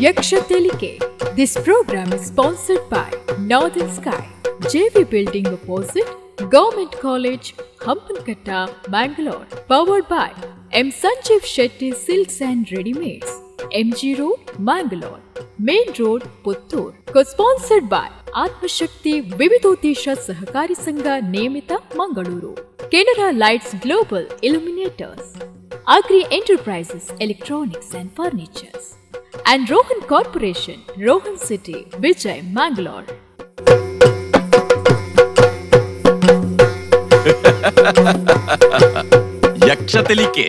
Yaksha Telike. This program is sponsored by Northern Sky, JV Building opposite Government College, Hampankatta, Mangalore. Powered by M. Sanjeev Shetty Silks and Readymades, MG Road, Mangalore, Main Road, Puttur. Co-sponsored by Atmashakti Vividodesha Sahakari Sangha Niyamita, Mangaluru. Canara Lights Global Illuminators, Agri Enterprises Electronics and Furnitures, and Rohan Corporation, Rohan City, Vijay, Mangalore. Yaksha Telike.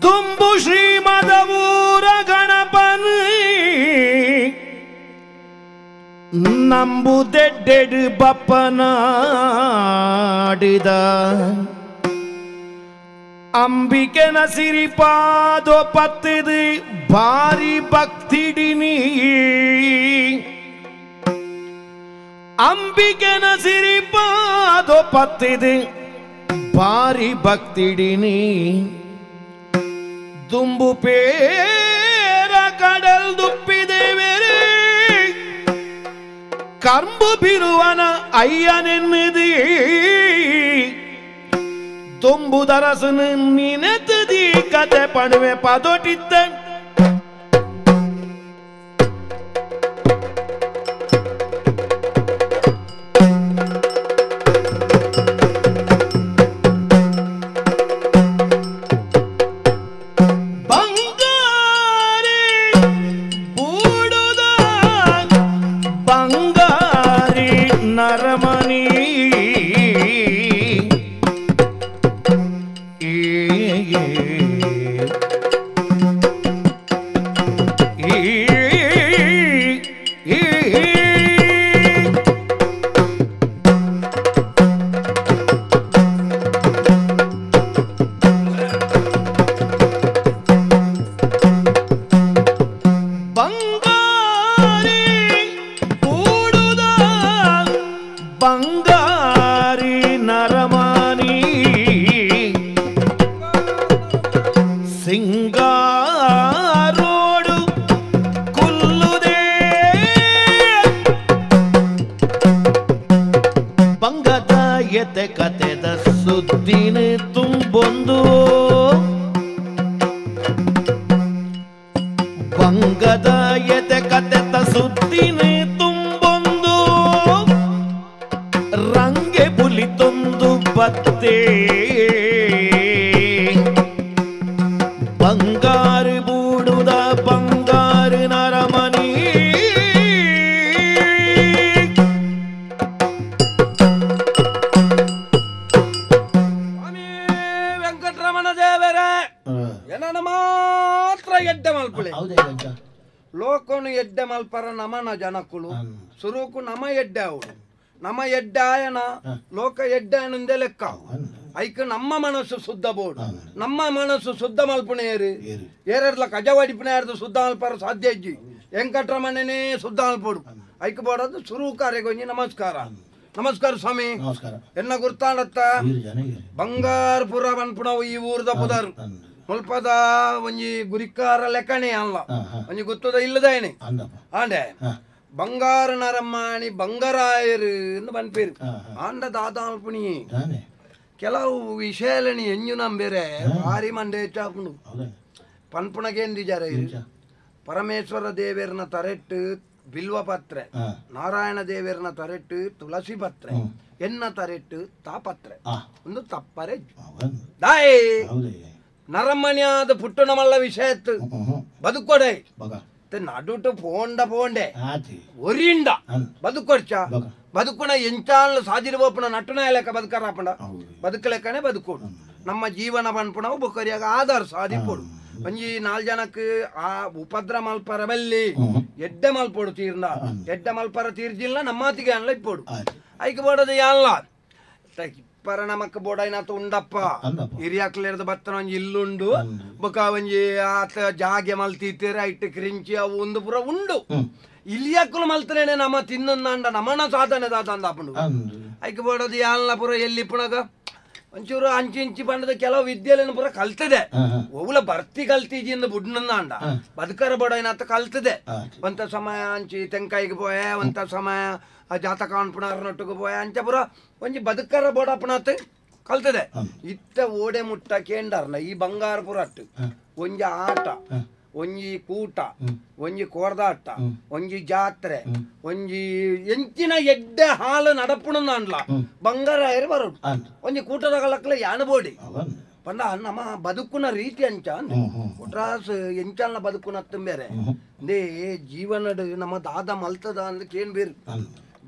ದುಂಬು ಶ್ರೀಮದವೂರ ಗಣಪನ ನಂಬುದೆಡ್ಡೆಡು ಬಪ್ಪನಾಡಿದ ಅಂಬಿಕೆನ ಸಿರಿಪಾದೋ ಪತ್ತಿದು ಭಾರಿ ಭಕ್ತಿಡಿನಿ ಅಂಬಿಕೆನ ಸಿರಿಪಾದೋ ಪತ್ತಿದು ಭಾರಿ ಭಕ್ತಿಡಿನಿ ದುಂಬು ಪೇರ ಕಡಲ್ ದುಪ್ಪಿದೇವೇರೆ ಕಂಬು ಬಿರುವನ ಅಯ್ಯನೆನ್ನಿದಿ ದುಂಬು ದರಸನು ನಿನೆತದಿ ಕತೆ ಪಣುವೆ ಪದೊಟಿತ್ತ ನರಮನಿ ಬಂಗಾರಿ ಕೂಡುದ ಬಂಗಾರಿ ನರಮಾನಿ ಸಿಂಗಾರೋಡು ಕುಲ್ಲುದೇ ಬಂಗದ ಎತೆ ಕತೆದ ಸುದ್ದಿನ ತುಂಬೊಂದು ಬಂಗದ ಎತೆ ಕತೆದ ಸುದ್ದಿನ ತುಂಬೊಂದು ರಂಗೆ ಪುಲಿ ತೊಂದು ಬತ್ತೆ ಬಂಗಾರು ಬೂಡುದ ಬಂಗಾರು ನರಮನಿ ಸ್ವಾಮಿ ವೆಂಕಟರಮಣ ದೇವರೇ ಏನನ ಮಾತ್ರ ಎಡ್ಡೆ ಮಲ್ಪುಳೆ ಲೋಕನು ಎಡ್ಡೆ ಮಲ್ಪರ ನಮನ ಜನಕ್ಕಳು ಸುರುಕು ನಮ ಎಡ್ಡೆ ಅವಳು ನಮ್ಮ ಎಡ್ಡಾಯನ ಲೋಕ ಎಡ್ಡಾಯನಂದೇ ಲೆಕ್ಕ ಐಕ್ ನಮ್ಮ ಮನಸ್ಸು ಶುದ್ಧ ಬೋಡು ನಮ್ಮ ಮನಸ್ಸು ಶುದ್ಧ ಮಲ್ಪುಣೇರು ಏರೆಡ್ಲ ಕಜವಾಡಿಪುಣೇರ್ದು ಶುದ್ಧ ಮಲ್ಪರ ಸಾಧ್ಯ ಇಜ್ಜಿ ವೆಂಕಟರಮಣನೇ ಶುದ್ಧ ಮಲ್ಪೋಡು ಐಕ್ ಬೋಡದು ಸುರುಕಾರೆಗೊಂಜಿ ನಮಸ್ಕಾರ ನಮಸ್ಕಾರ ಸ್ವಾಮಿ. ನಮಸ್ಕಾರ. ಎನ್ನ ಗುರ್ತಾಡತ್ತ ಬಂಗಾರಪುರ ಪನ್ಪುಣವು ಈ ಊರ್ದ ಪುದರ್ ಮುಲ್ಪದ ಒಂಜಿ ಗುರಿಕಾರ ಲೆಕ್ಕಣೆ ಅಲ್ಲ ಒಂಜಿ ಗುತ್ತದ ಇಲ್ಲದಾಯನೆ ಆಂಡೆ ಬಂಗಾರ ನರಮ್ಮಾಣಿ ಬಂಗಾರಾಯರು ಎಂದು ಪನ್ಪೇರು ಆಂಡ ದಾದಾಲ್ಪುಣಿ ಕೆಲವು ವಿಷಯಲನಿ ಎಂಜು ನಂಬೇರೆ ಭಾರಿ ಮಂಡೆ ಹೆಚ್ಚಾಪುಂಡು ಪನ್ಪುಣಗೇಂದಿಜಾರ ಪರಮೇಶ್ವರ ದೇವೇರ್ನ ತರೆಟ್ಟು ಬಿಲ್ವ ಪತ್ರೆ, ನಾರಾಯಣ ದೇವೇರ್ನ ತರೆಟ್ಟು ತುಳಸಿ ಪತ್ರೆ, ಎನ್ನ ತರೆಟ್ಟು ತಾಪತ್ರೆ ಒಂದು ತಪ್ಪರೆ ದಾಯ್ ನರಮಣಿಯಾದ ಪುಟ್ಟು ನಮಲ್ಲ ವಿಷಯತ್ತು ಬದುಕೊಡೆ ನಡುಟು ಪೋಂಡ ಪೋಂಡೆ ಒರಿಂಡ ಬದುಕೊಡ್ಚ ಬದುಕುಣ ಎಂಚಾಲ ಸಾಜಿರ್ಬೋಪುಣ ನಟ್ಟುನ ಲೆಕ್ಕ ಬದುಕರಾಪಂಡ ಬದುಕಲೆಕ್ಕನೆ ಬದುಕೋಡು ನಮ್ಮ ಜೀವನ ಪನ್ಪುಣವು ಬೊಕ್ಕರಿಯಾಗ ಆಧಾರ ಸಾಧಿಪೋಡು ಒಂಜಿ ನಾಲ್ ಜನಕ್ಕೆ ಆ ಉಪದ್ರ ಮಲ್ಪರ ಬಲ್ಲಿ ಎಡ್ಡೆ ಮಲ್ಪೋಡು ತೀರ್ನ ಎಡ್ಡೆ ಮಲ್ಪರ ತೀರ್ಜಿಲ್ಲ ನಮ್ಮಾತಿಗೆ ಅನ್ಲ ಇಪ್ಪೋಡು ಐಕೆ ಬೋಡೋದು ಯಾಲ್ಲ ಪರಣಮಕ್ಕ ಬೋಡೈನಾತ ಉಂಡಪ್ಪ ಹಿರಿಯಾಕ್ಲೇರ್ದ ಬತ್ತನ ಒಂಜಿ ಇಲ್ಲುಂಡು ಬೊಕ ಒಂಜಿ ಆತ ಜಾಗೆ ಮಲ್ತೀತೇರೆ ಐಟ್ ಕ್ರಿಂಚಿ ಅವು ಒಂದು ಪೂರ ಉಂಡು ಇಲ್ಲಿಯಾಕುಲು ಮಲ್ತನೇನೆ ನಮ್ಮ ತಿನ್ನಂದ ನಮನ ಸಾಧನೆ ದಾದ ಅಂದಾಪುಂಡು ಐಕ್ ಬೋಡೋದು ಯಾಲ್ನ ಪೂರ ಎಲ್ಲಿ ಪುಣಗ ಒಂಚೂರು ಅಂಚಿ ಇಂಚಿ ಪಂಡದ ಕೆಲವು ವಿದ್ಯೆలను ಪೂರ ಕಲ್ತದೆ ಒವುಲ ಬರ್ತಿ ಕಲ್ತಿಜಿಂದ ಬುಡ್ನಂದ ಬದುಕರ ಬೋಡೈನಾತ ಕಲ್ತದೆ ಒಂತ ಸಮಯ ಅಂಚಿ ತೆಂಕಾಯಿಗೆ ಪೋಯೆ ಒಂತ ಸಮಯ ಜಾತಕ ಅನ್ಪುಣಾರನೊಟ್ಟಿಗೆ ಪೋಯೆ ಅಂಚ ಪೂರ ಒಂಜಿ ಬದುಕರ ಬೋಡಪ್ಪನಾತ್ ಕಲ್ತದೆ ಇತ್ತ ಓಡೆ ಮುಟ್ಟ ಕೇಂಡರ್ನ ಈ ಬಂಗಾರ ಪೂರ ಅಟ್ಟು ಒಂಜಿ ಆಟ ಒಂಜಿ ಕೂಟ ಒಂಜಿ ಕೋರ್ದಾಟ ಒಂಜಿ ಜಾತ್ರೆ ಒಂಜಿ ಎಂಚಿನ ಎಡ್ಡೆ ಹಾಲು ನಡಪುಣಂದಾಂಡ್ಲ ಬಂಗಾರ ಬರೋಡು ಒಂಜಿ ಕೂಟದ ಕಲಕ್ಲ ಯಾನ ಬೋಡಿ ಪಂಡ ನಮ್ಮ ಬದುಕುನ ರೀತಿ ಅಂಚ ಒಟ್ರಾಸ್ ಎಂಚಲ್ನ ಬದುಕುನ ಬೇರೆ ಅಂದೇ ಜೀವನಡ್ ನಮ್ಮ ದಾದ ಮಲ್ತದ ಅಂದ್ ಕೇನ್ ಬೇರು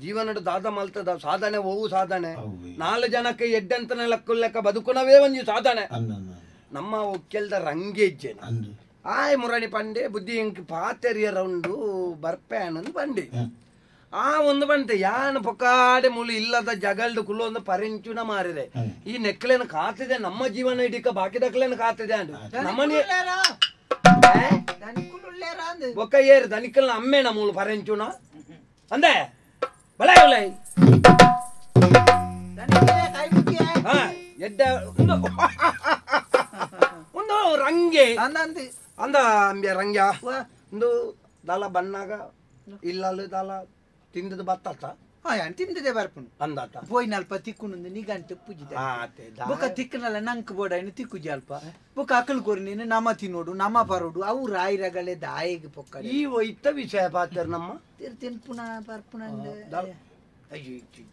ಜೀವನಡ್ ದಾದ ಮಲ್ತದ ಸಾಧನೆ ಓವು ಸಾಧನೆ ನಾಲ್ಕು ಜನಕ್ಕೆ ಎಡ್ಡೆಂತನ ಲೆಕ್ಕ ಲೆಕ್ಕ ಬದುಕುನವೇ ಒಂಜಿ ಸಾಧನೆ ನಮ್ಮ ಒಕ್ಕೆಲ್ದ ರಂಗೇಜ್ಜೆ ಆಯ್ ಮುರಣಿ ಪಂಡೆ ಬುದ್ಧಿ ಇಂಕ್ ಪಾತೆರಿಯ ರೌಂಡು ಬರ್ಪೆ ಪಂಡೆ ಆ ಒಂದು ಬಂತೆ ಯಾನ್ ಪೊಕ್ಕಾಡೆ ಮುಳು ಇಲ್ಲದ ಜಗಲ್ದು ಕುಲು ಒಂದು ಪರಿಂಚುನ ಮಾರಿದೆ ಈ ನೆಕ್ಲೇನು ಕಾತಿದೆ ನಮ್ಮ ಜೀವನ ಇಡೀಕ ಬಾಕಿ ದಕ್ಲೇನು ಕಾತಿದೆ ಅಂದು ನಮ್ಮನೆ ಬೊಕ್ಕ ಏರು ದನಿಕಲ್ನ ಅಮ್ಮೇನ ಮೂಳು ಪರಿಂಚುನ ಅಂದೆ ಬಲೇ ಬಲೇ ಹಾ ಎಡ್ಡ ಒಂದು ರಂಗೆ ಅಂದ ಅಂಬ್ಯ ರಂಗ್ಯ ಒಂದು ದಾಲ ಬಣ್ಣಾಗ ಇಲ್ಲಲ್ಲ ದಾಲ ತಿಂದದ ಬತ್ತಾತ ತಿಂದದೆ ಬರ್ಪುಂಡು ಅಂದಾತ ಪೋಯಿನಲ್ಪ ತಿಕ್ಕುಂಡು ನಿಗಂಟು ಪೂಜಿದೆ ಬೊಕ ತಿಕ್ಕನಲ್ಲ ನಂಕ್ ಬೋಡಾಯಿನ ತಿಕ್ಕುಜಿ ಅಲ್ಪ ಬೊಕ ಅಕಲ್ ಕೊರಿ ನೀನು ನಮ ತಿನ್ನೋಡು ನಮ ಬರೋಡು ಅವು ರಾಯಿರಗಳೇ ದಾಯಿಗೆ ಪೊಕ್ಕ ಈ ಇತ್ತ ವಿಷಯ ಪಾತ್ರ ನಮ್ಮ ತಿನ್ಪುಣ ಬರ್ಪುಣ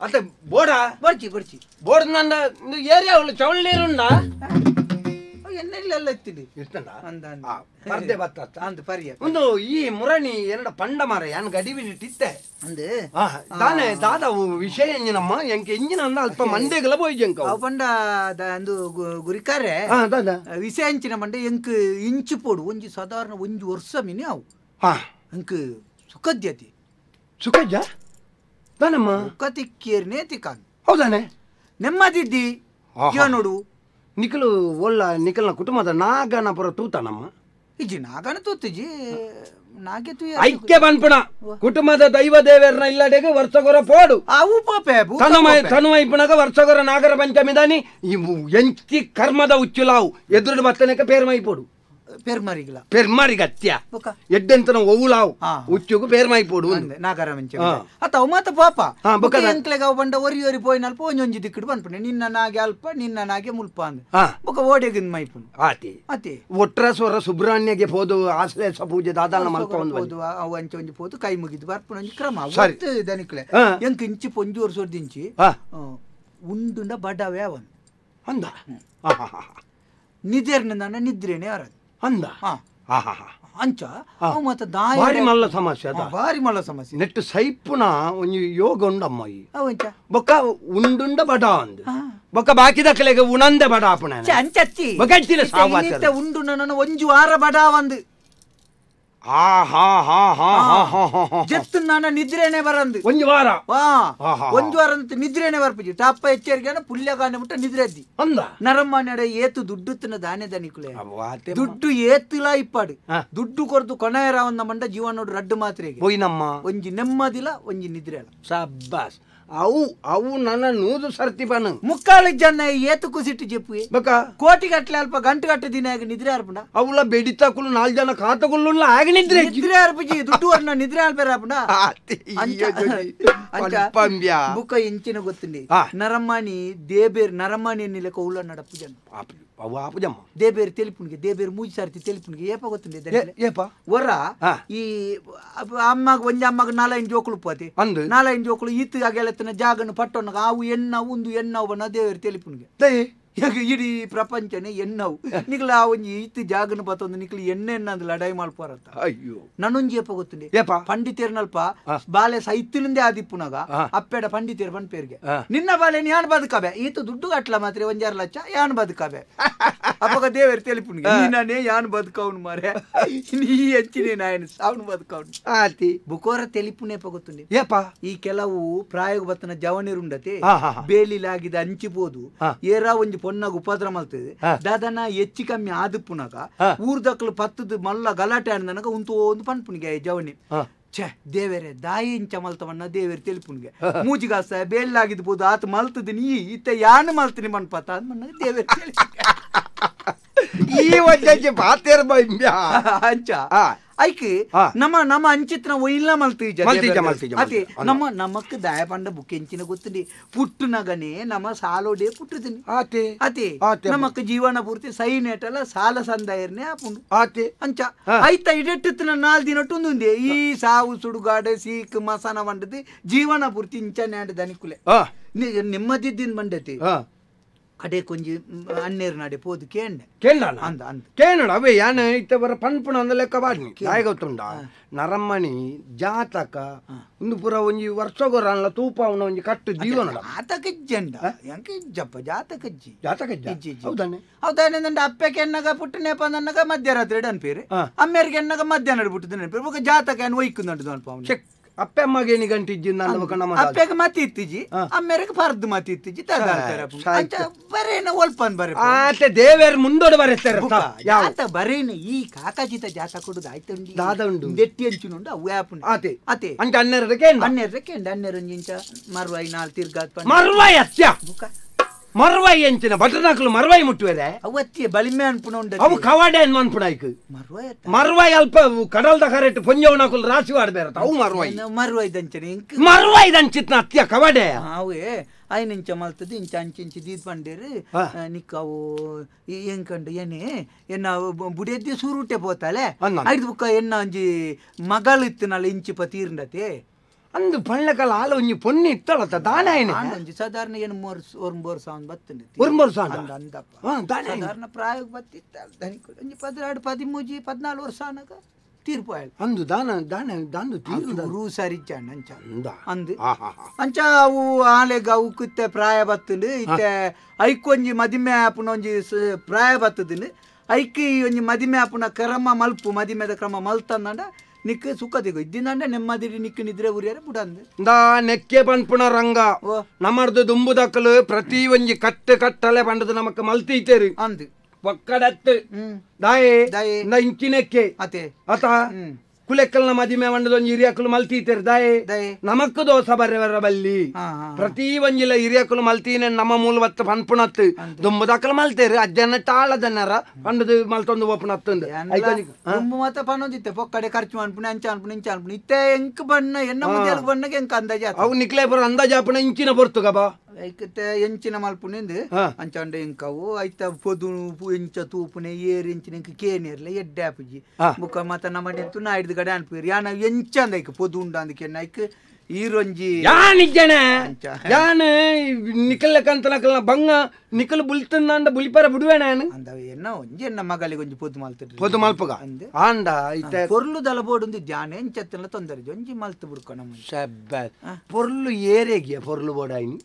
ಅತ್ತೆ ಬೋಡ ಬರ್ಚಿ ಬರ್ಚಿ ಬೋರ್ಡ್ ನನ್ನ ಏರಿಯಾ ಅವಳು ಚೌಳಿ ನೀರುಂಡ ಎನ್ನೆಲ್ಲ ಇತ್ತಿಡಿ ಪರ್ದೆ ಬತ್ತ ಅಂದ್ ಪರ್ಯ ಒಂದು ಈ ಮುರಣಿ ಏನಡ ಪಂಡ ಮಾರ ಯಾನ್ ಗಡಿ ಬಿಟ್ಟಿತ್ತೆ ಅಂದ್ ದಾನೆ ದಾದ ವಿಷಯ ಎಂಜಿನಮ್ಮ ಎಂಕೆ ಎಂಜಿನ ಅಂದ ಅಲ್ಪ ಮಂಡೆಗಲ ಪೋಯಿ ಅವು ಪಂಡ ಅಂದು ಗುರಿಕಾರೆ ವಿಷಯ ಎಂಚಿನ ಮಂಡೆ ಎಂಕ್ ಇಂಚು ಪೋಡು ಒಂಜಿ ಸಾಧಾರಣ ಒಂಜಿ ವರ್ಷ ಮಿನಿ ಅವು ಎಂಕ್ ಸುಖದ್ಯತಿ ಸುಖಜ್ಜ ದಾನಮ್ಮ ಸುಖ ತಿಕ್ಕೇರ್ನೇ ತಿಕ್ಕಾನ್ ಹೌದಾನೆ ನೆಮ್ಮದಿದ್ದಿ ನೋಡು ನಿಖಲು ಒಳ್ಳ ನಿಖಲ್ನ ಕುಟುಂಬದ ನಾಗನ ಪುರ ತೂತಾನಮ್ಮ ಇಜ್ಜಿ ನಾಗನ ತೂತಿಜಿ ನಾಗೆ ತೂ ಐಕ್ಯ ಬನ್ಪುಣ ಕುಟುಂಬದ ದೈವ ದೇವರನ್ನ ಇಲ್ಲಡೆಗೆ ವರ್ಷಗೊರ ಪೋಡು ಅವು ಪಾಪೆ ತನುವೈಪುಣಗ ವರ್ಷಗೊರ ನಾಗರ ಪಂಚಮಿ ದಾನಿ ಎಂಚಿ ಕರ್ಮದ ಉಚ್ಚುಲಾವು ಎದುರು ಬತ್ತನಕ ಪೇರ್ಮೈ ಪೋಡು ಪೇರ್ಮರಿಗಲ ಪೇರ್ಮರಿಗತ್ಯ ಎಡ್ಡೆಂತನ ಒವುಲಾವು ಉಚ್ಚುಗು ಪೇರ್ಮೈ ಪೋಡು ನಾಗರ ಪಂಚಮಿ ಅತ್ತ ಅವು ಮಾತ ಪಾಪ ಬೊಕ ಎಂಕ್ಲೆಗ ಅವು ಬಂಡ ಒರಿ ಒರಿ ಪೋಯಿನಲ್ಪ ಒಂಜೊಂಜಿ ದಿಕ್ಕಡು ಪನ್ಪುಣೆ ನಿನ್ನ ನಾಗೆ ಅಲ್ಪ ನಿನ್ನ ನಾಗೆ ಮುಲ್ಪ ಅಂದ್ ಬೊಕ ಓಡೆಗಿಂದ ಮೈಪುನು ಆತಿ ಅತಿ ಒಟ್ರ ಸ್ವರ ಸುಬ್ರಹ್ಮಣ್ಯಗೆ ಪೋದು ಆಶ್ಲೇಷ ಪೂಜೆ ದಾದಾನ ಮಲ್ಪ ಒಂದು ಪೋದು ಅವು ಅಂಚೆ ಒಂಜಿ ಪೋದು ಕೈ ಮುಗಿದು ಬರ್ಪುಣ ಒಂಜಿ ಕ್ರಮ ದನಿಕ್ಲೆ ಎಂಕ್ ಇಂಚಿ ಪೊಂಜಿ ವರ್ಷದಿಂಚಿ ಉಂಡುಂಡ ಬಡವೇ ಅವನ್ ಅಂದ ನಿದೇರ್ನ ನಿದ್ರೇನೆ ಅರದು ಅಂದ ಅಂಚ ಅವು ಮಾತ ಭಾರಿ ಮಲ್ಲ ಸಮಸ್ಯೆ ಅದ ಭಾರಿ ಮಲ್ಲ ಸಮಸ್ಯೆ ನೆಟ್ಟು ಸೈಪುನ ಒಂಜಿ ಯೋಗ ಉಂಡಮ್ಮ ಈ ಅವಂಚ ಬೊಕ್ಕ ಉಂಡುಂಡ ಬಡ ಅಂದ್ ಬೊಕ್ಕ ಬಾಕಿದ ಕಲೆಗೆ ಉಣಂದೆ ಬಡ ಆಪುಣ ಅಂಚಚ್ಚಿ ಬೊಕಚ್ಚಿನ ಸಾವಾತ ಉಂಡು ನನ್ನ ಒಂಜಿ ವಾರ ಬಡ ಒಂದು ಆ ಹಾ ಹಾ ಹಾ ಹಾ ಹಾ ಜತ್ತು ನಾನು ನಿದ್ರೇನೆ ಬರಂದು ಒಂಜಿ ವಾರ ಒಂಜಿ ವಾರ ಅಂತ ನಿದ್ರೇನೆ ಬರ್ಪುಜಿ ಟಾಪ ಎಚ್ಚರಿಕೆ ಪುಲ್ಯಗಾನೆ ಮುಟ್ಟ ನಿದ್ರೆ ಅದ್ದಿ ಅಂದ ನರಮ್ಮನೆಡೆ ಏತು ದುಡ್ಡು ತಿನ್ನ ದಾನೆ ದನಿಕುಲೆ ದುಡ್ಡು ಏತಿಲ ಇಪ್ಪಾಡು ದುಡ್ಡು ಕೊರ್ದು ಕೊನೆಯರಾವನ್ನ ಮಂಡ ಜೀವನೋಡು ರಡ್ಡು ಮಾತ್ರೆಗೆ ಪೋಯಿನಮ್ಮ ಒಂಜಿ ನೆಮ್ಮದಿಲ ಒಂಜಿ ನಿದ್ರೆ ಅಲ್ಲ ಸಬ್ಬಾಸ್ ಅವು ಅವು ನನ್ನ ನೂದು ಸರ್ತಿ ಪನ ಮುಕ್ಕಾಲು ಜನ ಏತು ಕುಸಿಟ್ಟು ಜೆಪ್ಪು ಬಕ ಕೋಟಿ ಗಟ್ಟಲೆ ಅಲ್ಪ ಗಂಟು ಗಟ್ಟೆ ದಿನ ಆಗಿ ನಿದ್ರೆ ಅರ್ಪಣ ಅವಳ ಬೆಡಿತಕುಲು ನಾಲ್ಕು ಜನ ಕಾತಕುಲ್ಲು ಆಗ ನಿದ್ರೆ ನಿದ್ರೆ ಅರ್ಪಜಿ ದುಡ್ಡು ವರ್ಣ ನಿದ್ರೆ ಅಲ್ಪೇರ ಅರ್ಪಣ ಬುಕ್ಕ ಇಂಚಿನ ಗೊತ್ತುಂಡಿ ನರಮಾನಿ ದೇಬೇರ್ ನರಮಾನಿ ಎನ್ನಿಲೆಕ್ಕ ಉಳ್ಳ ನಡಪು ಜನ ಅವು ಆಪುಜಮ್ಮ ದೇಬೇರು ತೆಲಿಪುಣಿಗೆ ದೇಬೇರು ಮೂಜಿ ಸಾರ್ತಿ ತೆಲಿಪುಣಿಗೆ ಏಪ ಗೊತ್ತುಂಡಿ ಏಪ ಒರ ಈ ಅಮ್ಮಗ ಒಂಜಿ ಅಮ್ಮಗ ನಾಲೈನ್ ಜೋಕುಲು ಪೋತಿ ಅಂದು ನಾಲೈನ್ ಜೋಕುಲು ಈತು ಅಗೆಲತ್ತನ ಜಾಗನು ಪಟ್ಟೊನ್ನಗ ಆವು ಎಣ್ಣ ಉಂದು ಎಣ್ಣ ಬಣ್ಣ ದೇವೇರು ತೆಲಿಪುಣಿಗೆ ಇಡೀ ಪ್ರಪಂಚನೇ ಎನ್ನವು ನಿಕ್ಲ ಆ ಒಂಜಿ ಇತ್ತು ಜಾಗನ ಬತ್ತೊಂದು ನಿಕ್ಲ ಎಣ್ಣೆ ಎಣ್ಣಂದು ಲಡಾಯಿ ಮಲ್ಪರತ್ತ. ಅಯ್ಯೋ ನನ್ನೊಂಜಿ ಏಪ ಗೊತ್ತುಂಡಿ ಪಂಡಿತೇರ್ನಲ್ಪ ಬಾಲೆ ಸೈತಿನಿಂದೇ ಆದಿಪ್ಪುನಾಗ ಅಪ್ಪೆಡ ಪಂಡಿತೇರ್ ಪನ್ಪೇರ್ಗೆ ನಿನ್ನ ಬಾಲೆ ಯಾನ್ ಬದುಕಬೆ ಈತ ದುಡ್ಡು ಕಟ್ಲ ಮಾತ್ರ 1.5 ಲಕ್ಷ ಯಾನ್ ಬದುಕಬೆ ಅಪ್ಪಗ ದೇವೇರ್ ತೆಲಿಪುನಿಗೆ ನೀನೇ ಯಾನ್ ಬದುಕವನು ಮಾರೆ ನೀ ಹೆಚ್ಚಿನೇ ನಾಯನ್ ಸಾವನು ಬದುಕವನು ಆತಿ ಬುಕೋರ ತೆಲಿಪುನೇಪ ಗೊತ್ತುಂಡಿ ಏಪ ಈ ಕೆಲವು ಪ್ರಾಯೋಗ ಬತ್ತನ ಜವನಿರುಂಡತೆ ಬೇಲಿಲಾಗಿದ ಅಂಚಿಬೋದು ಏರಾ ಒಂಜಿ ಪೊನ್ನಾಗ ಉಪದ್ರ ಮಲ್ತದೆ ದಾದನ ಹೆಚ್ಚಿ ಕಮ್ಮಿ ಆದಿಪ್ಪುನಾಗ ಊರ್ದಕ್ಲು ಪತ್ತದ ಮಲ್ಲ ಗಲಾಟೆ ಆಡ್ದನಗ ಉಂತು ಒಂದು ಪನ್ಪುನಿಗೆ ಜವನಿ ಛೇ ದೇವೇರೆ ದಾಯಿ ಇಂಚ ಮಲ್ತವನ್ನ ದೇವೇರೆ ತೆಲಿಪುನಿಗೆ ಮೂಜಿಗಾಸ ಬೇಲಾಗಿದ್ ಬೋದು ಆತ ಮಲ್ತದ ನೀ ಇತ್ತ ಯಾನು ಮಲ್ತೀನಿ ಮನ್ಪತ ಮನ್ನಾಗ ದೇವೇರೆ ಈ ಒಂಜಿ ಪಾತೇರ್ ಅಂಚ ಐಕ್ ನಮ್ಮ ನಮ್ಮ ಅಂಚಿತ್ನ ಒಯ್ಲ ಮಲ್ತೀಜ ಅತಿ ನಮ್ಮ ನಮಕ್ ದಾಯ ಪಂಡ ಬುಕ್ ಎಂಚಿನ ಗೊತ್ತುಂಡಿ ಪುಟ್ಟುನಗನೇ ನಮ್ಮ ಸಾಲೋಡೆ ಪುಟ್ಟುದಿನಿ ಆತೆ ಅತಿ ನಮಕ್ ಜೀವನ ಪೂರ್ತಿ ಸೈನೇಟಲ್ಲ ಸಾಲ ಸಂದಾಯರ್ನೇ ಆಪುಂಡು ಆತೆ ಅಂಚ ಐತ ಇಡೆಟ್ಟುತ್ತಿನ 4 ದಿನಟ್ಟುಂದುಂದೆ ಈ ಸಾವು ಸುಡುಗಾಡೆ ಸೀಕ್ ಮಸಾನ వంಡది ಜೀವನ ಪೂರ್ತಿ ಇಂಚನೆ ಆಂಡ ದನಿಕುಲೆ ನೆಮ್ಮದಿದ್ದಿನ ಬಂಡತಿ ಅಡೆ ಕೊಂಜಿ ಅಣ್ಣೇರು ನಾಡೆ ಪೋದು ಕೇಂಡೆ ಕೇಂಡ ಅಂದ ಅಂದ ಕೇಂಡ ಅವೇ ಯಾನ ಇತ್ತ ಬರ ಪನ್ಪುಣ ಅಂದ ಲೆಕ್ಕ ಬಾಡ್ನಿ ದಾಯ ಗೊತ್ತುಂಡ ನರಮ್ಮಣಿ ಜಾತಕ ಒಂದು ಪೂರ ಒಂಜಿ ವರ್ಷಗೊರಲ್ಲ ತೂಪ ಒಂಜಿ ಕಟ್ಟು ಜೀವನ ಜಾತಕಜ್ಜಂಡ ಎಂಕ ಇಜ್ಜಪ್ಪ ಜಾತಕಜ್ಜಿ ಜಾತಕಜ್ಜಿ ಹೌದಾನೆ ಹೌದಾನೆ ನಂಡ ಅಪ್ಪಕ್ಕೆ ಎನ್ನಗ ಪುಟ್ಟನೆ ಪಂದನ್ನಗ ಮಧ್ಯರಾತ್ರಿ ಅನ್ಪೇರು ಅಮ್ಮೇರಿಗೆ ಎನ್ನಗ ಮಧ್ಯಾಹ್ನ ಪುಟ್ಟದ ಅನ್ಪೇರು ಜಾತಕ ಏನು ಒಯ್ಕುಂದಂಟು ಅನ್ಪ ಅವನು ಅಪ್ಪೆ ಅಮ್ಮಗೆ ಎನಿ ಗಂಟೆ ಇಜ್ಜಿ ಅಪ್ಪೆಗೆ ಮತಿ ಇತ್ತಿಜಿ ಅಮ್ಮೇರಿಗೆ ಪರ್ದು ಮತಿ ಇತ್ತಿಜಿ ಬರೇನ ಒಲ್ಪನ್ ಬರೆ ಆತೆ ದೇವೇರ್ ಮುಂದೋಡು ಬರೆಸ್ತಾರೆ ಜಾತ ಬರೇನ ಈ ಕಾಕಾಜಿತ ಜಾತ ಕೊಡುದು ಆಯ್ತು ದಾದ ಉಂಡು ದೆಟ್ಟಿ ಅಂಚಿನುಂಡು ಅವು ಆಪುಂಡು ಆತೆ ಆತೆ ಅಂಚ ಹನ್ನೆರಡಕ್ಕೆ ಹನ್ನೆರಡಕ್ಕೆ ಹನ್ನೆರಡು ಇಂಚ ಮರ್ವಾಯಿ ನಾಲ್ ತಿರ್ಗಾತ್ ಮರ್ವಾಯಿ ಅತ್ಯ ಮರ್ವಾಯಿ ಅಂಚಿನ ಬಟನಾಕಲು ಮರ್ವಾಯಿ ಮುಟ್ಟುವೆರೆ ಅವತ್ತಿಯ ಬಲಿಮೆ ಅನ್ಪುಣ ಉಂಡು ಅವು ಕವಾಡೆ ಅನ್ ಅನ್ಪುಣ ಐಕ್ ಮರ್ವಾಯಿ ಮರ್ವಾಯಿ ಅಲ್ಪ ಕಡಲ್ದ ಕರೆಟ್ ಪೊಂಜವನಾಕಲು ರಾಶಿ ಆಡ್ಬೇರತ ಅವು ಮರ್ವಾಯಿ ಮರ್ವಾಯಿ ದಂಚನೆ ಇಂಕ್ ಮರ್ವಾಯಿ ದಂಚಿತ್ನ ಅತ್ಯ ಕವಾಡೆ ಅವೇ ಐನ ಇಂಚ ಮಲ್ತದ ಇಂಚ ಅಂಚಿ ಇಂಚಿ ದೀದ್ ಬಂಡೇರು ನಿಕ್ಕ ಅವು ಎಂಕಂಡು ಏನೇ ಎನ್ನ ಬುಡಿಯದ್ದಿ ಸೂರುಟೆ ಪೋತಾಳೆ ಐದು ಬುಕ್ಕ ಎನ್ನ ಒಂಜಿ ಮಗಳು ಇತ್ತಿನಲ್ಲ ಇಂಚಿಪ ತೀರ್ಂಡತೆ ಅಂದು ಪಳ್ಳಕಲ ಆಲ ಒಂಜಿ ಪೊನ್ನಿ ಇತ್ತಳತ್ತ ದಾನೆ ಆಯ್ನೆ ಒಂಜಿ ಸಾಧಾರಣ ಏನು ಒರ್ಂಬೋರ್ ಸಾಂಗ್ ಬತ್ತಂడి ಒರ್ಂಬೋರ್ ಸಾಂಗ್ ಅಂದಪ್ಪ ಸಾಧಾರಣ ಪ್ರಾಯೋಗ ಬತ್ತಿತ್ತ ಒಂಜಿ 12 13 14 ವರ್ಷ ಅನಗ ತೀರ್ಪು ಆಯ್ತು ಅಂದು ದಾನ ದಾನ ದಾಂದು ತೀರು ಸರಿಚಾಣ ಅಂಚ ಅಂದು ಅಂಚ ಅವು ಆಲೆಗ ಅವು ಕಿತ್ತೆ ಪ್ರಾಯ ಬತ್ತಂಡು ಇತ್ತೆ ಐಕೊಂಜಿ ಮದಿಮೆ ಆಪುನ ಒಂಜಿ ಪ್ರಾಯ ಬತ್ತದಿನ ಐಕಿ ಒಂಜಿ ಮದಿಮೆ ಆಪುನ ಕ್ರಮ ಮಲ್ಪು ಮದಿಮೆದ ಕ್ರಮ ಮಲ್ತಂದಂಡ ನಿಕ್ ಸುಖ ದಿಗು ಇದ್ದಿನಂಡ ನೆಮ್ಮದಿ ನಿಕ್ ನಿದ್ರೆ ಉರಿಯರ ಬುಡಂದು ದಾ ನೆಕ್ಕೆ ಪನ್ಪುಣ ರಂಗ ನಮ್ಮರ್ದು ದುಂಬುದಕ್ಕಲು ಪ್ರತಿ ಒಂಜಿ ಕಟ್ಟು ಕಟ್ಟಲೆ ಪಂಡದು ನಮಕ್ ಮಲ್ತೀತೇರು ಅಂದು ಒಕ್ಕಡತ್ತು ದಾಯೆ ದಾಯೆ ಇಂಚಿನೆಕ್ಕೆ ಅತೆ ಅತ ಕುಲೆಕ್ಕಲ್ನ ಮದಿಮೆ వంಡದ ಒಂಜಿ ಹಿರಿಯಕುಲು ಮಲ್ತೀತೇರು ದಾಯೆ ನಮಕ್ ದೋಸ ಬರ್ರೆ ಬಲ್ಲಿ ಪ್ರತಿ ಒಂಜಿಲ ಹಿರಿಯಕುಲು ಮಲ್ತೀನೆ ನಮ್ಮ ಮೂಲವತ್ತು ಪನ್ಪುಣತ್ತು ದುಂಬುದಕ್ಕಲು ಮಲ್ತೇರು ಅಜ್ಜನ ತಾಳದನ್ನರ ಪಂಡದು ಮಲ್ತೊಂದು ಓಪುಣತ್ತಂದು ದುಂಬು ಮಾತ ಪನ್ನೊಂದಿತ್ತೆ ಪೊಕ್ಕಡೆ ಖರ್ಚು ಅನ್ಪುಣೆ ಅಂಚ ಅನ್ಪುಣೆ ಇಂಚ ಅನ್ಪುಣೆ ಇತ್ತೆ ಎಂಕ್ ಬಣ್ಣ ಎನ್ನ ಮುಂದೆ ಬಣ್ಣಗೆ ಎಂಕ್ ಅಂದಾಜ ಅವು ನಿಕ್ಲೆ ಪುರ ಅಂದಾಜಾಪುಣ ಇಂಚಿನ ಪೊರ್ತುಗಬಾ ಐಕತೆ ಎಂಚಿನ ಮಲ್ಪುಣಿಂದು ಅಂಚಾಂಡ ಎಂಕವು ಐತ ಪೊದು ಎಂಚ ತೂಪುನೆ ಏರು ಎಂಚಿನ ಎಂಕ್ ಕೇನೇರ್ಲೆ ಎಡ್ಡೆ ಆಪುಜಿ ಬುಕ್ಕ ಮಾತ ನಮ್ಮ ತುನ ಐದು ಕಡೆ ಅನ್ಪುರಿ ಯಾನ ಎಂಚ ಅಂದ ಐಕ್ ಪೊದು ಉಂಡ ಅಂದಕ್ಕೆ ಐಕ್ ಈರೊಂಜಿ ಯಾನಿಜ್ಜನೆ ಯಾನ್ ನಿಕಲ್ಲೆಕಂತನಕಲ್ನ ಬಂಗ ನಿಕಲ್ ಬುಲ್ತಂದಾಂಡ ಬುಲಿಪರ ಬುಡುವೆ ನಾನು ಅಂದ ಎನ್ನ ಒಂಜಿ ಎನ್ನ ಮಗಳಿಗೆ ಒಂಜಿ ಪೊದು ಮಲ್ತಿಡ್ರಿ ಪೊದು ಮಲ್ಪಗ ಆಂಡ ಇತ್ತೆ ಪೊರ್ಲು ದಲ ಬೋಡುಂದು ಧ್ಯಾನ ಎಂಚತ್ತನ ತೊಂದರೆ ಒಂಜಿ ಮಲ್ತು ಬುಡ್ಕ ನಮ್ಮ ಶಬ್ಬಾಸ್ ಪೊರ್ಲು ಏರೆಗಿಯ ಪೊರ್ಲು ಬೋಡಾಯಿನಿ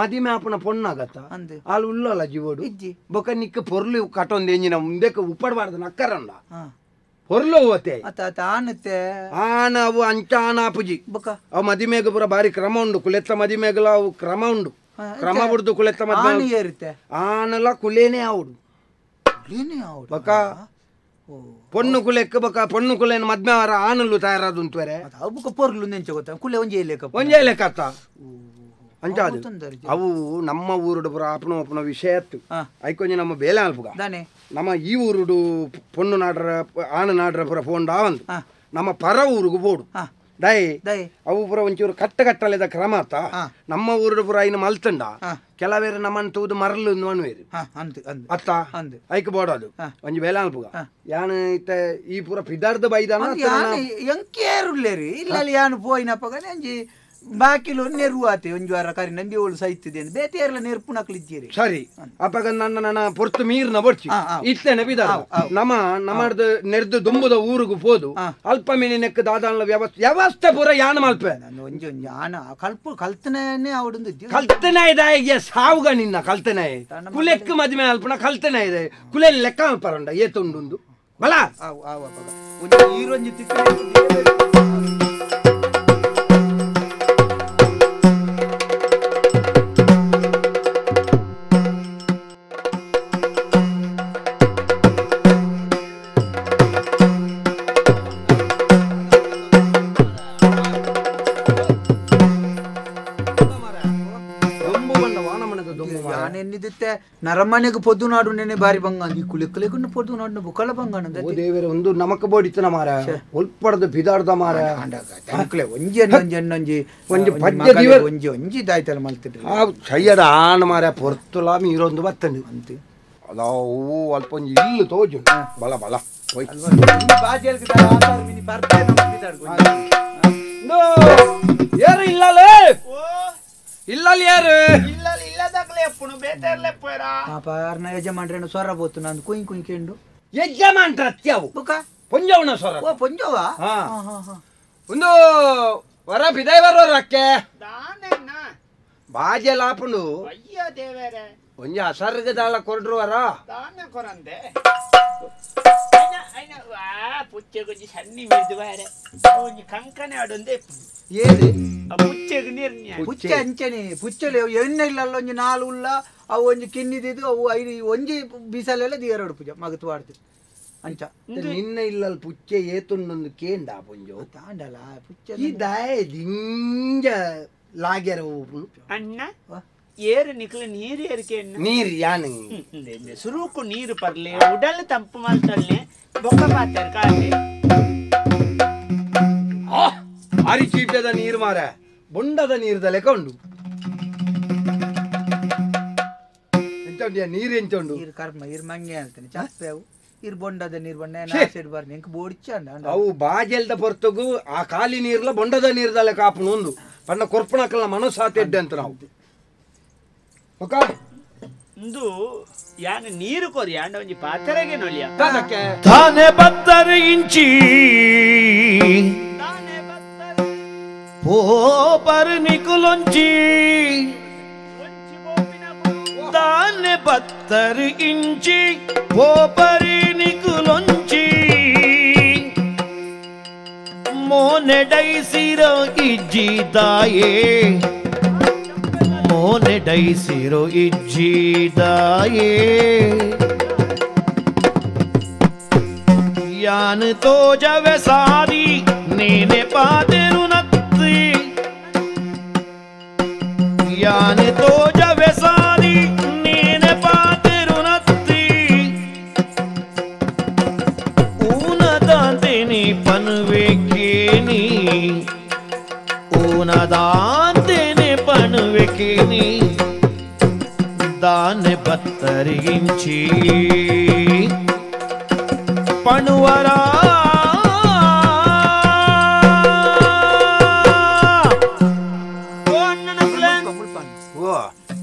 ಮದಿಮೆ ಆಪುನ ಪೊಣ್ಣಾಗತ್ತ ಅಂದು ಆಲ್ ಉಲ್ಲಲ್ಲ ಜೀವೋಡು ಇಜ್ಜಿ ಬೊಕ ನಿಕ್ಕ ಪೊರ್ಲು ಕಟೊಂದು ಎಂಜಿನ ಮುಂದೆಕ್ಕೆ ಉಪ್ಪಡಬಾರ್ದು ನಕ್ಕರಂಡ ಪೊರ್ಲು ಹೋತೆ ಅತ ಅತ ಆನತೆ ಆನ ಅವು ಅಂಚ ಆನಾಪುಜಿ ಬೊಕ ಅವು ಮದಿಮೆಗೆ ಪೂರ ಬಾರಿ ಕ್ರಮ ಉಂಡು ಕುಲೆತ್ತ ಮದಿಮೆಗಲ ಅವು ಕ್ರಮ ಉಂಡು ಕ್ರಮ ಬುಡ್ದು ಕುಲೆತ್ತ ಮದ್ಮೆ ಆನು ಏರುತ್ತೆ ಆನಲ ಕುಲೇನೆ ಆವುಡು ಕುಲೇನೆ ಆವುಡು ಬೊಕ ಪೊಣ್ಣು ಕುಲೆಕ್ ಬೊಕ ಪೊಣ್ಣು ಕುಲೇನ ಮದ್ಮೆ ಅವರ ಆನಲು ತಯಾರಾದುಂತುವರೆ ಅವು ಬೊಕ ಪೊರ್ಲು ನೆಂಚ ಗೊತ್ತ ಕುಲೆ ಒಂಜಿ ಲೇಕ ಒಂಜೇ ಲೆಕ್ಕ ಅಂಚ ಅದು ಅವು ನಮ್ಮ ಊರುಡು ಪೂರ ಆಪುಣ ಒಪ್ಪುನ ವಿಷಯತ್ತು ಐಕೊಂಜಿ ನಮ್ಮ ಬೇಲೆ ಅಲ್ಪುಗ ನಮ್ಮ ಈ ಊರುಡು ಪೊಣ್ಣು ನಾಡ್ರ ಆಣ ನಾಡ್ರ ಪೂರ ಫೋನ್ ಒಂದು ನಮ್ಮ ಪರ ಊರುಗು ಬೋಡು ದಯೆ ಅವು ಪೂರ ಒಂಚೂರು ಕಟ್ಟ ಕಟ್ಟಲೆದ ಕ್ರಮ ಆತ ನಮ್ಮ ಊರುಡು ಪೂರ ಐನ ಮಲ್ತಂಡ ಕೆಲವೇರು ನಮ್ಮನ್ನು ತೂದು ಮರಲು ಅನ್ವೇರು ಅತ್ತ ಐಕ್ ಬೋಡೋದು ಒಂಜಿ ಬೇಲೆ ಅಲ್ಪುಗ ಯಾನು ಇತ್ತ ಈ ಪೂರ ಪಿದಾರ್ದ ಬೈದಾನ ಎಂಕೇರುಲ್ಲೇರಿ ಇಲ್ಲ ಯಾನು ಪೋಯಿನಪ್ಪಗನೆ ಅಂಜಿ ಬಾಕಿಲು ನೆರುವಾತೆ ಒಂಜಿ ವಾರ ಕರಿ ನಂದಿ ಓಳು ಸೈತಿದೆ ಬೇತೆ ಯಾರಲ್ಲ ನೆರ್ಪುನಕ್ಲಿದ್ದೀರಿ ಸರಿ ಅಪಗ ನನ್ನ ನನ್ನ ಪೊರ್ತು ಮೀರ್ನ ಬೊಡ್ಚಿ ಇತ್ತೇನೆ ಬಿದ ನಮ್ಮ ನಮ್ಮದು ನೆರ್ದು ದುಂಬುದ ಊರುಗು ಪೋದು ಅಲ್ಪ ಮೀನಿ ನೆಕ್ ದಾದಾನ ವ್ಯವಸ್ಥೆ ವ್ಯವಸ್ಥೆ ಪೂರ ಯಾನ ಮಲ್ಪೆ ಒಂಜಿ ಒಂಜಿ ಆನ ಕಲ್ಪು ಕಲ್ತನೇ ಅವಡೊಂದು ಕಲ್ತನೆ ಇದೆ ಸಾವುಗ ನಿನ್ನ ಕಲ್ತನೆ ಕುಲೆಕ್ ಮದುವೆ ಅಲ್ಪನ ಕಲ್ತನೆ ಇದೆ ಕುಲೆ ಲೆಕ್ಕ ಅಲ್ಪರಂಡ ಏತುಂಡುಂದು ಬಲ ಒಂಜಿ ಈರೊಂಜಿ ತಿಕ್ಕ ನರಮನೆಗೆ ಪೊದ್ದು ನಾಡು ನೆನೆ ಬಾರಿ ಬಂಗ ಕುಲಿಕ್ಕಲೆಗೂ ಪೊದ್ದು ನಾಡು ಬುಕ್ಕಳ ಬಂಗ ದೇವರ ಒಂದು ನಮಕ ಬೋಡಿತನ ಮಾರ ಒಲ್ಪಡದ ಬಿದಾಡ್ದ ಮಾರ ಒಂಜಿ ಒಂಜಿ ಒಂಜಿ ಒಂಜಿ ಪದ್ಯ ಒಂಜಿ ಒಂಜಿ ದಾಯ್ತಲ್ಲ ಮಲ್ತಿದ್ರು ಆ ಸಯ್ಯದ ಆಣ ಮಾರ ಪೊರ್ತುಲ ಮೀರೊಂದು ಬತ್ತಂಡು ಅಂತ ಅದಾವು ಅಲ್ಪ ಒಂಜಿ ಇಲ್ಲು ತೋಜು ಬಲ ಬಲ ಯಾರು ಇಲ್ಲಲೇ ಇಲ್ಲಲ್ಲಿ ಯಾರು ಪಾರ್ನ ಯಜಮಾನ್ರೇನು ಸ್ವರ ಬೋತು ನಾನು ಕುಯ್ ಕುಯ್ ಕೆಂಡು ಯಜಮಾನ್ರ ಅತ್ಯಾವು ಬುಕ ಪೊಂಜವನ ಸ್ವರ ಓ ಪೊಂಜವ ಒಂದು ವರ ಬಿದಾಯ್ ಬರೋರಕ್ಕೆ ಬಾಜೆ ಲಾಪುಂಡು ಅಯ್ಯೋ ದೇವರೇ ಒಂಜಿ ಅಸರ್ಗದಾಳ ಕೊಡ್ರು ವರ ದಾನ ಕೊರಂದೆ ಐನ ವಾ ಪುಚ್ಚೆಗೊಂಜಿ ಸಣ್ಣಿ ಮಿರ್ದುವಾರೆ ಒಂಜಿ ಕಂಕನೆ ಆಡೊಂದೆ ಏದು ಪುಚ್ಚೆಗ್ ನೀರು ಪುಚ್ಚೆ ಅಂಚನೆ ಪುಚ್ಚಲೆ ಎಣ್ಣೆ ಇಲ್ಲ ಒಂಜಿ ನಾಲು ಉಲ್ಲ ಅವು ಒಂಜಿ ಕಿನ್ನಿದಿದ್ದು ಅವು ಐದು ಒಂಜಿ ಬಿಸಲೆಲ್ಲ ದಿಯರೋಡು ಪೂಜೆ ಮಗತು ಆಡ್ತು ಅಂಚ ನಿನ್ನ ಇಲ್ಲಲ್ ಪುಚ್ಚೆ ಏತುಂಡೊಂದು ಕೇಂಡ ಪುಂಜೋ ತಾಂಡಲ ಪುಚ್ಚೆ ಈ ದಾಯ ದಿಂಜ ಲಾಗ್ಯರ ಅಣ್ಣ ಏರು ನಿಕ್ಲ ನೀರು ಏರಿಕೆ ನೀರು ಯಾನು ಸುರುಕು ನೀರು ಪರ್ಲೆ ಉಡಲ್ ತಂಪು ಮಲ್ತಲ್ನೆ ಬೊಕ್ಕ ಪಾತರ್ ಕಾಲೆ ಅರಿ ಚೀಟದ ನೀರು ಮಾರ ಬೊಂಡದ ನೀರ್ದ ಲೆಕ್ಕ ಉಂಡು ಎಂತ ಉಂಡು ನೀರು ಎಂತ ಉಂಡು ನೀರು ಕರ್ಮ ಇರ್ ಮಂಗೆ ಅಂತಾನೆ ಚಾಪೆ ಅವು ಇರ್ ಬೊಂಡದ ನೀರು ಬಣ್ಣ ಬಾರ್ನಿ ಎಂಕ್ ಬೋಡಿಚ ಅವು ಬಾಜೆಲ್ದ ಪೊರ್ತಗು ಆ ಖಾಲಿ ನೀರ್ಲ ಬೊಂಡದ ನೀರ್ದ ಲೆಕ್ಕ ಆಪುನು ಒಂದು ಪಣ್ಣ ಕೊರ್ಪಣಕಲ್ಲ ಮನಸ್ಸಾತೆ ಎಡ್ಡೆ ಅಂತ ನಾವು ಇಂದು ಯಾನ ನೀರು ಕೊರಿ ಯಾಂಡ ಒಂಜಿ ಪಾತ್ರೆಗೆ ನೊಲಿಯ ತಾನೆ ಬತ್ತರೆ ಇಂಚಿ ಪೋಪರ್ ನಿಕುಲೊಂಚಿ ತಾನೆ ಬತ್ತರೆ ಇಂಚಿ ಪೋಪರಿ ನಿಕುಲೊಂಚಿ ಮೋನೆಡೈಸಿರೋ ಇಜ್ಜಿದಾಯೇ ಮೋನೆಡೈಸಿರೋ ಇಜ್ಜಿದಾಯೇ ಯಾನ್ ತೋಜವೆ ಸಾರಿ ನೀನೆ ಪಾದೆರು ನತ್ತಿ ಯಾನ್ ತೋಜವೆ ಸಾರಿ ನೀನೆ ಪಾದೆರು ನತ್ತಿ ಊನದಾಂತೆನಿ ಪನ್ವೆಕೇನಿ ಊನದಾಂತೆನಿ ಪನ್ವೆಕೇನಿ ದಾನೆ ಬತ್ತರಿಂಚಿ ಪಣುವರಾ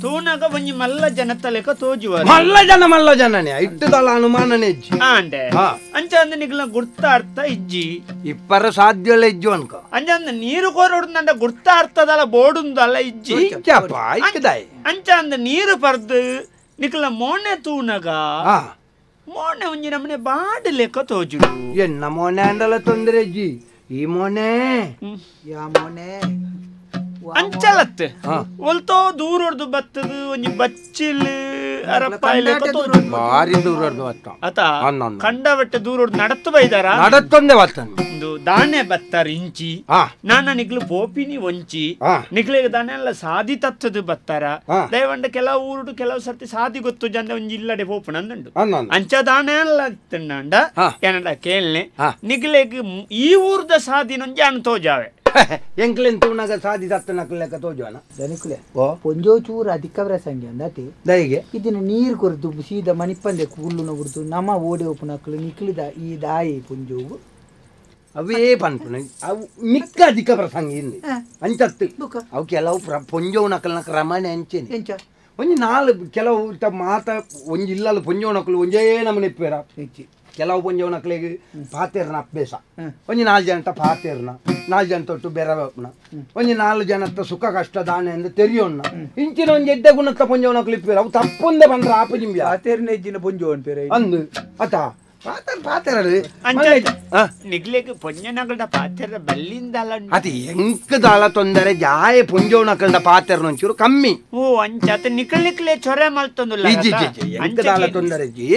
ತೂನಗ ಒಂಜಿ ಮಲ್ಲ ಜನತ ಲೆಕ್ಕ ತೋಜುವ ಮಲ್ಲ ಜನ ಮಲ್ಲ ಜನನೇ ಇಟ್ಟದಲ್ಲ ಅನುಮಾನನೇ ಇಜ್ಜಿ ಆಂಡೆ ಅಂಚ ಅಂದ ನಿಗ್ಲ ಗುರ್ತ ಅರ್ಥ ಇಜ್ಜಿ ಇಪ್ಪರ ಸಾಧ್ಯಲ್ಲ ಇಜ್ಜು ಅನ್ಕ ಅಂಚ ಅಂದ ನೀರು ಕೋರೋಡ್ದಂಡ ಗುರ್ತ ಅರ್ಥದಲ್ಲ ಬೋಡುಂದಲ್ಲ ಇಜ್ಜಿ ಇಜ್ಜಪ್ಪ ಇಕ್ಕದಾಯ್ ಅಂಚ ಅಂದ ನೀರು ಪರ್ದು ನಿಕ್ಲ ಮೋನೆ ತೂನಗ ಮೋನೆ ಒಂಜಿ ನಮ್ಮನೆ ಬಾಡು ಲೆಕ್ಕ ತೋಜುಡು ಎನ್ನ ಮೋನೆ ಅಂಡಲ ತೊಂದರೆ ಇಜ್ಜಿ ಈ ಮೋನೆ ಯಾ ಮೋನೆ ಅಂಚಲತ್ತೆ ಒಲ್ತೋ ದೂರೊಡ್ದು ಬತ್ತದು ಒಂಜಿ ಬಚ್ಚಿಲ್ ಬಾರಿ ದೂರೊಡ್ದು ಬತ್ತ ಅತ ಕಂಡಬಟ್ಟೆ ದೂರೊಡ್ದು ನಡತ್ತು ಬೈದಾರ ನಡತ್ತೊಂದೆ ಬತ್ತ ಒಂದು ದಾನೆ ಬತ್ತಾರ ಇಂಚಿ ನಾನ ನಿಗ್ಲು ಪೋಪಿನಿ ಒಂಚಿ ನಿಗ್ಲಿಗೆ ದಾನೆ ಎಲ್ಲ ಸಾದಿ ತತ್ತದು ಬತ್ತಾರ ದಯವಂಡ ಕೆಲವು ಊರುಡು ಕೆಲವು ಸರ್ತಿ ಸಾದಿ ಗೊತ್ತು ಜನ ಒಂಜಿ ಇಲ್ಲಡೆ ಪೋಪುನ ಅಂದುಂಡು ಅಂಚ ದಾನೆ ಎಲ್ಲ ತಿನ್ನಂಡ ಏನಂಡ ಕೇಳ್ನೆ ನಿಗ್ಲೆಗ್ ಈ ಊರ್ದ ಸಾದಿನೊಂಜಿ ಅನ್ ತೋಜಾವೆ ಎಂಕ್ಲೆನ್ ತೂನಗ ಸಾದಿ ತತ್ತನಕ್ಲೆ ಲೆಕ್ಕ ತೋಜುವನ ದನಿಕುಲೆ ಪೊಂಜೋ ಚೂರು ಅಧಿಕ ಪ್ರಸಂಗಿ ಅಂದಾತಿ ದಯಿಗೆ ಇದನ್ನ ನೀರು ಕೊರ್ದು ಸೀದಾ ಮಣಿಪಂದೆ ಕುಲ್ಲುನ ಗುರ್ತು ನಮ್ಮ ಓಡಿ ಒಪ್ಪುನಕ್ಲು ನಿಕ್ಲಿದ ಈ ದಾಯಿ ಪೊಂಜೋವು ಅವೇ ಪನ್ಪುನ ಅವು ಮಿಕ್ಕ ಅಧಿಕ ಪ್ರಸಂಗ ಇಂದು ಅಂಚತ್ತು ಅವು ಕೆಲವು ಪೊಂಜೋನಕಲ್ನ ಕ್ರಮಣೆ ಅಂಚೇನೆ ಒಂಜಿ ನಾಲ್ ಕೆಲವು ಮಾತ ಒಂಜಿ ಇಲ್ಲಲ್ಲ ಪೊಂಜೋನಕಲು ಒಂಜೇ ನಮೂನೆ ಇಪ್ಪೇರ ಕೆಲವು ಪೊಂಜೋನಕ್ಲೆಗ್ ಪಾತೆರ್ನ ಅಭ್ಯಾಸ ಒಂಜಿ ನಾಲ್ ಜನತ ಪಾತೆರ್ನ ನಾಲ್ ಜನ ತೊಟ್ಟು ಬೆರವಪ್ನ ಒಂಜಿ ನಾಲ್ ಜನತ್ತ ಸುಖ ಕಷ್ಟ ದಾನೆ ಅಂದ್ ತೆರಿಯೋಣ್ಣ ಇಂಚಿನ ಒಂಜಿ ಎಡ್ಡೆ ಗುಣತ್ತ ಪೊಂಜೋನಕ್ಲು ಇಪ್ಪೇರ ಅವು ತಪ್ಪೊಂದೆ ಬಂದ್ರ ಆಪಜಿಂಬ್ಯ ಪಾತೆರ್ನ ಎಜ್ಜಿನ ಪೊಂಜೋನ್ ಪೇರ ಅಂದು ಅತ ಪಾತೆರ್ ಪಾತೆರಡು ನಿಗ್ಲೆಗ್ ಪೊಂಜನಗಳ ಪಾತೆರ ಬಲ್ಲಿಂದಲ್ಲ ಅದು ಎಂಕದಾಳ ತೊಂದರೆ ಜಾಯ ಪೊಂಜೋನಕಲ್ದ ಪಾತೆರ್ನ ಒಂಚೂರು ಕಮ್ಮಿ ಓ ಅಂಚ ನಿಕಲ್ ನಿಕ್ಲೆ ಚೊರೆ ಮಲ್ತೊಂದುಲ್ಲ ಎಂಕದಾಳ ತೊಂದರೆ ಜಿ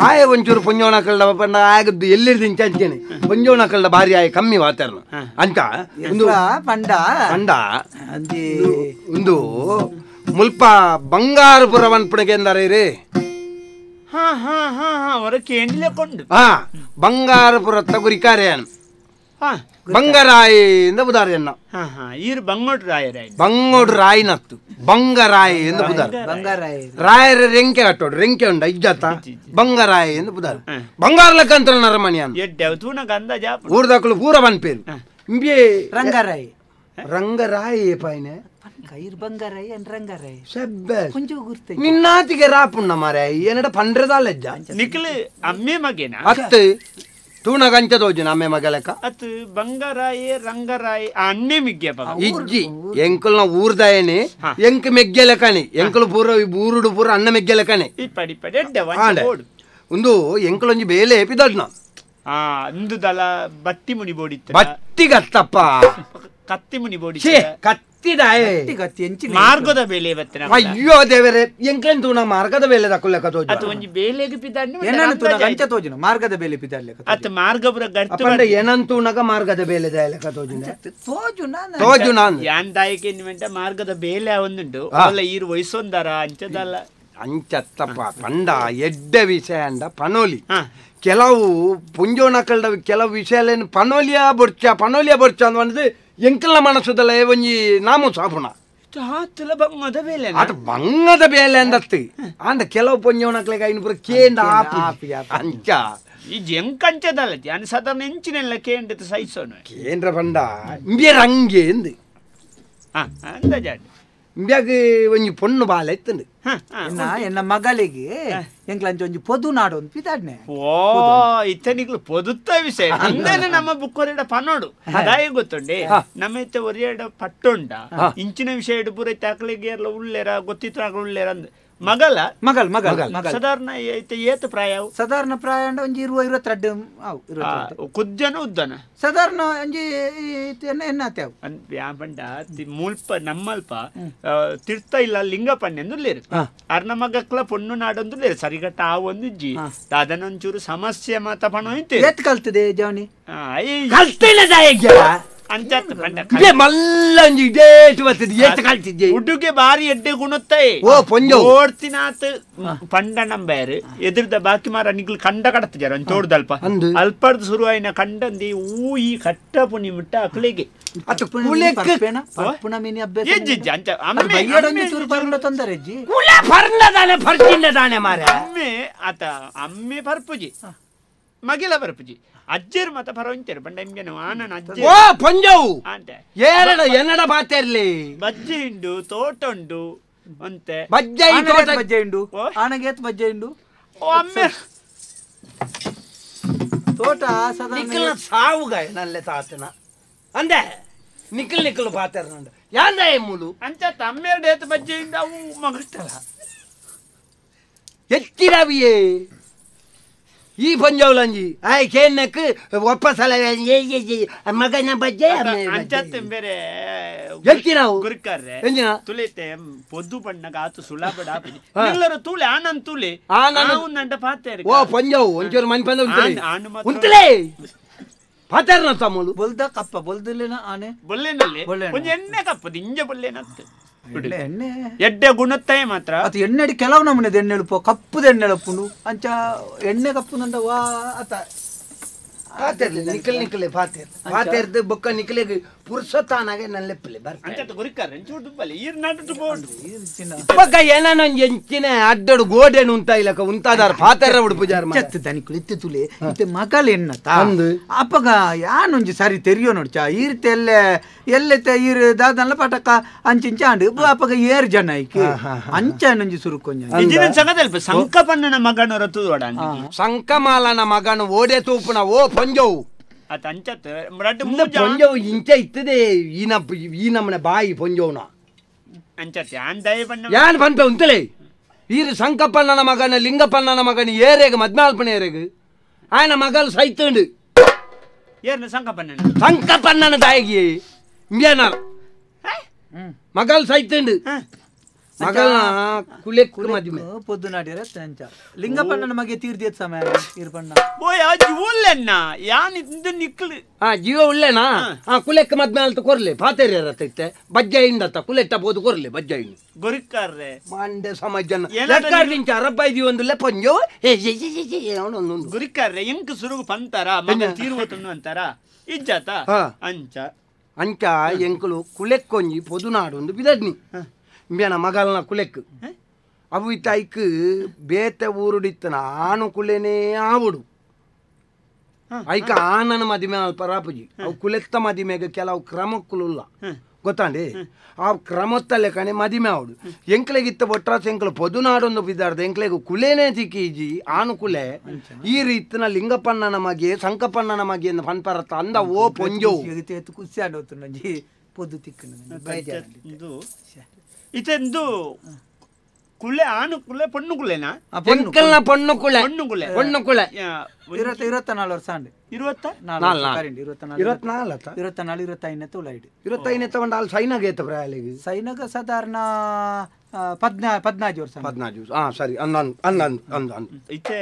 ಆಯ ಒಂಚೂರು ಪೊಂಜೋನಕಲ್ದ ಪಂಡ ಆಗದ್ದು ಎಲ್ಲಿರ್ದು ಇಂಚ ಅಂಚೇನೆ ಪೊಂಜೋನಕಲ್ದ ಬಾರಿ ಆಯ ಕಮ್ಮಿ ವಾತಾರಣ ಅಂತ ಒಂದು ಪಂಡ ಪಂಡ ಒಂದು ಮುಲ್ಪ ಬಂಗಾರಪುರ ವನ್ಪುಣಗೆ ಎಂದರೆ ರೇ ಹಾ ಹಾ ಹಾ ಹಾ ಹೊರ ಕೇಂದ್ಲೆ ಕೊಂಡು ಹಾ ಬಂಗಾರಪುರತ್ತ ಗುರಿಕಾರ್ಯನ್ ಹಾ ಬಂಗರಾಯಿ ಎಂದ ಬುದಾರ್ಯನ್ನ ಹಾ ಹಾ ಈರ್ ಬಂಗೋಡು ರಾಯರಾಯ್ ಬಂಗೋಡು ರಾಯಿನತ್ತು ಬಂಗರಾಯಿ ಎಂದು ಬುದಾರ್ ಬಂಗಾರಾಯಿ ರಾಯರ ರೆಂಕೆ ಕಟ್ಟೋಡು ರೆಂಕೆ ಉಂಡ ಇಜ್ಜತ್ತ ಬಂಗರಾಯಿ ಎಂದು ಬುದಾರ್ ಬಂಗಾರ ಲೆಕ್ಕಂತ ನರಮಣಿಯನ್ ಎಡ್ಡೆ ತೂನ ಗಂಧ ಜಾಪ ಊರ್ದಾಕಲು ಪೂರ ಬನ್ಪೇರು ಇಂಬೆ ರಂಗರಾಯಿ ರಂಗರಾಯಿ ಪಾಯ್ನೆ ಕೈರ್ ಬಂಗಾರಾಯಿ ಅನ್ ರಂಗರಾಯಿ ಸಬ್ಬೆ ಕೊಂಚ ಗುರ್ತೆ ನಿನ್ನಾತಿಗೆ ರಾಪುಣ್ಣ ಮಾರೆ ಏನಡ ಪಂಡ್ರದಾಲ ಲಜ್ಜ ನಿಕ್ಲು ಅಮ್ಮೆ ಮಗೇನ ಅತ್ತು ತೂಣ ಗಂಚ ತೋಜುನ ಅಮ್ಮೆ ಮಗಲಕ ಅತ್ತು ಬಂಗಾರಾಯಿ ರಂಗರಾಯಿ ಅಣ್ಣೆ ಮಿಗ್ಗೆ ಇಜ್ಜಿ ಎಂಕಲ್ನ ಊರ್ದಾಯನೆ ಎಂಕ್ ಮೆಗ್ಗೆಲಕಣೆ ಎಂಕಲು ಪೂರ ಊರುಡು ಪೂರ ಅಣ್ಣ ಮೆಗ್ಗೆಲಕಣೆ ಇಪ್ಪಡಿ ಇಪ್ಪಡಿ ಎಡ್ಡೆ ಒಂದು ಎಂಕಲೊಂಜಿ ಬೇಲೆ ಪಿದಡ್ನ ಆ ಅಂದುದಲ ಬತ್ತಿ ಮುನಿ ಬೋಡಿತ್ತ ಬತ್ತಿಗತ್ತಪ್ಪ ಕತ್ತಿ ಮುನಿ ಬೋಡಿ ಕತ್ತಿದಾಯೆ ಮಾರ್ಗದ ಬೇಲೆ ಬತ್ತಿನ ಅಯ್ಯೋ ದೇವರೇ ಎಂಕ್ಲೆನ್ ತೂಣ ಮಾರ್ಗದ ಬೇಲೆ ದಕ್ಕುಲೆಕ್ಕ ತೋಜು ಅದು ಒಂಜಿ ಬೇಲೆಗೆ ಪಿದಾಡ್ನ ಏನನ ತೂಣ ಗಂಚ ತೋಜುನ ಮಾರ್ಗದ ಬೇಲೆ ಪಿದಾಡ್ಲೆಕ್ಕ ಅತ್ತ ಮಾರ್ಗ ಪುರ ಗರ್ತು ಅಪ್ಪಂಡ ಏನನ್ ತೂಣಗ ಮಾರ್ಗದ ಬೇಲೆ ದಾಯಲೆಕ್ಕ ತೋಜುನ ತೋಜುನ ತೋಜುನ ಯಾನ್ ದಾಯಕೆ ನಿಮೆಂಟ ಮಾರ್ಗದ ಬೇಲೆ ಒಂದುಂಡು ಅಲ್ಲ ಈರು ವಯಸ್ಸೊಂದರ ಅಂಚದಲ್ಲ ಅಂಚತ್ತಪ್ಪ ಪಂಡ ಎಡ್ಡೆ ವಿಷಯ ಅಂಡ ಪನೋಲಿ ಕೆಲವು ಪುಂಜೋನಕಲ್ಡ ಕೆಲವು ವಿಷಯಲೇನು ಪನೋಲಿಯ ಬೊಡ್ಚ ಪನೋಲಿಯ ಬೊಡ್ಚ ಅಂದ್ ಎಂಕಲ್ನ ಮನಸ್ಸುದಲ್ಲ ಒಂಜಿ ನಾಮು ಸಾಪುಣ ಬಂಗದ ಬೇಲೆ ಅದು ಬಂಗದ ಬೇಲೆ ಅಂದತ್ತು ಅಂದ ಕೆಲವು ಪೊಂಜೋನಕ್ಲೆಗ ಐನು ಪೂರ ಕೇಂದ ಆಪಿ ಅಂಚ ಈ ಜಂಕಂಚದಲ್ಲ ಜಾನ ಸಾಧಾರಣ ಎಂಚಿನೆಲ್ಲ ಕೇಂದ್ರ ಸಹಿಸೋನು ಕೇಂದ್ರ ಪಂಡ ಇಂಬಿಯ ರಂಗೆ ಎಂದು ಅಂದ ಜಾಡಿ ಇಂಬ್ಯಾಗ ಒಂಜಿ ಪೊಣ್ಣು ಬಾಲ ಇತ್ತಂದು ಎನ್ನ ಮಗಳಿಗೆ ಎಂಕ್ಲಂಚ ಒಂಜಿ ಪೊದು ನಾಡು ಒಂದು ಪಿದಾಡ್ನೆ ಓ ಇತ್ತನಿಗ್ಲು ಪೊದುತ್ತ ವಿಷಯ ಅಂದೇನೆ ನಮ್ಮ ಬುಕ್ಕೊರೆಡ ಪನೋಡು ಅದಾಯ ಗೊತ್ತುಂಡೆ ನಮ್ಮ ಇತ್ತೆ ಒರಿಯಡ ಪಟ್ಟುಂಡ ಇಂಚಿನ ವಿಷಯ ಇಡು ಪೂರ ಇತ್ತೆ ಎಲ್ಲ ಉಳ್ಳೇರ ಗೊತ್ತಿತ್ತು ಉಳ್ಳೇರ ಅಂದ್ ಮಗಲ ಮಗಲ್ ಮಗಲ್ ಮಗಲ್ ಸಾಧಾರಣ ಐತೆ ಏತು ಪ್ರಾಯ ಸಾಧಾರಣ ಪ್ರಾಯ ಅಂಡ ಒಂಜಿ 22 ಕುಜ್ಜನ ಉದ್ದನ ಸಾಧಾರಣ ಒಂಜಿ ಎನ್ನಾತೆ ಪಂಡ ಮುಲ್ಪ ನಮ್ಮಲ್ಪ ತಿರ್ತ ಇಲ್ಲ ಲಿಂಗಪಣ್ಣೆ ಅಂದುಲ್ಲೇರು ಅರ್ನ ಮಗಕ್ಲ ಪೊಣ್ಣು ನಾಡೊಂದುಲ್ಲೇರು ಸರಿಗಟ್ಟ ಆ ಒಂದು ಇಜ್ಜಿ ಅದನ್ನೊಂಚೂರು ಸಮಸ್ಯೆ ಮಾತ ಪಣ ಐತೆ ಏತ್ ಕಲ್ತದೆ ಜವನಿ ಉಡುಗೆ ಬಾರಿ ಎಡ್ಡೆ ಗುಣತ್ತೆ ಓಡ್ತಿನಾತ್ ಪಂಡ ನಂಬೇರು ಎದುರ್ದ ಬಾಕಿ ಮಾರ ನಿಗ್ಲು ಕಂಡ ಕಡತ ಜರ ಒಂದ್ ತೋಡ್ದಲ್ಪ ಅಲ್ಪರ್ದು ಶುರುವಾಯಿನ ಕಂಡಂದಿ ಊ ಈ ಕಟ್ಟ ಪುಣಿ ಮುಟ್ಟ ಅಕ್ಲಿಗೆ ಅಮ್ಮೆ ಆತ ಅಮ್ಮೆ ಪರ್ಪುಜಿ ಮಗಿಲ ಪರ್ಪುಜಿ ಅಜ್ಜೇರು ಮತ ಪರವಂತೇರು ಪಂಡ ನಿಮ್ಗೆ ಆನನ ಅಜ್ಜೆ ಓ ಪಂಜವು ಏರಡ ಎನ್ನಡ ಬಾತೆರ್ಲಿ ಬಜ್ಜೆ ಉಂಡು ತೋಟ ಉಂಡು ಅಂತೆ ಬಜ್ಜೆ ತೋಟ ಬಜ್ಜೆ ಉಂಡು ಆನಗೇತ್ ಬಜ್ಜೆ ಉಂಡು ಓ ಅಮ್ಮೆ ತೋಟ ಸದಾ ನಿಕ್ಕಲ ಸಾವುಗ ನಲ್ಲೆ ತಾತನ ಅಂದೆ ನಿಕ್ಕಲ್ ನಿಕ್ಕಲು ಬಾತೆರ್ನಂಡ ಯಾಂದ ಎಮ್ಮುಲು ಅಂಚ ತಮ್ಮೇರ್ಡ ಏತ್ ಬಜ್ಜೆ ಉಂಡು ಅವು ಮಗಷ್ಟಲ್ಲ ಎತ್ತಿರವಿಯೇ ಈ ಪಂಜಾವ್ಲಂಜಿ ಆಯ್ ಕೇನ್ನಕ್ ಒಪ್ಪಸಲ ಮಗನ ಬಜ್ಜೆ ಅಂಚತ್ತೆ ಬೇರೆ ಎತ್ತಿನಾವು ಗುರುಕಾರ್ರೆ ಎಂಜಿನ ತುಲೇತೆ ಪೊದ್ದು ಬಣ್ಣಗ ಆತು ಸುಲಾಬಡ ನಿಲ್ಲರು ತೂಲೆ ಆನಂದ್ ತೂಲೆ ಆನಂದ ಪಾತೇರು ಓ ಪಂಜಾವು ಒಂಚೂರು ಮನ್ ಪಂದ ಉಂತಲೆ ಉಂತಲೆ ಪಾತೇರ್ನ ತಮ್ಮಲು ಬೊಲ್ದ ಕಪ್ಪ ಬೊಲ್ದಲೇನ ಆನೆ ಬೊಲ್ಲೆನಲ್ಲಿ ಒಂಜಿ ಎಣ್ಣೆ ಕಪ್ಪದು ಇಂಜ ಬೊಲ್ಲೆನತ್ತು ಎಣ್ಣೆ ಎಡ್ಡೆ ಗುಣತ್ತೆ ಮಾತ್ರ ಅದು ಎಣ್ಣೆಡಿ ಕೆಲವು ನಮೂನೆದ ಎಣ್ಣೆ ಎಳುಪು ಕಪ್ಪುದ ಎಣ್ಣೆ ಎಳುಪುಂಡು ಅಂಚ ಎಣ್ಣೆ ಕಪ್ಪುನಂದ ವಾ ಅತ ಪಾತೇರ್ಲಿ ನಿಕ್ಕಲ್ ನಿಕ್ಕಲೆ ಪಾತೇರ್ ಪಾತೇರ್ದು ಬೊಕ್ಕ ನಿಕ್ಕಲೆಗ್ ಪುರ್ಸೊತ್ತಾನಾಗೆ ನನ್ನ ಲೆಪ್ಪಲೆ ಬರ್ತೆ ಅಂಚತ ಗುರಿಕಾರ ಎಂಚೂಡು ಬಲೆ ಈರ್ ನಡುಟು ಬೋಡು ಪಕ್ಕ ಏನನ ಎಂಚಿನ ಅಡ್ಡಡು ಗೋಡೆನು ಉಂತ ಇಲಕ ಉಂತಾದಾರ ಪಾತೆರ ಉಡುಪುಜಾರ ಚತ್ತು ದನಿಕುಲು ಇತ್ತೆ ತುಲೆ ಇತ್ತೆ ಮಗಲ್ ಎನ್ನತ ಅಪ್ಪಗ ಯಾನೊಂಜಿ ಸರಿ ತೆರಿಯೋ ನೋಡ್ಚಾ ಈರ್ತೆ ಎಲ್ಲೆ ಎಲ್ಲೆತ್ತೆ ಈರ್ ದಾದನ್ಲ ಪಟಕ ಅಂಚಿಂಚ ಆಂಡ್ ಅಪ್ಪಗ ಏರ್ ಜನ ಐಕೆ ಅಂಚಾನೊಂಜಿ ಸುರುಕೊಂಜ ಇಜಿನ ಸಂಗದಲ್ಪ ಸಂಕಪಣ್ಣನ ಮಗನ ರತುದೋಡ ಸಂಕಮಾಲನ ಮಗನ ಓಡೆ ತೂಪುನ ಓ ಪೊಂಜವು ಅತ ಅಂಚತ್ ಪೊಂಜವು ಇಂಚ ಇತ್ತದೆ ಈ ನಮ್ಮನೆ ಬಾಯಿ ಪೊಂಜವುನ ಅಂಚತ್ ಯಾನ್ ದಯ ಬಣ್ಣ ಯಾನ್ ಪನ್ಪೆ ಉಂತಲೇ ಈರು ಸಂಕಪ್ಪಣ್ಣನ ಮಗನ ಲಿಂಗಪ್ಪಣ್ಣನ ಮಗನ ಏರೇಗ ಮದ್ಮಾಲ್ಪನ ಏರೇಗ ಆಯನ ಮಗಲ್ ಸೈತುಂಡು ಏರ್ನ ಸಂಕಪ್ಪಣ್ಣನ ಸಂಕಪ್ಪಣ್ಣನ ತಾಯಿಗೆ ಇಂಬಿಯನ ಮಗಲ್ ಸೈತುಂಡು ಮಗಲ್ನ ಕುಲೆಕ್ಕು ಮದುವೆ ಪೊದ್ದು ನಾಡಿರ ಅಂಚ ಲಿಂಗಪ್ಪಣ್ಣನ ಮಗೆ ತೀರ್ದಿಯತ್ ಸಮಯ ಇರ್ಪಣ್ಣ ಓಯ್ ಆ ಜೀವ ಯಾನ್ ಇಂದು ನಿಕ್ಲು ಆ ಜೀವ ಉಲ್ಲೇನಾ ಆ ಕುಲೆಕ್ಕ ಮದ್ಮೆ ಅಲ್ತ ಕೊರ್ಲೆ ಪಾತೆರಿ ಇತ್ತೆ ಬಜ್ಜ ಇಂದತ್ತ ಕುಲೆಟ್ಟ ಬೋದು ಕೊರ್ಲೆ ಬಜ್ಜ ಇಂದು ಗೊರಿಕ್ಕಾರ್ರೆ ಮಂಡೆ ಸಮಾಜನ ಲಕ್ಕಾರ್ದಿಂಚ ಅರಬ್ಬ ಇದೀವಿ ಒಂದು ಲೆಪ್ಪಂಜೋ ಅವನೊಂದು ಗುರಿಕ್ಕಾರ್ರೆ ಎಂಕ್ ಸುರುಗು ಪಂತಾರ ಮಗ ತೀರ್ವತನ್ನು ಅಂತಾರ ಇಜ್ಜಾತ ಅಂಚ ಅಂಚ ಎಂಕುಲು ಕುಲೆಕ್ಕೊಂಜಿ ಪೊದುನಾಡು ಒಂದು ಬಿದಡ್ನಿ ಇಂಬ್ಯಾನ ಮಗಲ್ನ ಕುಲೆಕ್ ಅವು ಇತ್ತ ಐಕ್ ಬೇತೆ ಊರುಡಿತ್ತನ ಆನು ಕುಲೆನೇ ಆವುಡು ಐಕ ಆನನ ಮದಿಮೆ ಅಲ್ಪ ರಾಪುಜಿ ಅವು ಕುಲೆತ್ತ ಮದಿಮೆಗೆ ಕೆಲವು ಕ್ರಮಕ್ಕುಲುಲ್ಲ ಗೊತ್ತಾಂಡಿ ಆ ಕ್ರಮತ್ತಲ್ಲೇ ಕಣೆ ಮದಿಮೆ ಆವಡು ಎಂಕ್ಲೆಗಿತ್ತ ಒಟ್ರಾಸ ಎಂಕ್ಲು ಪೊದುನಾಡೊಂದು ಬಿದ್ದಾರ್ದು ಎಂಕ್ಲೆಗ್ ಕುಲೇನೇ ತಿಕ್ಕೀಜಿ ಆನು ಕುಲೆ ಈ ರೀತಿನ ಲಿಂಗಪ್ಪಣ್ಣನ ಮಗೆ ಸಂಕಪ್ಪಣ್ಣನ ಮಗೆ ಎಂದು ಪನ್ಪರತ್ತ ಅಂದ ಓ ಪೊಂಜೋ ಖುಷಿ ಆಡೋತು ಪೊದ್ದು ತಿಕ್ಕನ ಇತೆಂದು ಕುಲೆ ಆನು ಕುಲೆ ಪೊಣ್ಣು ಕುಲೆನಾ ಎಂಕಲ್ನ ಪೊಣ್ಣು ಕುಲೆ ಪೊಣ್ಣು ಕುಲೆ ಪೊಣ್ಣು ಕುಲೆ 24 ವರ್ಷ ಅಂಡೆ 24 24 25 ತುಳೈಡ್ 25 ತಗೊಂಡ ಅಲ್ಲಿ ಸೈನಾಗ ಏತ ಪ್ರಾಯಲಿಗೆ ಸೈನಾಗ ಸಾಧಾರಣ 14 ವರ್ಷ 14 ಹಾ ಸರಿ ಅಂದ ಅಂದ ಅಂದ ಅಂದ ಇತ್ತೆ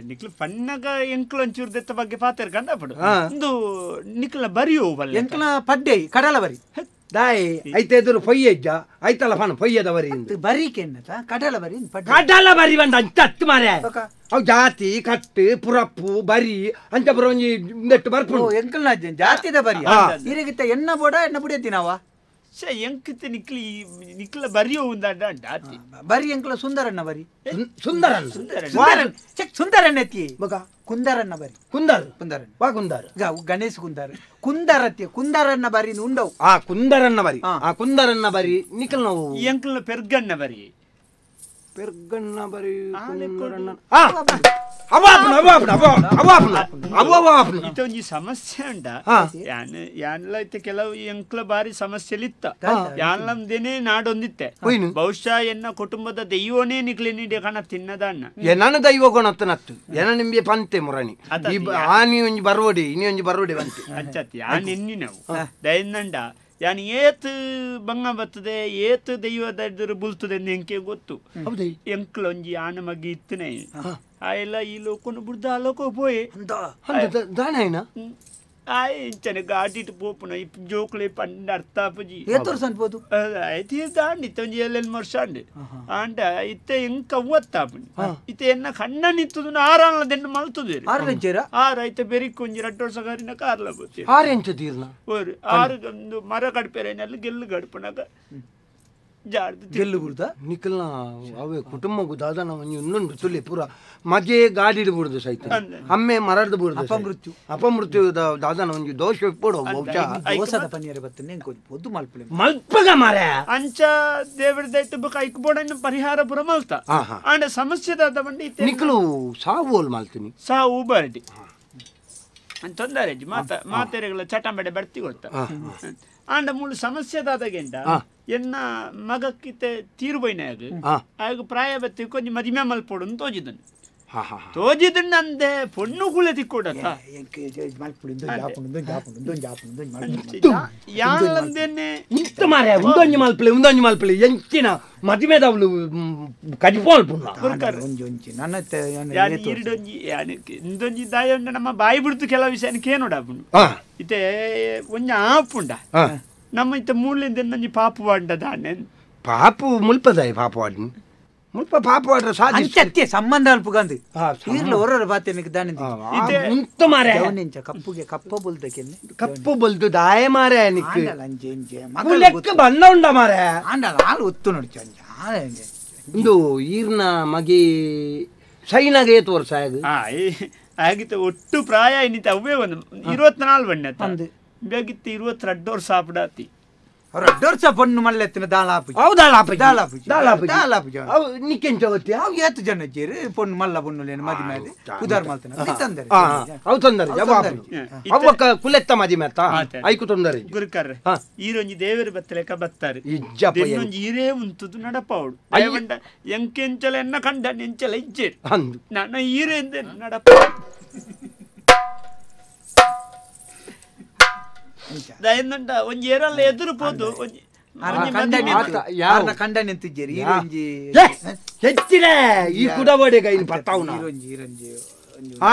ನಿಕ್ಲು ಪಣ್ಣಗ ಎಂಕ್ಲು ಒಂಚೂರು ದೆತ್ತ ಬಗ್ಗೆ ಪಾತೆರ್ ಕಂದ ಪಡು ಇಂದು ನಿಕ್ಲ ಬರಿಯೋ ಬಲ್ಲೆ ಎಂಕ್ಲ ಪಡ್ಡೆ ಕಡಲ ಬರಿ ದಾಯಿ ಐತೆ ಎದುರು ಪೊಯ್ಯಜ್ಜ ಐತಲ್ಲ ಫಾನ ಪೊಯ್ಯದ ಬರಿ ಬರಿ ಕೆನ್ನತ ಕಡಲ ಬರಿ ಕಡಲ ಬರಿ ಬಂದ ಅಂಚ ಹತ್ತು ಮಾರೆ ಅವು ಜಾತಿ ಕಟ್ಟು ಪುರಪ್ಪು ಬರಿ ಅಂಚ ಬರೋ ಒಂಜಿ ನೆಟ್ಟು ಬರ್ಪು ಎಂಕಲ್ನ ಜಾತಿದ ಬರಿ ಇರಗಿತ್ತ ಎಣ್ಣ ಬೋಡ ಎಣ್ಣ ಬುಡಿಯತ್ತಿ ನಾವ ಛೆ ಎಂಕಿತ್ತ ನಿಕ್ಲಿ ನಿಕ್ಲ ಬರಿಯೋ ಉಂದಾಡ ಜಾತಿ ಬರಿ ಎಂಕ್ಲ ಸುಂದರಣ್ಣ ಬರಿ ಸುಂದರಣ್ಣ ಸುಂದರಣ್ಣ ಚೆಕ್ ಸುಂದರಣ್ಣ ಎತ್ತಿ ಮಗ ಕುಂದರಣ್ಣ ಬರಿ ಕುಂದರ್ ಕುಂದರಣ್ಣ ವಾ ಕುಂದರ್ ಗಣೇಶ್ ಕುಂದರ್ ಕುಂದರತ್ತಿ ಕುಂದರಣ್ಣ ಬರಿ ಉಂಡವು ಆ ಕುಂದರಣ್ಣ ಬರಿ ಆ ಕುಂದರಣ್ಣ ಬರಿ ನಿಕಲ್ ನಾವು ಎಂಕ್ಲ ಪೆರ್ಗಣ್ಣ ಬರಿ ಪೆರ್ಗಣ್ಣ ಬರಿ ಕುಂದರಣ್ಣ ಆ ಅವಾಪ್ನ ಅವಾಪ್ನ ಅವಾಪ್ನ ಅವಾಪ್ನ ಇದೊಂದು ಸಮಸ್ಯೆ ಉಂಡ ಯಾನ್ ಯಾನ್ಲ ಇತ್ತೆ ಕೆಲವು ಎಂಕ್ಲ ಬಾರಿ ಸಮಸ್ಯೆಲಿತ್ತ ಯಾನ್ಲಂದೇನೆ ನಾಡೊಂದಿತ್ತೆ ಬಹುಶಃ ಎನ್ನ ಕುಟುಂಬದ ದೈವನೇ ನಿಕ್ಲೆ ನೀಡಿ ಕಣ ತಿನ್ನದಣ್ಣ ಎನ್ನನ ದೈವ ಗುಣತ್ತನತ್ತು ಎನ ನಿಂಬೆ ಪಂತೆ ಮುರಣಿ ಆನಿ ಒಂಜಿ ಬರೋಡಿ ಇನಿ ಒಂಜಿ ಬರೋಡಿ ಬಂತೆ ಅಚ್ಚತ್ ಯಾನ್ ಎನ್ನಿ ನಾವು ದಯನಂಡ ಯಾನ್ ಏತ್ ಬಂಗ ಬರ್ತದೆ ಏತ್ ದೈವದ ಬುಲ್ತದೆ ಎಂಕೆ ಗೊತ್ತು ಎಂಕ್ಲ ಒಂಜಿ ಆನ ಮಗಿ ಇತ್ತನೆ ಆ ಎಲ್ಲ ಈ ಲೋಕನು ಬುಡ್ದ ಆ ಲೋಕ ಪೋಯೆ ಆಯ್ ಇಂಚನೆ ಗಾಡಿಟ್ ಪೋಪುನ ಇಪ್ ಜೋಕ್ಲೆ ಪಂಡ ಅರ್ಥ ಆಪುಜಿ ಏತ್ ವರ್ಷ ಅನ್ಬೋದು ತೀರ್ದಾಂಡ್ ಇತ್ತೆ ಒಂಜಿ ಏಳೆಲ್ ವರ್ಷ ಅಂಡ್ ಆಂಡ ಇತ್ತೆ ಎಂಕ ಅವ್ವತ್ತಾಪುನಿ ಇತ್ತೆ ಎನ್ನ ಕಣ್ಣ ನಿತ್ತುದು ಆರಾನ್ಲ ದೆಂಡು ಮಲ್ತುದು ಆರ್ ಐತೆ ಬೆರಿಕ್ ಒಂಜಿ ರಡ್ಡು ವರ್ಷ ಕಾರಿನ ಕಾರ್ಲ ಬೋತಿ ಆರ್ ಎಂಚ ತೀರ್ನ ಓರು ಆರು ಒಂದು ಮರ ಕಡ್ಪೆರೆನಲ್ಲಿ ಗೆಲ್ಲು ಗಡ್ಪುನಾಗ ಗೆಲ್ಲು ಬುಡ್ದ ನಿಕಲ್ನ ಅವೇ ಕುಟುಂಬಕ್ಕೂ ದಾದನ ಒಂಜಿ ಇನ್ನೊಂದು ತುಲಿ ಪೂರ ಮಗೆ ಗಾಡಿಡ್ ಬುಡ್ದು ಸೈತ ಅಮ್ಮೆ ಮರಡ್ದು ಬುಡ್ದು ಅಪಮೃತ್ಯು ಅಪಮೃತ್ಯು ದಾದನ ಒಂಜಿ ದೋಷ ಇಪ್ಪಡು ಬಹುಶಃ ದೋಸದ ಪನ್ನೀರ್ ಬತ್ತನೆ ಪೊದ್ದು ಮಲ್ಪಲೆ ಮಲ್ಪಗ ಮಾರೆ ಅಂಚ ದೇವರ ದೈತ ಬುಕ ಐಕ್ ಬೋಡನ್ನು ಪರಿಹಾರ ಪುರ ಮಲ್ತ ಆಂಡ ಸಮಸ್ಯೆ ದಾದ ಬಂಡಿ ನಿಕಲು ಸಾವು ಮಲ್ತೀನಿ ಸಾವು ಬರ್ಡಿ ತೊಂದರೆ ಮಾತ ಮಾತೆರೆಗಳ ಚಟಂಬಡೆ ಬರ್ತಿ ಗೊತ್ತ ಆಂಡ ಮೂಳು ಸಮಸ್ಯೆ ದಾದಗೆಂಡ ಎನ್ನ ಮಗಕ್ಕಿತ್ತೆ ತೀರ್ಬೈನಾಗ ಆಗ ಪ್ರಾಯ ಬತ್ತಿ ಕೊಂಚ ಮದಿಮೆ ಮಲ್ಪೊಡು ತೋಜಿದನು ತೋಜಿದನ್ ಅಂದೆ ಪೊಣ್ಣು ಕುಳೆ ತಿಕ್ಕೊಡತ್ತ ಯಾನ್ಲಂದೇನೆ ಇಂತ ಮಾರೆ ಉಂದೊಂಜಿ ಮಲ್ಪಲೆ ಉಂದೊಂಜಿ ಮಲ್ಪಲೆ ಎಂಚಿನ ಮದಿಮೆದವ್ಲು ಕಜಿಪೋಲ್ ಪುಣ್ಣ ಈರಿಡೊಂಜಿ ಇಂದೊಂಜಿ ದಾಯ ನಮ್ಮ ಬಾಯಿ ಬಿಡ್ತು ಕೆಲವು ವಿಷಯ ಕೇನೋಡಾಪುಂಡು ಇತ್ತೆ ಒಂಜಿ ಆಪುಂಡ ನಮ್ಮ ಇತ್ತೆ ಮೂಲಿಂದ ಒಂಜಿ ಪಾಪು ವಾಂಡ ದಾನೆ ಪಾಪು ಮುಲ್ಪದಾಯ ಪಾಪು ವಾಡ್ನಿ ಮುಲ್ಪ ಪಾಪ ಸಾಧಿ ಅಂಚತ್ತೆ ಸಂಬಂಧ ಅಲ್ಪುಗಂದು ಈರ್ಲ ಹೊರರ ಬಾತೆ ದಾನಿ ಉಂತು ಮಾರೆ ನಿಂಚ ಕಪ್ಪುಗೆ ಕಪ್ಪ ಬೊಲ್ದಕ್ಕೆ ಕಪ್ಪು ಬೊಲ್ದು ದಾಯ ಮಾರೆ ನಿಕ್ಕು ಅಂಜೆ ಅಂಜೆ ಲೆಕ್ಕ ಬಣ್ಣ ಉಂಡ ಮಾರೆ ಆಂಡಲ ಆಳು ಒತ್ತು ನೋಡಿ ಅಂಜೆ ಇಂದು ಈರ್ನ ಮಗಿ ಸೈನಾಗ ಏತು ವರ್ಷ ಆಗ ಆಗಿತ್ತು ಒಟ್ಟು ಪ್ರಾಯ ಇನ್ನಿತ ಅವೇ ಒಂದು 24 ಬಣ್ಣ ಬೇಗಿತ್ತು 22 ವರ್ಷ ಆಪಡಾತಿ 2 ವರ್ಷ ಪೊಣ್ಣು ಮಲ್ಲೆತ್ತಿನ ದಾಲಾಪು ಅವು ದಾಲಾಪು ದಾಲಾಪು ದಾಲಾಪು ದಾಲಾಪು ಅವು ನಿಕ್ಕೆಂಚ ಗೊತ್ತಿ ಅವು ಏತು ಜನ ಇಜ್ಜೇರು ಪೊಣ್ಣು ಮಲ್ಲ ಪೊಣ್ಣುಲೇನು ಮದಿ ಮೇಲೆ ಉದಾರ ಮಲ್ತನ ತೊಂದರೆ ಅವು ತೊಂದರೆ ಅವು ಕುಲೆತ್ತ ಮದಿ ಮೇತ ಐಕು ತೊಂದರೆ ಗುರುಕರ್ರೆ ಈರೊಂಜಿ ದೇವರು ಬತ್ತಲೆಕ ಬತ್ತಾರೆ ಇನ್ನೊಂಜಿ ಈರೇ ಉಂತುದು ನಡಪಾವಡು ಎಂಕೆಂಚಲ ಎನ್ನ ಕಂಡ ನೆಂಚಲ ಇಜ್ಜೇರು ನಾನು ಈರೇ ನಡಪ ಒಂಜಿ ಏರಲ್ಲ ಎದುರು ಪೋದು ಕಂಡ ನಿಂತಿದ್ದೀರಿ ಹೆಚ್ಚಿನ ಈ ಕುಡಬಡೆ ಕೈ ಪತ್ತಾವುನ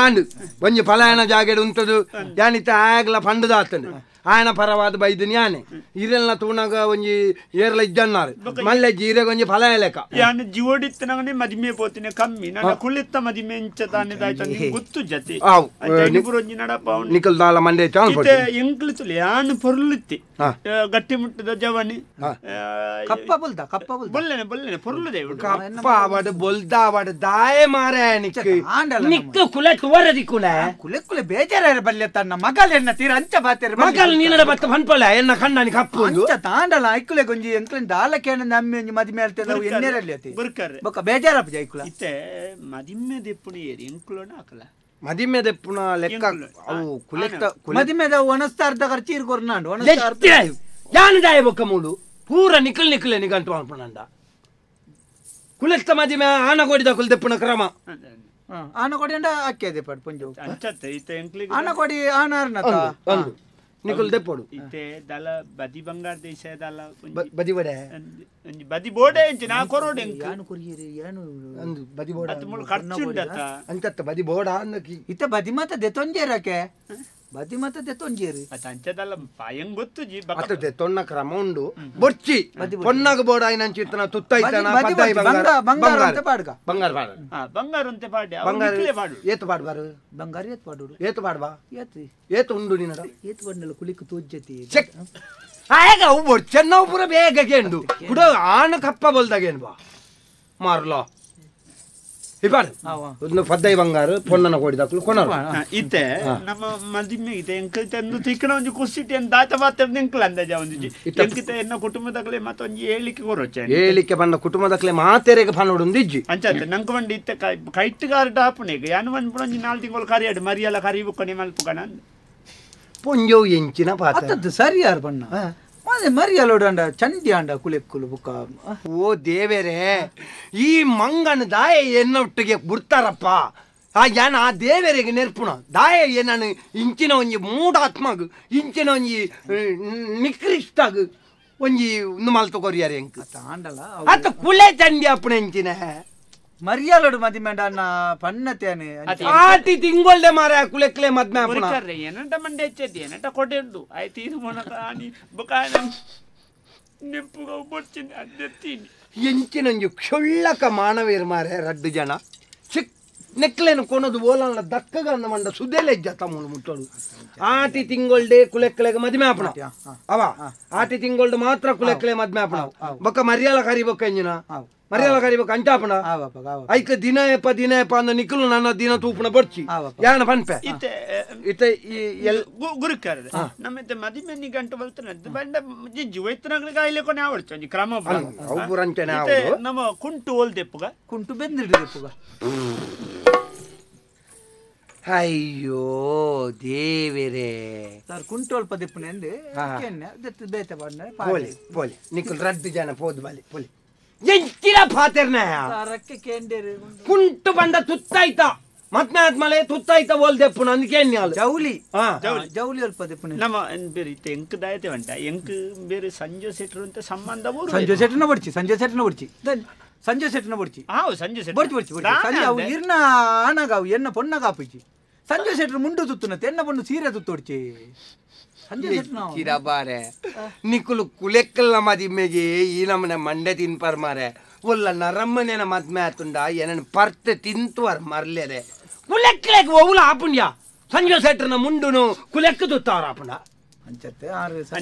ಆಂಡ್ ಒಂಜಿ ಫಲಾಯಣ ಜಾಗೆಡ್ ಉಂಟದು ಯಾನಿತ ಆಗ್ಲ ಪಂಡುದಾತಂಡು ಆಯನ ಪರವಾದ ಬೈದು ಯಾನೆ ಇರೆಲ್ನ ತೂಣಗ ಒಂಜಿ ಏರ್ಲ ಇಜ್ಜನ್ನಾರು ಮಲ್ಲೆ ಜೀರೆಗೆ ಒಂಜಿ ಫಲಾಯ ಲೆಕ್ಕ ಯಾನು ಜೀವಡಿತ್ತನಗನೆ ಮದಿಮೆ ಪೋತಿನ ಕಮ್ಮಿ ನನ್ನ ಕುಳಿತ ಮದಿಮೆ ಎಂಚ ತಾನೆ ದಾಯ್ತ ಗೊತ್ತು ಜತಿ ಒಂಜಿ ನಡಪ ನಿಕಲ್ ದಾಲ ಮಂಡೆ ಎಂಕ್ಲು ತುಲಿ ಯಾನು ಪೊರ್ಲುತ್ತಿ ಗಟ್ಟಿ ಮುಟ್ಟದ ಜವನಿ ಕಪ್ಪ ಬೊಲ್ದ ಕಪ್ಪ ಬೊಲ್ದ ಬೊಲ್ಲೆನೆ ಬೊಲ್ಲೆನೆ ಪೊರ್ಲುದೆ ಕಪ್ಪ ಅವಡು ಬೊಲ್ದ ಅವಡು ದಾಯ ಮಾರೆ ನಿಕ್ಕ ನಿಕ್ಕ ಕುಲೆ ತುವರ ದಿಕ್ಕುಲೆ ಕುಲೆ ಕುಲೆ ಬೇಜಾರ ಬಲ್ಲೆ ತನ್ನ ಮಗಲೆನ್ನ ತೀರ ಅಂಚ ಬಾತೆರ ಮಗಲ್ ನೀನಡ ಬತ್ತ ಪನ್ಪಲೆ ಎನ್ನ ಕಣ್ಣನಿ ಕಪ್ಪು ಅಂಚ ತಾಂಡಲ ಐಕುಲೆ ಗೊಂಜಿ ಎಂಕ್ಲೆನ್ ದಾಲಕೇನ ನಮ್ಮಿ ಒಂಜಿ ಮದಿಮೆ ಅಲ್ತೆ ನಾವು ಎನ್ನೆರಲ್ಲಿ ಅತಿ ಗುರುಕರ್ರೆ ಬೊಕ್ಕ ಬೇಜಾರಪ್ಪ ಜೈಕುಲ ಇತ್ತೆ ಮದಿಮೆ ದೆಪ್ಪುನ ಏರಿ ಎಂಕ್ಲೋನ ಆಕಲ ಮದಿಮೆ ದೆಪ್ಪುನ ಲೆಕ್ಕ ಅವು ಕುಲೆತ್ತ ಮದಿಮೆದ ಒಣಸ್ತ ಅರ್ಧ ಖರ್ಚು ಇರ್ ಕೊರ್ನಾಂಡು ಒಣಸ್ತ ಅರ್ಧ ಯಾನು ದಾಯ ಬೊಕ್ಕ ಮೂಲು ಪೂರ ನಿಕಲ್ ನಿಕಲೆ ನಿಗಂಟು ಅನ್ಪುನಂಡ ಕುಲೆತ್ತ ಮದಿಮೆ ಆನಗೋಡಿದ ಕುಲ್ ದೆಪ್ಪುನ ಕ್ರಮ ಆನಕೋಡಿ ಅಂಡ ಅಕ್ಕೆ ಪಾಡು ಪುಂಜು ಅಂಚತ್ತೆ ಇತ್ತೆ ಎಂಕ್ಲಿಗೆ ಆನಕೋಡಿ ಆನಾರ್ನತ ನಿಕಲ್ ದೆಪ್ಪೊಡು ಇತ್ತೆ ದಲ ಬದಿ ಬಂಗಾರ ದೇಶ ದಲ ಬದಿ ಬಡೆ ಒಂಜಿ ಬದಿ ಬೋಡೆ ಎಂಚಿ ನಾ ಕೊರೋಡೆ ಯಾನು ಕೊರಿಯರಿ ಯಾನು ಅಂದು ಬದಿ ಬೋಡ ಅತ್ ಮುಳು ಖರ್ಚು ಉಂಡತ್ತ ಅಂಚತ್ತ ಬದಿ ಬೋಡ ಅಂದಕಿ ಇತ್ತ ಬದಿ ಮಾತ ದೆತೊಂಜೇರಕ್ಕೆ ಬದಿ ಮಾತ ದೆತೊಂಜೇರು ಅತ್ತ ಅಂಚದಲ್ಲ ಪಾಯಂ ಗೊತ್ತು ಜಿ ಅತ್ತ ದೆತೊನ್ನ ಕ್ರಮ ಉಂಡು ಬೊರ್ಚಿ ಪೊನ್ನಾಗ ಬೋಡ ಐನಂಚಿತ್ತನ ತುತ್ತೈತನ ಪದ್ದಾಯಿ ಬಂಗಾರ ಬಂಗಾರ ಅಂತ ಪಾಡ್ಗ ಬಂಗಾರ ಪಾಡ ಬಂಗಾರ ಅಂತ ಪಾಡಿ ಬಂಗಾರ ಪಾಡು ಏತು ಪಾಡ್ಬಾರು ಬಂಗಾರ ಏತು ಪಾಡು ಏತು ಪಾಡ್ಬಾ ಏತು ಏತು ಉಂಡು ನಿನ್ನಡ ಏತು ಬಂಡಲ ಕುಲಿಕ್ ತೋಜ್ಜತಿ ಚೆಕ್ ಆಗ ಅವು ಬೊರ್ಚನ್ನವು ಪೂರ ಬೇಗ ಕೇಂಡು ಕುಡ ಆನ ಕಪ್ಪ ಬಲ್ದಾಗೇನು ಬಾ ಮಾರ್ಲಾ ಇಪಾಡು ಪದ್ದೈ ಬಂಗಾರ ಪೊನ್ನನ ಕೋಡಿದಾಕ್ಲು ಕೊನರು ಇತ್ತೆ ನಮ್ಮ ಮದಿಮೆ ಇದೆ ಎಂಕಲ್ ತಂದು ತಿಕ್ಕಣ ಒಂಜಿ ಕುಸಿಟಿ ಅಂತ ದಾತ ಬಾತ ಎಂಕಲ್ ಅಂದಾಜ ಒಂಜಿ ಎಂಕಿತ ಎನ್ನ ಕುಟುಂಬದಕ್ಲೆ ಮತ್ತೊಂಜಿ ಹೇಳಿಕೆ ಕೊರೊಚ್ಚೆ ಹೇಳಿಕೆ ಬಂದ ಕುಟುಂಬದಕ್ಲೆ ಮಾತೆರೆಗೆ ಪನ್ನೊಡು ಇಜ್ಜಿ ಅಂಚತ್ತೆ ನಂಗೆ ಬಂದು ಇತ್ತೆ ಕೈಟ್ಟುಗಾರ ಡಾಪುನೆಗ್ ಯಾನು ಬಂದ್ಬಿಡು ಒಂಜಿ 4 ತಿಂಗಳು ಕರಿಯಾಡು ಮರಿಯಲ್ಲ ಕರಿಬುಕ್ಕನೆ ಮಲ್ಪುಕಣ ಪೊಂಜೋ ಎಂಚಿನ ಪಾತ ಅತ್ತದ್ದು ಸರಿ ಯಾರು ಬಣ್ಣ ಅದೇ ಮರಿಯಲೋಡಂಡ ಚಂಡಿ ಅಂಡ ಕುಲೆಕ್ಕುಲು ಬುಕ್ಕ ಓ ದೇವರೇ ಈ ಮಂಗನ ದಾಯ ಎನ್ನೊಟ್ಟಿಗೆ ಬಿಡ್ತಾರಪ್ಪ ಆ ಯಾನ ಆ ದೇವರಿಗೆ ನೆರ್ಪುಣ ದಾಯ ಏನಾನು ಇಂಚಿನ ಒಂಜಿ ಮೂಢಾತ್ಮಗ್ ಇಂಚಿನ ಒಂಜಿ ನಿಕೃಷ್ಟಾಗ್ ಒಂಜಿ ಮಲ್ತು ಕೊರಿಯಾರ ಎಂಕ್ ಆಂಡಲ ಅತ್ತ ಕುಲೆ ಚಂಡಿ ಅಪ್ಪಣ ಎಂಚಿನ ಮರಿಯಲೋಡು ಮದಿಮೆಂಡ ಅನ್ನ ಪನ್ನತೇನೆ ಆಟಿ ತಿಂಗೊಳ್ದೆ ಮಾರ ಕುಲೆಕ್ಲೆ ಮದ್ಮೆ ಅಪ್ಪಣ ಏನಂಟ ಮಂಡೆ ಹೆಚ್ಚೈತಿ ಏನಂಟ ಕೊಟ್ಟೆ ಉಂಟು ಆಯ್ತು ಇದು ಮೊನಕ ಆನಿ ಬುಕಾನ ನೆಪ್ಪುಗ ಒಬ್ಬೊಡ್ಚಿನ ಅದ್ದೆತ್ತೀನಿ ಎಂಚಿನೊಂಜಿ ಕ್ಷುಳ್ಳಕ ಮಾನವೀರ್ ಮಾರೆ ರಡ್ಡು ಜನ ಚಿಕ್ ನೆಕ್ಲೇನು ಕೊನದು ಓಲಲ್ಲ ದಕ್ಕಗಂದ ಮಂಡ ಸುದೆಲೆ ಇಜ್ಜ ತಮ್ಮನು ಮುಟ್ಟೋಡು ಆಟಿ ತಿಂಗೊಳ್ಡೆ ಕುಲೆಕ್ಲೆಗೆ ಮದ್ಮೆ ಅಪ್ಪಣ ಅವ ಆಟಿ ತಿಂಗೊಳ್ಡು ಮಾತ್ರ ಕುಲೆಕ್ಲೆ ಮದ್ಮೆ ಅಪ್ಪಣ ಬೊಕ್ಕ ಮರಿಯಲ ಕರಿ ಬೊಕ್ಕ ಎಂಜಿನ ಮರಿಯಲ ಕರಿಬೇಕು ಅಂಚಾಪಣ ಐಕ ದಿನ ಎಪ್ಪ ದಿನ ಎಪ್ಪ ಅಂದ ನಿಕ್ಕಲು ನನ್ನ ದಿನ ತೂಪುಣ ಬರ್ಚಿ ಯಾನ ಪನ್ಪೆ ಇತ್ತೆ ಇತ್ತೆ ಈ ಎಲ್ ಗುರುಕರ್ ನಮ್ಮ ಮದಿಮೆ ಗಂಟು ಬಲ್ತನ ಬಂಡ ಜಿಜ್ಜಿ ಒಯ್ತನಾಗ್ಲಿ ಕಾಯಿಲೆ ಕೊನೆ ಆವಡ್ಚು ಒಂಜಿ ಕ್ರಮ ಅವು ನಮ್ಮ ಕುಂಟು ಓಲ್ದೆಪ್ಪುಗ ಕುಂಟು ಬೆಂದಿಡ್ದೆಪ್ಪುಗ ಅಯ್ಯೋ ದೇವರೇ ಸರ್ ಕುಂಟು ಅಲ್ಪ ದೆಪ್ಪುನೆ ಅಂದೆ ಬೇತೆ ಬಾಡ್ನ ಪೋಲಿ ಪೋಲಿ ನಿಕ್ಕಲು ರಡ್ಡು ಜನ ಪೋದು ಬಲಿ ಪೋಲಿ ಎಂಚಿನ ಪಾತೆರ್ನ ಕುಂಟು ಬಂದ ತುತ್ತಾಯ್ತ ಮದ್ಮೆ ಆದ್ಮೇಲೆ ತುತ್ತಾಯ್ತ ಓಲ್ದೆಪ್ಪುನ ಅಂದ್ಕೆ ಜೌಲಿ ಜೌಲಿ ಅಲ್ಪ ದೆಪ್ಪುನ ನಮ್ಮ ಬೇರೆ ಇತ್ತೆ ಎಂಕ್ ದಾಯತೆ ಉಂಟ ಎಂಕ್ ಬೇರೆ ಸಂಜೆ ಸೆಟ್ರು ಅಂತ ಸಂಬಂಧ ಸಂಜೆ ಸೆಟ್ನ ಬಡ್ಚಿ ಸಂಜೆ ಸೆಟ್ನ ಬಡ್ಚಿ ಸಂಜೆ ಸೆಟ್ನ ಬಡ್ಚಿ ಹಾವು ಸಂಜೆ ಸೆಟ್ ಬಡ್ಚಿ ಬಡ್ಚಿ ಸಂಜೆ ಅವು ಇರ್ನ ಆನಗ ಅವು ಎನ್ನ ಪೊನ್ನಗ ಆಪಿಚಿ ಸಂಜೆ ಸೆಟ್ರು ಮುಂಡು ತುತ್ತುನ ತೆನ್ನ ಪೊಣ್ಣು ಸೀರೆ ತುತ್ತೊಡ್ಚಿ ಬಾರೆ ನಿಕ್ಕುಲು ಕುಲೆಕ್ಕಲ್ಲ ಮದಿಮೆಗೆ ಈ ನಮ್ಮನೆ ಮಂಡೆ ತಿನ್ಪರ್ ಮಾರೆ ಒಲ್ಲ ನರಮ್ಮನೇನ ಮದ್ಮೆ ಆತುಂಡ ಏನನ್ ಪರ್ತೆ ತಿಂತುವರ್ ಮರ್ಲೇದೆ ಕುಲೆಕ್ಲೆಗ್ ಒವ್ಲ ಆಪುಂಡ್ಯ ಸಂಜೆ ಸೆಟ್ರನ ಮುಂಡುನು ಕುಲೆಕ್ ತುತ್ತಾರ ಆಪುಂಡ ಅಂಚತ್ತೆ ಆರು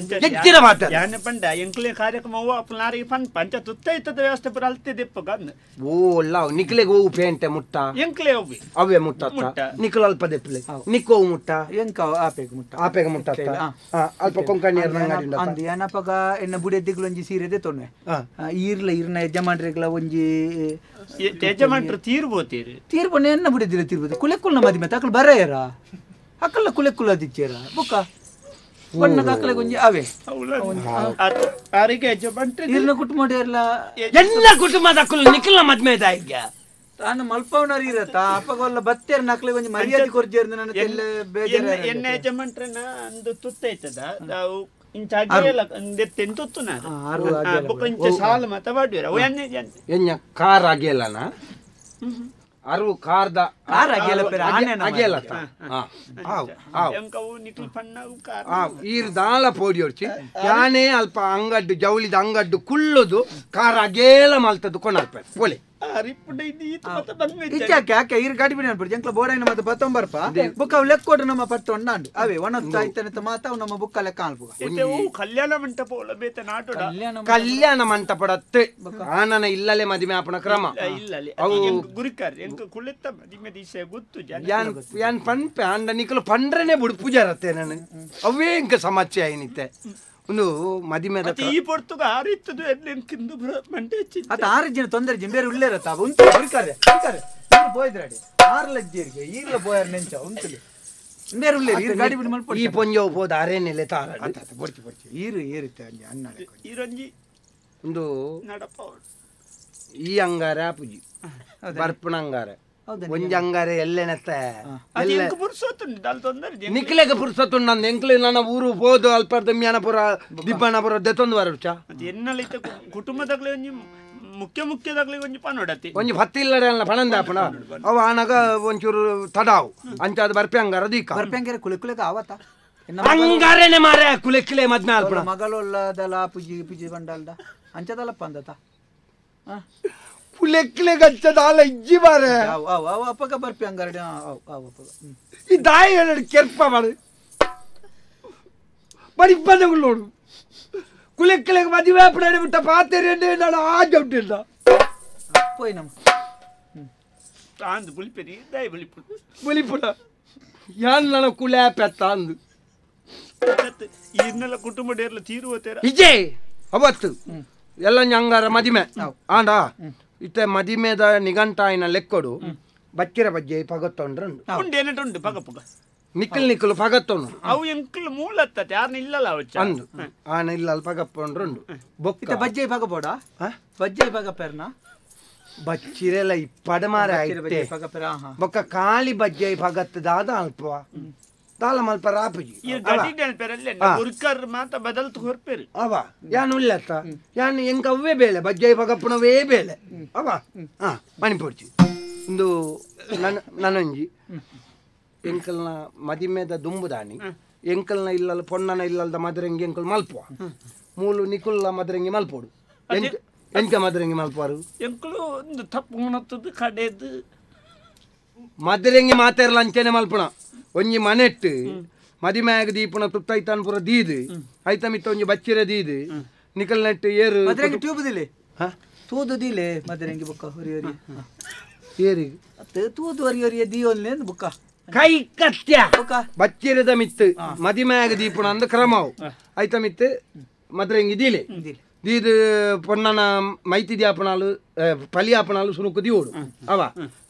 ಎಚ್ಚಿನ ಮಾತ ಯಾನೆ ಪಂಡ ಎಂಕ್ಲೆ ಕಾರ್ಯಕ್ರಮ ಓ ಅಪ್ಪನಾರಿಗೆ ಪನ್ ಪಂಚ ತುತ್ತ ಇತ್ತದ ವ್ಯವಸ್ಥೆ ಪುರ ಅಲ್ತೆ ದೆಪ್ಪ ಗಂದ ಓ ಅಲ್ಲ ನಿಕ್ಲೆಗ್ ಓವು ಪೇಂಟೆ ಮುಟ್ಟ ಎಂಕ್ಲೆ ಒವ್ವೆ ಅವೇ ಮುಟ್ಟ ನಿಕ್ಲ ಅಲ್ಪ ದೆಪ್ಪಲೆ ನಿಕ್ಕೋ ಮುಟ್ಟ ಎಂಕ ಆಪೆಗ್ ಮುಟ್ಟ ಆಪೆಗ್ ಮುಟ್ಟ ಅಲ್ಪ ಕೊಂಕಣಿ ಅಂದ್ ಏನಪಗ ಎನ್ನ ಬುಡೆದಿಗ್ಲ ಒಂಜಿ ಸೀರೆ ದೆತ್ತೊನ್ವೆ ಈರ್ಲ ಈರ್ನ ಯಜಮಾನ್ರಿಗ್ಲ ಒಂಜಿ ಯಜಮಾನ್ರು ತೀರ್ಬೋತೀರಿ ತೀರ್ಬೋನೆ ಎನ್ನ ಬುಡೆದಿಲ್ಲ ತೀರ್ಬೋದು ಕುಲೆಕ್ಕುಲ್ನ ಮದಿಮೆ ತಕಲ್ ಬರೆಯರ ಅಕ್ಕಲ್ಲ ಕುಲೆಕ್ಕುಲ್ಲ ದಿಚ್ಚೇರ ಬುಕ್ಕ ಬಣ್ಣದ ಅಕ್ಕಲೆ ಒಂಜಿ ಅವೇ ಆರಿಗೆ ಯಜಮಾನ್ರಿ ಈರ್ನ ಕುಟುಂಬ ಎಲ್ಲ ಎಲ್ಲ ಕುಟುಂಬದ ಅಕ್ಕಲು ನಿಖಿಲ ಮದ್ಮೆ ಇದ್ದ ತಾನು ಮಲ್ಪವನರು ಇರತ್ತ ಅಪ್ಪಗೊಲ್ಲ ಬತ್ತೇರ್ ನಕ್ಲೆ ಒಂಜಿ ಮರ್ಯಾದೆ ಕೊರ್ಜೇರ್ದ ನನ್ನ ತೆಲ್ಲೆ ಬೇಜಾರ ಎನ್ನ ಯಜಮಾನ್ರನ ಅಂದು ತುತ್ತ ಐತದ ಅವು ಇಂಚ ಅಗೆಲ ಅಂದೆತ್ತೆನ್ ತುತ್ತುನ ಬೊಕ್ಕ ಇಂಚ ಸಾಲ ಮತ ಬಾಡ್ವೇರ ಅವು ಎನ್ನೆ ಎನ್ನ ಕಾರ್ ಅಗೆಲನ ಅರು ಕಾರ್ದ ಕಾರ್ ಅಗೆಲ ಪೆರ ಆನೆ ಅಗೆಲತ ಆವ್ ಆವ್ ಎಂಕವು ನಿಖಿಲ್ ಪಣ್ಣವು ಕಾರ್ ಆವ್ ಈರ್ ದಾಲ ಪೋಡಿಯೊರ್ಚಿ ಯಾನೇ ಅಲ್ಪ ಅಂಗಡ್ಡು ಜೌಳಿದ ಅಂಗಡ್ಡು ಕುಲ್ಲುದು ಕಾರ್ ಅಗೇಲ ಮಲ್ತದ್ದು ಕೊನರ್ಪೆ ಪೋಲೆ ಈರ್ ಗಾಡಿ ಬಿಡಿ ಅನ್ಬಿಡಿ ಜಂಕ್ಲ ಬೋಡೈನ ಮತ್ತೆ ಬತ್ತೊಂಬರ್ಪ ಬುಕ್ಕ ಅವು ಲೆಕ್ಕೊಡು ನಮ್ಮ ಪಟ್ಟು ಉಂಡಾಂಡು ಅವೇ ಒಣತ್ತು ಆಯ್ತಾನೆ ಮಾತ ಅವು ನಮ್ಮ ಬುಕ್ಕ ಲೆಕ್ಕ ಅನ್ಪುಗ ಕಲ್ಯಾಣ ಮಂಟಪ ಒಳ ಬೇತ ನಾಟೋಡ ಕಲ್ಯಾಣ ಮಂಟಪಡತ್ತೆ ಆನನ ಇಲ್ಲಲೇ ಮದಿಮೆ ಆಪಣ ಕ್ರಮ ಇಲ್ಲ ಅವು ಗುರಿಕಾರ್ ಎಂಕ ಕುಳಿತ ಮದಿಮೆ ದಿಸೆ ಗೊತ್ತು ಯಾನ್ ಯಾನ್ ಪನ್ಪೆ ಅಂಡ ನಿಕಲು ಪಂಡ್ರನೆ ಬುಡು ಪೂಜಾರತ್ತೆ ನಾನು ಅವೇ ಎಂಕ ಸಮಸ್ಯೆ ಆಯ್ನಿತ್ತೆ ಒಂದು ಮದಿಮೆ ಈ ಪೊರ್ತುಗ ಆರಿತ್ತದು ಎಂಕಿಂದು ಮಂಡೆ ಅತ ಆರು ಜನ ತೊಂದರೆ ಜನ ಬೇರೆ ಉಳ್ಳೇರತ್ತ ಉಂಟು ಗುರಿಕಾರೆ ಗುರಿಕಾರೆ ಪೋಯ್ದ್ರಾಡಿ ಆರು ಲಜ್ಜೇರಿಗೆ ಈರ್ಲ ಬೋಯರ್ ನೆಂಚ ಉಂಟುಲಿ ಬೇರೆ ಉಳ್ಳೇರಿ ಈರು ಗಾಡಿ ಬಿಡಿ ಮಲ್ಪ ಈ ಪೊಂಜೋ ಪೋದ ಅರೇನೆಲೆ ತಾರ ಬೊಡ್ಚಿ ಬೊಡ್ಚಿ ಈರು ಏರುತ್ತೆ ಅಂಜಿ ಅಣ್ಣ ಈರಂಜಿ ಒಂದು ನಡಪ ಈ ಅಂಗಾರ ಪೂಜಿ ಬರ್ಪಣ ಅಂಗಾರ ಒಂಜಿ ಅಂಗಾರೆ ಎಲ್ಲೆನತ್ತೆ ನಿಕ್ಲೆಗ ಪುರ್ಸೊತ್ತುಂಡು ನಂದು ಎಂಕ್ಲೆ ನನ್ನ ಊರು ಪೋದು ಅಲ್ಪರ್ದ ಮ್ಯಾನಪುರ ದಿಬ್ಬನಪುರ ದೆತ್ತೊಂದು ವರುಚ ಎನ್ನಲಿತ ಕುಟುಂಬದಾಗ್ಲೇ ಒಂಜಿ ಮುಖ್ಯ ಮುಖ್ಯದಾಗ್ಲೇ ಒಂಜಿ ಪನೋಡತಿ ಒಂಜಿ ಹತ್ತಿ ಇಲ್ಲಡೆ ಅಲ್ಲ ಪಣಂದ ಅಪ್ಪಣ ಅವು ಆನಗ ಒಂಚೂರು ತಡಾವು ಅಂಚಾದ ಬರ್ಪೆ ಅಂಗಾರ ದೀಕ ಬರ್ಪೆ ಅಂಗಾರ ಕುಲೆ ಕುಲೆಗ ಆವತ್ತ ಅಂಗಾರೇನೆ ಮಾರೆ ಕುಲೆಕ್ಲೆ ಮದ್ನ ಅಲ್ಪಣ ಮಗಳೊಲ್ಲದಲ ಪುಜಿ ಪುಜಿ ಬಂಡಲ್ದ ಅಂಚದಲ್ಲಪ್ಪ ಅಂದತ ಕುಲೆಕ್ಲೆ ಗಚ್ಚದಾಲ ಇಜ್ಜಿ ಬಾರೆ ಅವ್ ಅವ್ ಅವ್ ಅಪ್ಪಗ ಬರ್ಪಿ ಅಂಗಾರಡೆ ಅವ್ ಅವ್ ಅಪ್ಪಗ ಈ ದಾಯಿ ಹೇಳಿ ಕೆರ್ಪ ಮಾಡು ಬಡಿ ಬಂದಗಳು ನೋಡು ಕುಲೆಕ್ಲೆಗೆ ಮದುವೆ ಅಪ್ಪಣೆ ಬಿಟ್ಟ ಪಾತೆರೆ ನಾನು ಆ ಜೌಟಿಲ್ಲ ಪೋಯ್ ನಮ್ಮ ತಾಂದು ಬುಲಿಪೆರಿ ದಾಯಿ ಬುಲಿಪು ಬುಲಿಪುಡ ಯಾನ್ ನನ್ನ ಕುಲೆ ಪೆತ್ತ ಅಂದು ಇನ್ನೆಲ್ಲ ಕುಟುಂಬ ಡೇರ್ಲ ತೀರುವತೇರ ಇಜೆ ಅವತ್ತು ಎಲ್ಲ ಅಂಗಾರ ಮದಿಮೆ ಆಂಡ ಇತ್ತೆ ಮದಿಮೆದ ನಿಘಂಟಾಯಿನ ಲೆಕ್ಕೊಡು ಬಚ್ಚಿರ ಬಜ್ಜೆ ಪಗತ್ತೊಂಡ್ರು ಉಂಡು ಪಗ ಪಗ ನಿಕ್ಕಲ್ ನಿಕ್ಕಲು ಪಗತ್ತೊಂಡು ಅವು ಎಂಕಲ್ ಮೂಲತ್ತ ಯಾರನ್ನ ಇಲ್ಲಲ್ಲ ಅವಚ್ಚ ಅಂದು ಆನ ಇಲ್ಲ ಪಗಪ್ಪೊಂಡ್ರುಂಡು ಬೊಕ್ಕ ಬಜ್ಜೆ ಪಗ ಬೋಡ ಬಜ್ಜೆ ಪಗ ಪೆರ್ನ ಬಚ್ಚಿರೆಲ್ಲ ಇಪ್ಪಡ ಮಾರ ಐತೆ ಬೊಕ್ಕ ಖಾಲಿ ಬಜ್ಜೆ ಪಗತ್ತು ದಾದ ಅಲ್ಪ ದಾಲ ಮಲ್ಪ ರಾಪುಜಿ ಮಾತ ಬದಲ್ತು ಹೊರ್ಪೇರು ಅವ ಯಾನ್ ಉಲ್ಲತ್ತ ಯಾನ್ ಎಂಕ ಅವೇ ಬೇಳೆ ಬಜ್ಜೈ ಪಗಪ್ಪನವೇ ಬೇಳೆ ಅವ ಹಾ ಮಣಿಪೊಡ್ಚಿ ಒಂದು ನನ್ನ ನನಂಜಿ ಎಂಕಲ್ನ ಮದಿಮೆದ ದುಂಬುದಾನಿ ಎಂಕಲ್ನ ಇಲ್ಲಲ್ಲ ಪೊನ್ನನ ಇಲ್ಲಲ್ದ ಮದರಂಗಿ ಎಂಕಲ್ ಮಲ್ಪುವ ಮೂಲು ನಿಕುಲ್ಲ ಮದರಂಗಿ ಮಲ್ಪೋಡು ಎಂಕ ಮದರಂಗಿ ಮಲ್ಪುವರು ಎಂಕಲು ಒಂದು ತಪ್ಪು ಉಣತ್ತದು ಕಡೆದು ಮದರಂಗಿ ಮಾತಾರಲ್ಲ ಅಂಚೆನೆ ಮಲ್ಪಣ ಒಂಜಿ ಮನೆಟ್ಟು ಮದಿಮ್ಯಾಗ ದೀಪನ ತುತ್ತೈತಾನ್ ಪೂರ ದೀದು ಐತ ಮಿತ್ತ ಒಂಜಿ ಬಚ್ಚಿರ ದೀದು ನಿಕಲ್ ನೆಟ್ಟು ಏರು ಮದರಂಗಿ ಟ್ಯೂಬ್ ದಿಲೆ ತೂದು ದಿಲೆ ಮದರಂಗಿ ಬುಕ್ಕ ಹೊರಿ ಹೊರಿ ಏರಿ ತೂದು ಹೊರಿ ಹೊರಿ ದಿಯೋನ್ಲೆ ಬುಕ್ಕ ಕೈ ಕತ್ಯ ಬಚ್ಚಿರದ ಮಿತ್ತು ಮದಿಮ್ಯಾಗ ದೀಪನ ಅಂದ ಕ್ರಮವು ಐತ ಮಿತ್ತು ಮದರಂಗಿ ದೀಲೆ ದೀದು ಪೊನ್ನನ ಮೈತಿ ದ್ಯಾಪನಾಲು ಪಲಿಯಾಪನಾಲು ಸುರುಕು ದಿಯೋಡು ಅವ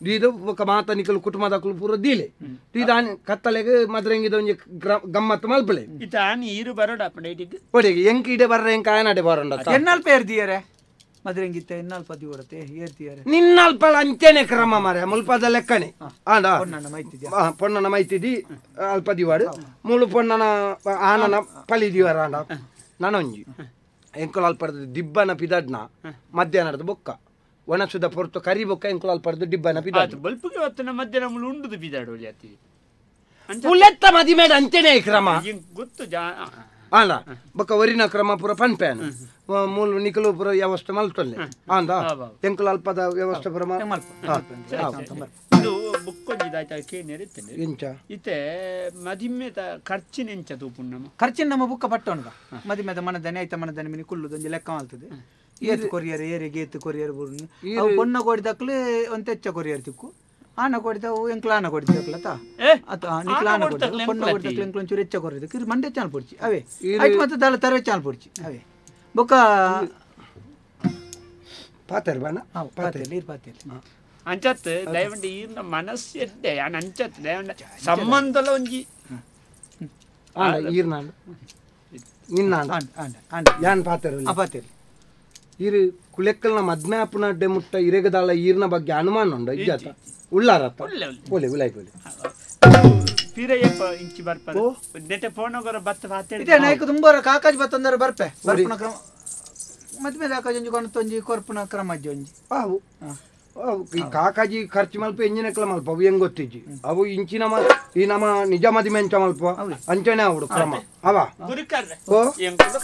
ದೀದು ಬೊಕ್ಕ ಮಾತ ನಿಕಲು ಕುಟುಂಬದಕಲು ಪೂರ ದೀಲೆ ದೀದ ಕತ್ತಲೆಗೆ ಮದರಂಗಿದ ಒಂಜಿ ಗಮ್ಮತ್ತು ಮಲ್ಪಲೆ ಈರು ಬರೋಡ ಒಡೆಗೆ ಎಂಕ ಇಡೆ ಬರ್ರ ಎಂಕ ಆಯನಡೆ ಬರೋಣ ಎನ್ನಲ್ಪ ಏರ್ದಿಯರೆ ಮದರಂಗಿತ್ತ ಎನ್ನಲ್ಪ ದಿಯೋಡತೆ ಏರ್ದಿಯರೆ ನಿನ್ನಲ್ಪ ಅಂಚೆನೆ ಕ್ರಮ ಮಾರೆ ಮುಲ್ಪದ ಲೆಕ್ಕನೆ ಆಂಡ ಪೊನ್ನನ ಮೈತಿದಿ ಅಲ್ಪ ದಿವಾಡು ಮುಳು ಪೊನ್ನನ ಆನನ ಪಲಿ ದಿವಾರ ಆಂಡ ನಾನೊಂಜಿ ಎಂಕುಲಾಲ್ ಪಡೆದು ದಿಬ್ಬನ ಪಿದಡ್ನ ಮಧ್ಯಾಹ್ನದ ಬೊಕ್ಕ ಒಣಸುದ ಪೊರ್ತು ಕರಿ ಬೊಕ್ಕ ಎಂಕುಲಾಲ್ ಪಡೆದು ದಿಬ್ಬನ ಪಿದಾಡು ಬಲ್ಪುಗೆ ಹೊತ್ತನ ಮಧ್ಯಾಹ್ನ ಉಂಡುದು ಪಿದಾಡು ಜಾತಿ ಪುಲೆತ್ತ ಮದಿಮೇಡ ಅಂಚೆನೆ ಕ್ರಮ ಗೊತ್ತು ಆಂಡ ಬೊಕ್ಕ ಒರಿನ ಕ್ರಮ ಪೂರ ಪನ್ಪೇನ ಮೂಲ ನಿಕಲು ಪೂರ ವ್ಯವಸ್ಥೆ ಮಲ್ತೊಲ್ಲೆ ಆಂದ ಎಂಕುಲು ಅಲ್ಪದ ವ್ಯವಸ್ಥೆ ಪೂರ ಇದು ಬುಕ್ ಎಂಚ ಇತ್ತೆ ಮದಿಮೆದ ಖರ್ಚಿನ ಎಂಚ ತೂಪುಂಡು ನಮ್ಮ ಖರ್ಚಿನ ನಮ್ಮ ಬುಕ್ಕ ಪಟ್ಟೋಣದ ಮದಿಮೆದ ಮನದನೆ ಐತ ಮನದನೆ ಮಿನಿ ಕುಲ್ಲುದೊಂಜಿ ಲೆಕ್ಕ ಮಲ್ತದೆ ಏತು ಕೊರಿಯರ್ ಏರಿಗೆ ಏತು ಕೊರಿಯರ್ ಬುರ್ನು ಅವು ಪೊಣ್ಣ ಕೋಡಿದಕ್ಲು ಒಂತೆಚ್ಚ ಹೆಚ್ಚ ಕೊರಿಯರ್ ತಿಕ್ಕು ಆನ ಕೊಡಿದವು ಎಂಕ್ಲ ಆನ ಕೊಡಿದಕ್ಲ ತಾ ಅತ ನಿಕ್ಲ ಆನ ಕೊಡಿದ ಪೊಣ್ಣ ಕೊಡಿದಕ್ಲು ಎಂಕ್ಲ ಒಂಚೂರು ಹೆಚ್ಚ ಕೊರಿದಕ್ಕೆ ಇದು ಮಂಡೆ ಚಾಲ್ ಪೊಡ್ಚಿ ಅವೇ ಆಯ್ತು ಮತ್ತೆ ದಾಲ ತರವೆ ಚಾಲ್ ಪೊಡ್ಚಿ ಅವೇ ಬೊಕ್ಕ ಪಾತೆರ್ ಬಣ್ಣ ಪಾತೆಲ್ ನೀರು ಪಾತೆಲ್ ಅಂಚತ್ ದಯವಂಡ ಈರ್ನ ಮನಸ್ಸು ಎಡ್ಡೆ ಯಾನ್ ಅಂಚತ್ ದಯವಂಡ ಸಂಬಂಧಲ ಒಂಜಿ ಈರ್ನಾಂಡ ನಿನ್ನಾಂಡ ಆಂಡ ಯಾನ್ ಪಾತೆರ್ ಪಾತೆರ್ ಈರು ಕುಲೆಕ್ಕಲ್ನ ಮದ್ಮೆ ಅಪ್ಪನ ಅಡ್ಡೆ ಮುಟ್ಟ ಇರೆಗದಾಳ ಈರ್ನ ಬಗ್ಗೆ ಅನುಮಾನ ಉಂಡು ಇಜ್ಜಾತ ಉಳ್ಳಾರತ್ತ ಒಲೆ ಉಲಾಯ್ ಒಲೆ ಪಿರಯ್ಯಪ್ಪ ಇಂಚಿ ಬರ್ಪ ನೆಟೆ ಫೋನಗರ ಬತ್ತ ಪಾತೆ ಇದೆ ನಾಯ್ಕ ತುಂಬಾರ ಕಾಕಾಜಿ ಬತ್ತಂದರೆ ಬರ್ಪೆ ಬರ್ಪುನ ಕ್ರಮ ಮದ್ಮೆ ಕಾಕಾಜಿ ಒಂಜಿ ಕೊನತೊಂಜಿ ಕೊರ್ಪುನ ಕ್ರಮ ಅಜ್ಜಿ ಒಂಜಿ ಆವು ಈ ಕಾಕಾಜಿ ಖರ್ಚು ಮಲ್ಪ ಎಂಜಿನಕ್ಲ ಮಲ್ಪ ಅವು ಹೆಂಗ್ ಗೊತ್ತಿಜ್ಜಿ ಅವು ಇಂಚಿನ ಈ ನಮ್ಮ ನಿಜ ಮದಿಮೆ ಅಂಚ ಮಲ್ಪ ಅಂಚನೆ ಅವಡು ಕ್ರಮ ಅವ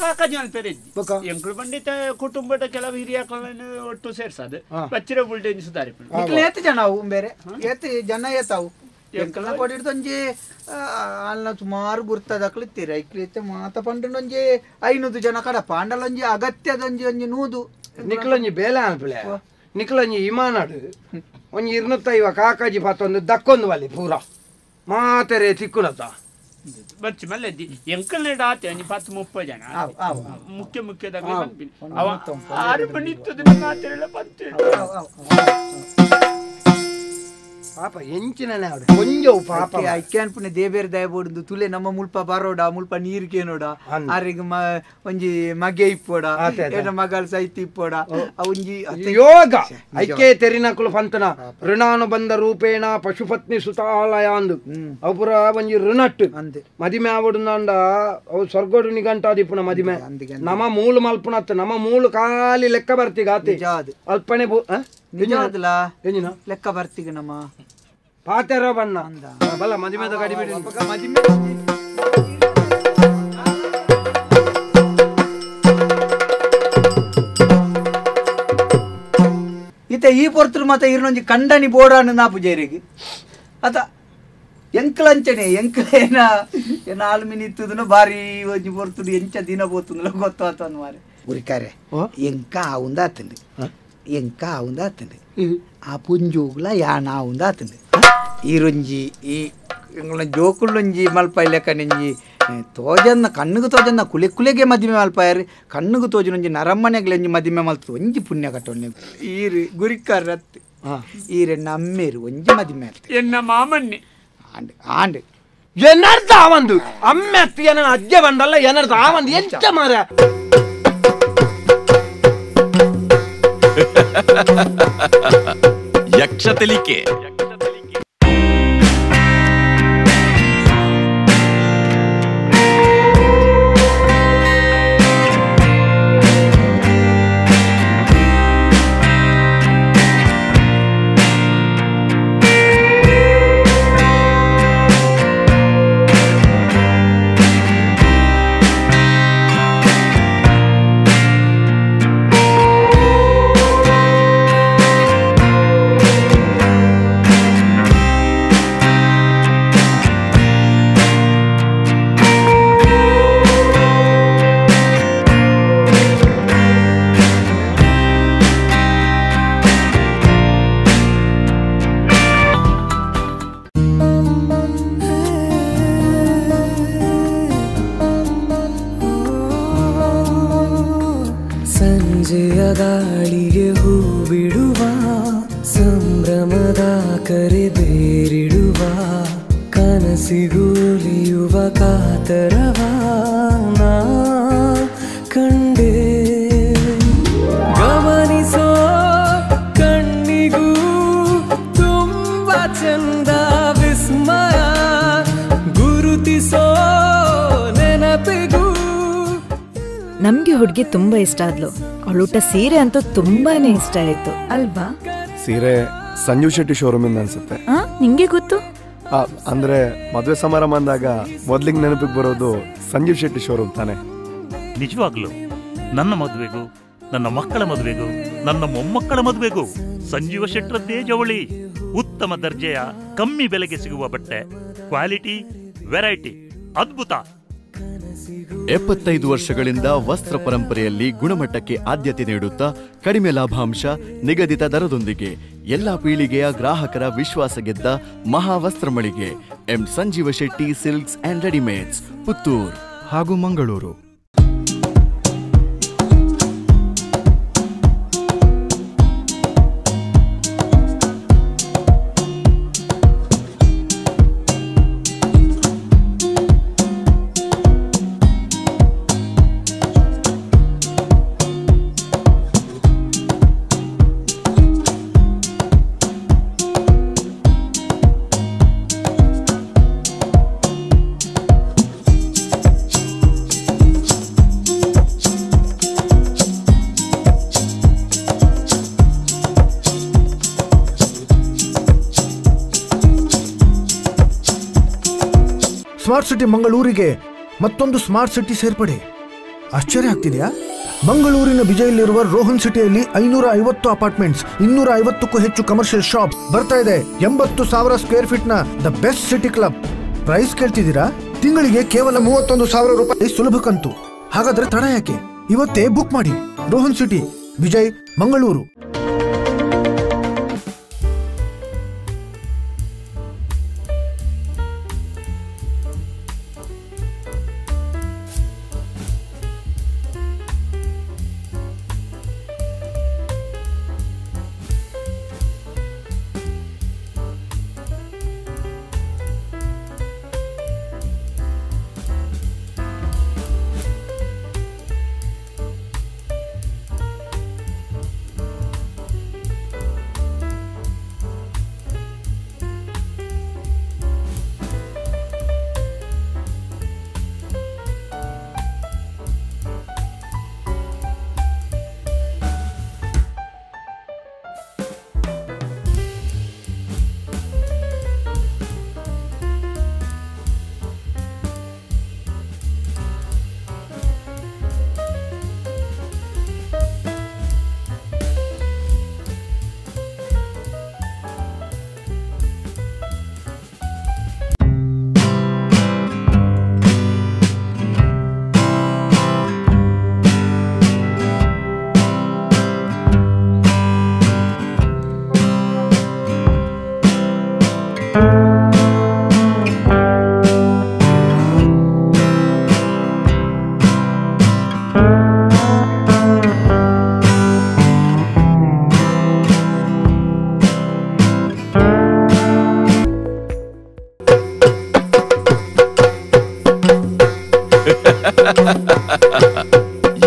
ಕಾಕಾಜಿ ಮಲ್ಪೆರೆ ಎಂಕುಲು ಪಂಡಿತ ಕುಟುಂಬದ ಕೆಲವು ಹಿರಿಯಾಕలను ಒಟ್ಟು ಸೇರ್ಸದು ಬಚ್ಚಿರ ಬುಲ್ಡೇನ್ ಸುಧಾರಿ ಏತ್ ಜನ ಅವು ಬೇರೆ ಏತ್ ಜನ ಏತಾವು ಎಂಕಲ್ನ ಕೊಡಿಡ್ದೊಂಜಿ ಅಲ್ಲ ಸುಮಾರು ಗುರ್ತದಕ್ಲು ಇತ್ತೀರ ಐಕ್ಲಿತ್ತೆ ಮಾತ ಪಂಡೊಂಜಿ 500 ಜನ ಕಡಪ ಅಂಡಲೊಂಜಿ ಅಗತ್ಯದೊಂಜಿ ಒಂಜಿ 100 ನಿಕ್ಲೊಂಜಿ ಬೇಲೆ ಅನ್ಪಿಳೆ ನಿಕ್ಲೊಂಜಿ ಇಮಾನಾಡು ಒಂಜಿ 250 ಕಾಕಾಜಿ ಪಾತೊಂದು ದಕ್ಕೊಂದು ಬಲ್ಲಿ ಪೂರ ಮಾತೆರೆ ತಿಕ್ಕುನತ ಬಚ್ಚಿ ಮಲ್ಲೆದ್ದಿ ಎಂಕಲ್ನೆಡ್ ಆತೆ ಒಂಜಿ 10 30 ಜನ ಮುಖ್ಯ ಮುಖ್ಯದಾಗ ಅವ ಆರು ಪಣಿತ್ತದ ಮಾತೆರೆಲ್ಲ ಪತ್ತು ಪಾಪ ಎಂಚಿನನೆ ಆಡು ಕೊಂಜವು ಪಾಪ ಐಕ್ಯಾನ್ಪುನೆ ದೇಬೇರ್ ದಯಬೋಡುಂದು ತುಲೆ ನಮ್ಮ ಮುಲ್ಪ ಬರೋಡ ಮುಲ್ಪ ನೀರು ಕೇನೋಡ ಆರಿಗೆ ಒಂಜಿ ಮಗೆ ಇಪ್ಪೋಡ ಏನ ಮಗಲ್ ಸೈತಿ ಇಪ್ಪೋಡ ಒಂಜಿ ಯೋಗ ಐಕೆ ತೆರಿನಕುಲು ಪಂತನ ಋಣಾನುಬಂಧ ರೂಪೇಣ ಪಶುಪತ್ನಿ ಸುತಾಲಯ ಅಂದು ಅವು ಪೂರ ಒಂಜಿ ಋಣಟ್ಟು ಮದಿಮೆ ಆವಡುಂದಾಂಡ ಅವು ಸ್ವರ್ಗೋಡು ನಿಗಂಟಾದಿಪ್ಪುನ ಮದಿಮೆ ನಮ್ಮ ಮೂಲು ಮಲ್ಪುನತ್ತ ನಮ್ಮ ಮೂಲು ಖಾಲಿ ಲೆಕ್ಕ ಬರ್ತಿಗ ಆತೆ ಅಲ್ಪನೆ ನಿಜವಾದಲ ಲೆಕ್ಕ ಬರ್ತಿಗ ನಮ್ಮ ಪಾತೆರ ಬಣ್ಣ ಬಲ್ಲ ಮದಿಮೆದ ಗಾಡಿ ಬಿಡಿ ಮದಿಮೆ ಇತ್ತೆ ಈ ಪೊರ್ತರು ಮಾತ ಇರ್ನೊಂಜಿ ಕಂಡನಿ ಬೋಡಾನು ನಾ ಪೂಜಾರಿಗೆ ಅತ ಎಂಕ್ಲಂಚನೆ ಎಂಕ್ಲೇನ ಏನ ಆಲ್ಮಿನಿ ಇತ್ತದನು ಬಾರಿ ಒಂಜಿ ಪೊರ್ತುಡು ಎಂಚ ದಿನ ಪೋತುಂದಲ ಗೊತ್ತಾತ ಮಾರೆ ಉರಿಕಾರೆ ಎಂಕ ಆವುಂದಾತಂದು ಎಂಕ ಆವುಂದಾತಂದು ಆ ಪುಂಜೋಗ್ಲ ಯಾನ ಆವುಂದಾತಂದು ಈರೊಂಜಿ ಈ ಎಂಗ್ಲ ಜೋಕುಳ್ಳೊಂಜಿ ಮಲ್ಪಾಯಿ ಲೆಕ್ಕನೆಂಜಿ ತೋಜನ್ನ ಕಣ್ಣುಗು ತೋಜನ್ನ ಕುಲೆ ಕುಲೆಗೆ ಮದಿಮೆ ಮಲ್ಪಾಯರು ಕಣ್ಣುಗು ತೋಜನೊಂಜಿ ನರಮ್ಮನೆಗ್ಲೊಂಜಿ ಮದಿಮೆ ಮಲ್ತು ಒಂಜಿ ಪುಣ್ಯ ಕಟ್ಟೊಂಜಿ ಈರು ಗುರಿಕಾರ ಈರೆನ್ನ ಅಮ್ಮೇರು ಒಂಜಿ ಮದಿಮೆ ಅಲ್ತೆ ಎನ್ನ ಮಾಮನ್ನೆ ಆಂಡ್ ಆಂಡ್ ಏನರ್ಥ ಆವಂದು ಅಮ್ಮೆ ಅತ್ತಿ ಏನ ಅಜ್ಜೆ ಬಂದಲ್ಲ ಏನರ್ಥ ಆವಂದು ಎಂಚ ಮಾರ ಯಕ್ಷ ತೆಲಿಕೆ ಸಂಜೆಯ ಗಾಳಿಗೆ ಹೂ ಬಿಡುವ ಸಂಭ್ರಮದ ಕರೆ ಬೇರಿಡುವ ಕನಸಿಗೂಲಿಯುವ ಕಾತರವ ನಾ ಕಂಡೆ ಗಮನಿಸೋ ಕಣ್ಣಿಗೂ ತುಂಬ ಚಂದ ವಿಸ್ಮಯ ಗುರುತಿಸೋ ನೆನಪಿಗೂ. ನಮ್ಗೆ ಹುಡುಗಿ ತುಂಬಾ ಇಷ್ಟ ಆದ್ಲು. ಅವಳೂಟ ಸೀರೆ ಅಂತೂ ತುಂಬಾನೇ ಇಷ್ಟ ಆಯ್ತು ಅಲ್ವಾ? ಸೀರೆ ಸಂಜೀವ್ ಶೆಟ್ಟಿ ಶೋರೂಮ್ ಇಂದ ಅನ್ಸುತ್ತೆ. ನಿಂಗೆ ಗೊತ್ತು? ಅಂದ್ರೆ ಮದುವೆ ಸಮಾರಂಭ ಅಂದಾಗ ಮೊದಲಿಗೆ ನೆನಪಿಗೆ ಬರೋದು ಸಂಜೀವ್ ಶೆಟ್ಟಿ ಶೋರೂಮ್ ತಾನೆ. ನಿಜವಾಗ್ಲೂ ನನ್ನ ಮದುವೆಗೂ, ನನ್ನ ಮಕ್ಕಳ ಮದುವೆಗೂ, ನನ್ನ ಮೊಮ್ಮಕ್ಕಳ ಮದುವೆಗೂ ಸಂಜೀವ ಶೆಟ್ಟರದ್ದೇ ಜವಳಿ. ಉತ್ತಮ ದರ್ಜೆಯ ಕಮ್ಮಿ ಬೆಲೆಗೆ ಸಿಗುವ ಬಟ್ಟೆ, ಕ್ವಾಲಿಟಿ, ವೆರೈಟಿ ಅದ್ಭುತ. 75 ವರ್ಷಗಳಿಂದ ವಸ್ತ್ರ ಪರಂಪರೆಯಲ್ಲಿ ಗುಣಮಟ್ಟಕ್ಕೆ ಆದ್ಯತೆ ನೀಡುತ್ತಾ ಕಡಿಮೆ ಲಾಭಾಂಶ, ನಿಗದಿತ ದರದೊಂದಿಗೆ ಎಲ್ಲ ಪೀಳಿಗೆಯ ಗ್ರಾಹಕರ ವಿಶ್ವಾಸ ಗೆದ್ದ ಮಹಾವಸ್ತ್ರ ಮಳಿಗೆ M Sanjeeva Shetty silks and readymades, Puttur ಹಾಗೂ ಮಂಗಳೂರು. ಸ್ಮಾರ್ಟ್ ಸಿಟಿ ಮಂಗಳೂರಿಗೆ ಮತ್ತೊಂದು ಸ್ಮಾರ್ಟ್ ಸಿಟಿ ಸೇರ್ಪಡೆ. ಆಶ್ಚರ್ಯ ಆಗ್ತಿದೆಯಾ? ಮಂಗಳೂರಿನ ಬಿಜೈಲಿರುವ ರೋಹನ್ ಸಿಟಿಯಲ್ಲಿ 550 ಅಪಾರ್ಟ್ಮೆಂಟ್ಸ್, 250ಕ್ಕೂ ಹೆಚ್ಚು ಕಮರ್ಷಿಯಲ್ ಶಾಪ್ಸ್ ಬರ್ತಾ ಇದೆ. 80,000 ಸ್ಕ್ವೇರ್ ಫೀಟ್ ನ the best city club. Price ಕೇಳ್ತಿದ್ದೀರಾ? ತಿಂಗಳಿಗೆ ಕೇವಲ 31,000 ರೂಪಾಯಿ ಸುಲಭ ಕಂತು. ಹಾಗಾದ್ರೆ ತಡ ಯಾಕೆ? ಇವತ್ತೇ ಬುಕ್ ಮಾಡಿ. Rohan city, Bejai, Mangaluru.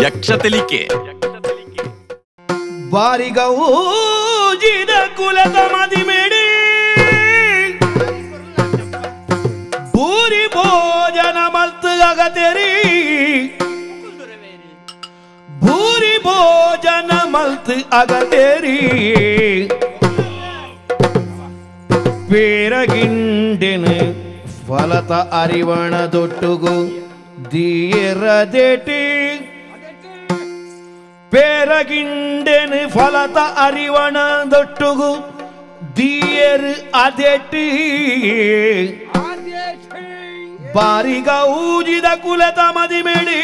ಯಕ್ಷ ತೆಲಿಕೆ ಬಾರಿಗೌಜಿದ ಕುಲದ ಮದಿಮೆಡಿ ಭೂರಿ ಭೋಜನ ಮಲ್ತು ಅಗತೆರಿ ಭೂರಿ ಭೋಜನ ಮಲ್ತು ಅಗತೆರಿ ಪೇರಗಿಂಡಿನ ಫಲತ ಅರಿವಣ ದೊಟ್ಟುಗು ದೀರದೆಟಿ ಪೇರಗಿಂಡೆನು ಫಲತ ಅರಿವಣ ದೊಟ್ಟುಗು ದಿಯರ್ ಅದೆಟಿ ಬಾರಿಗ ಊಜಿದ ಕುಲತ ಮದಿಮೆಡಿ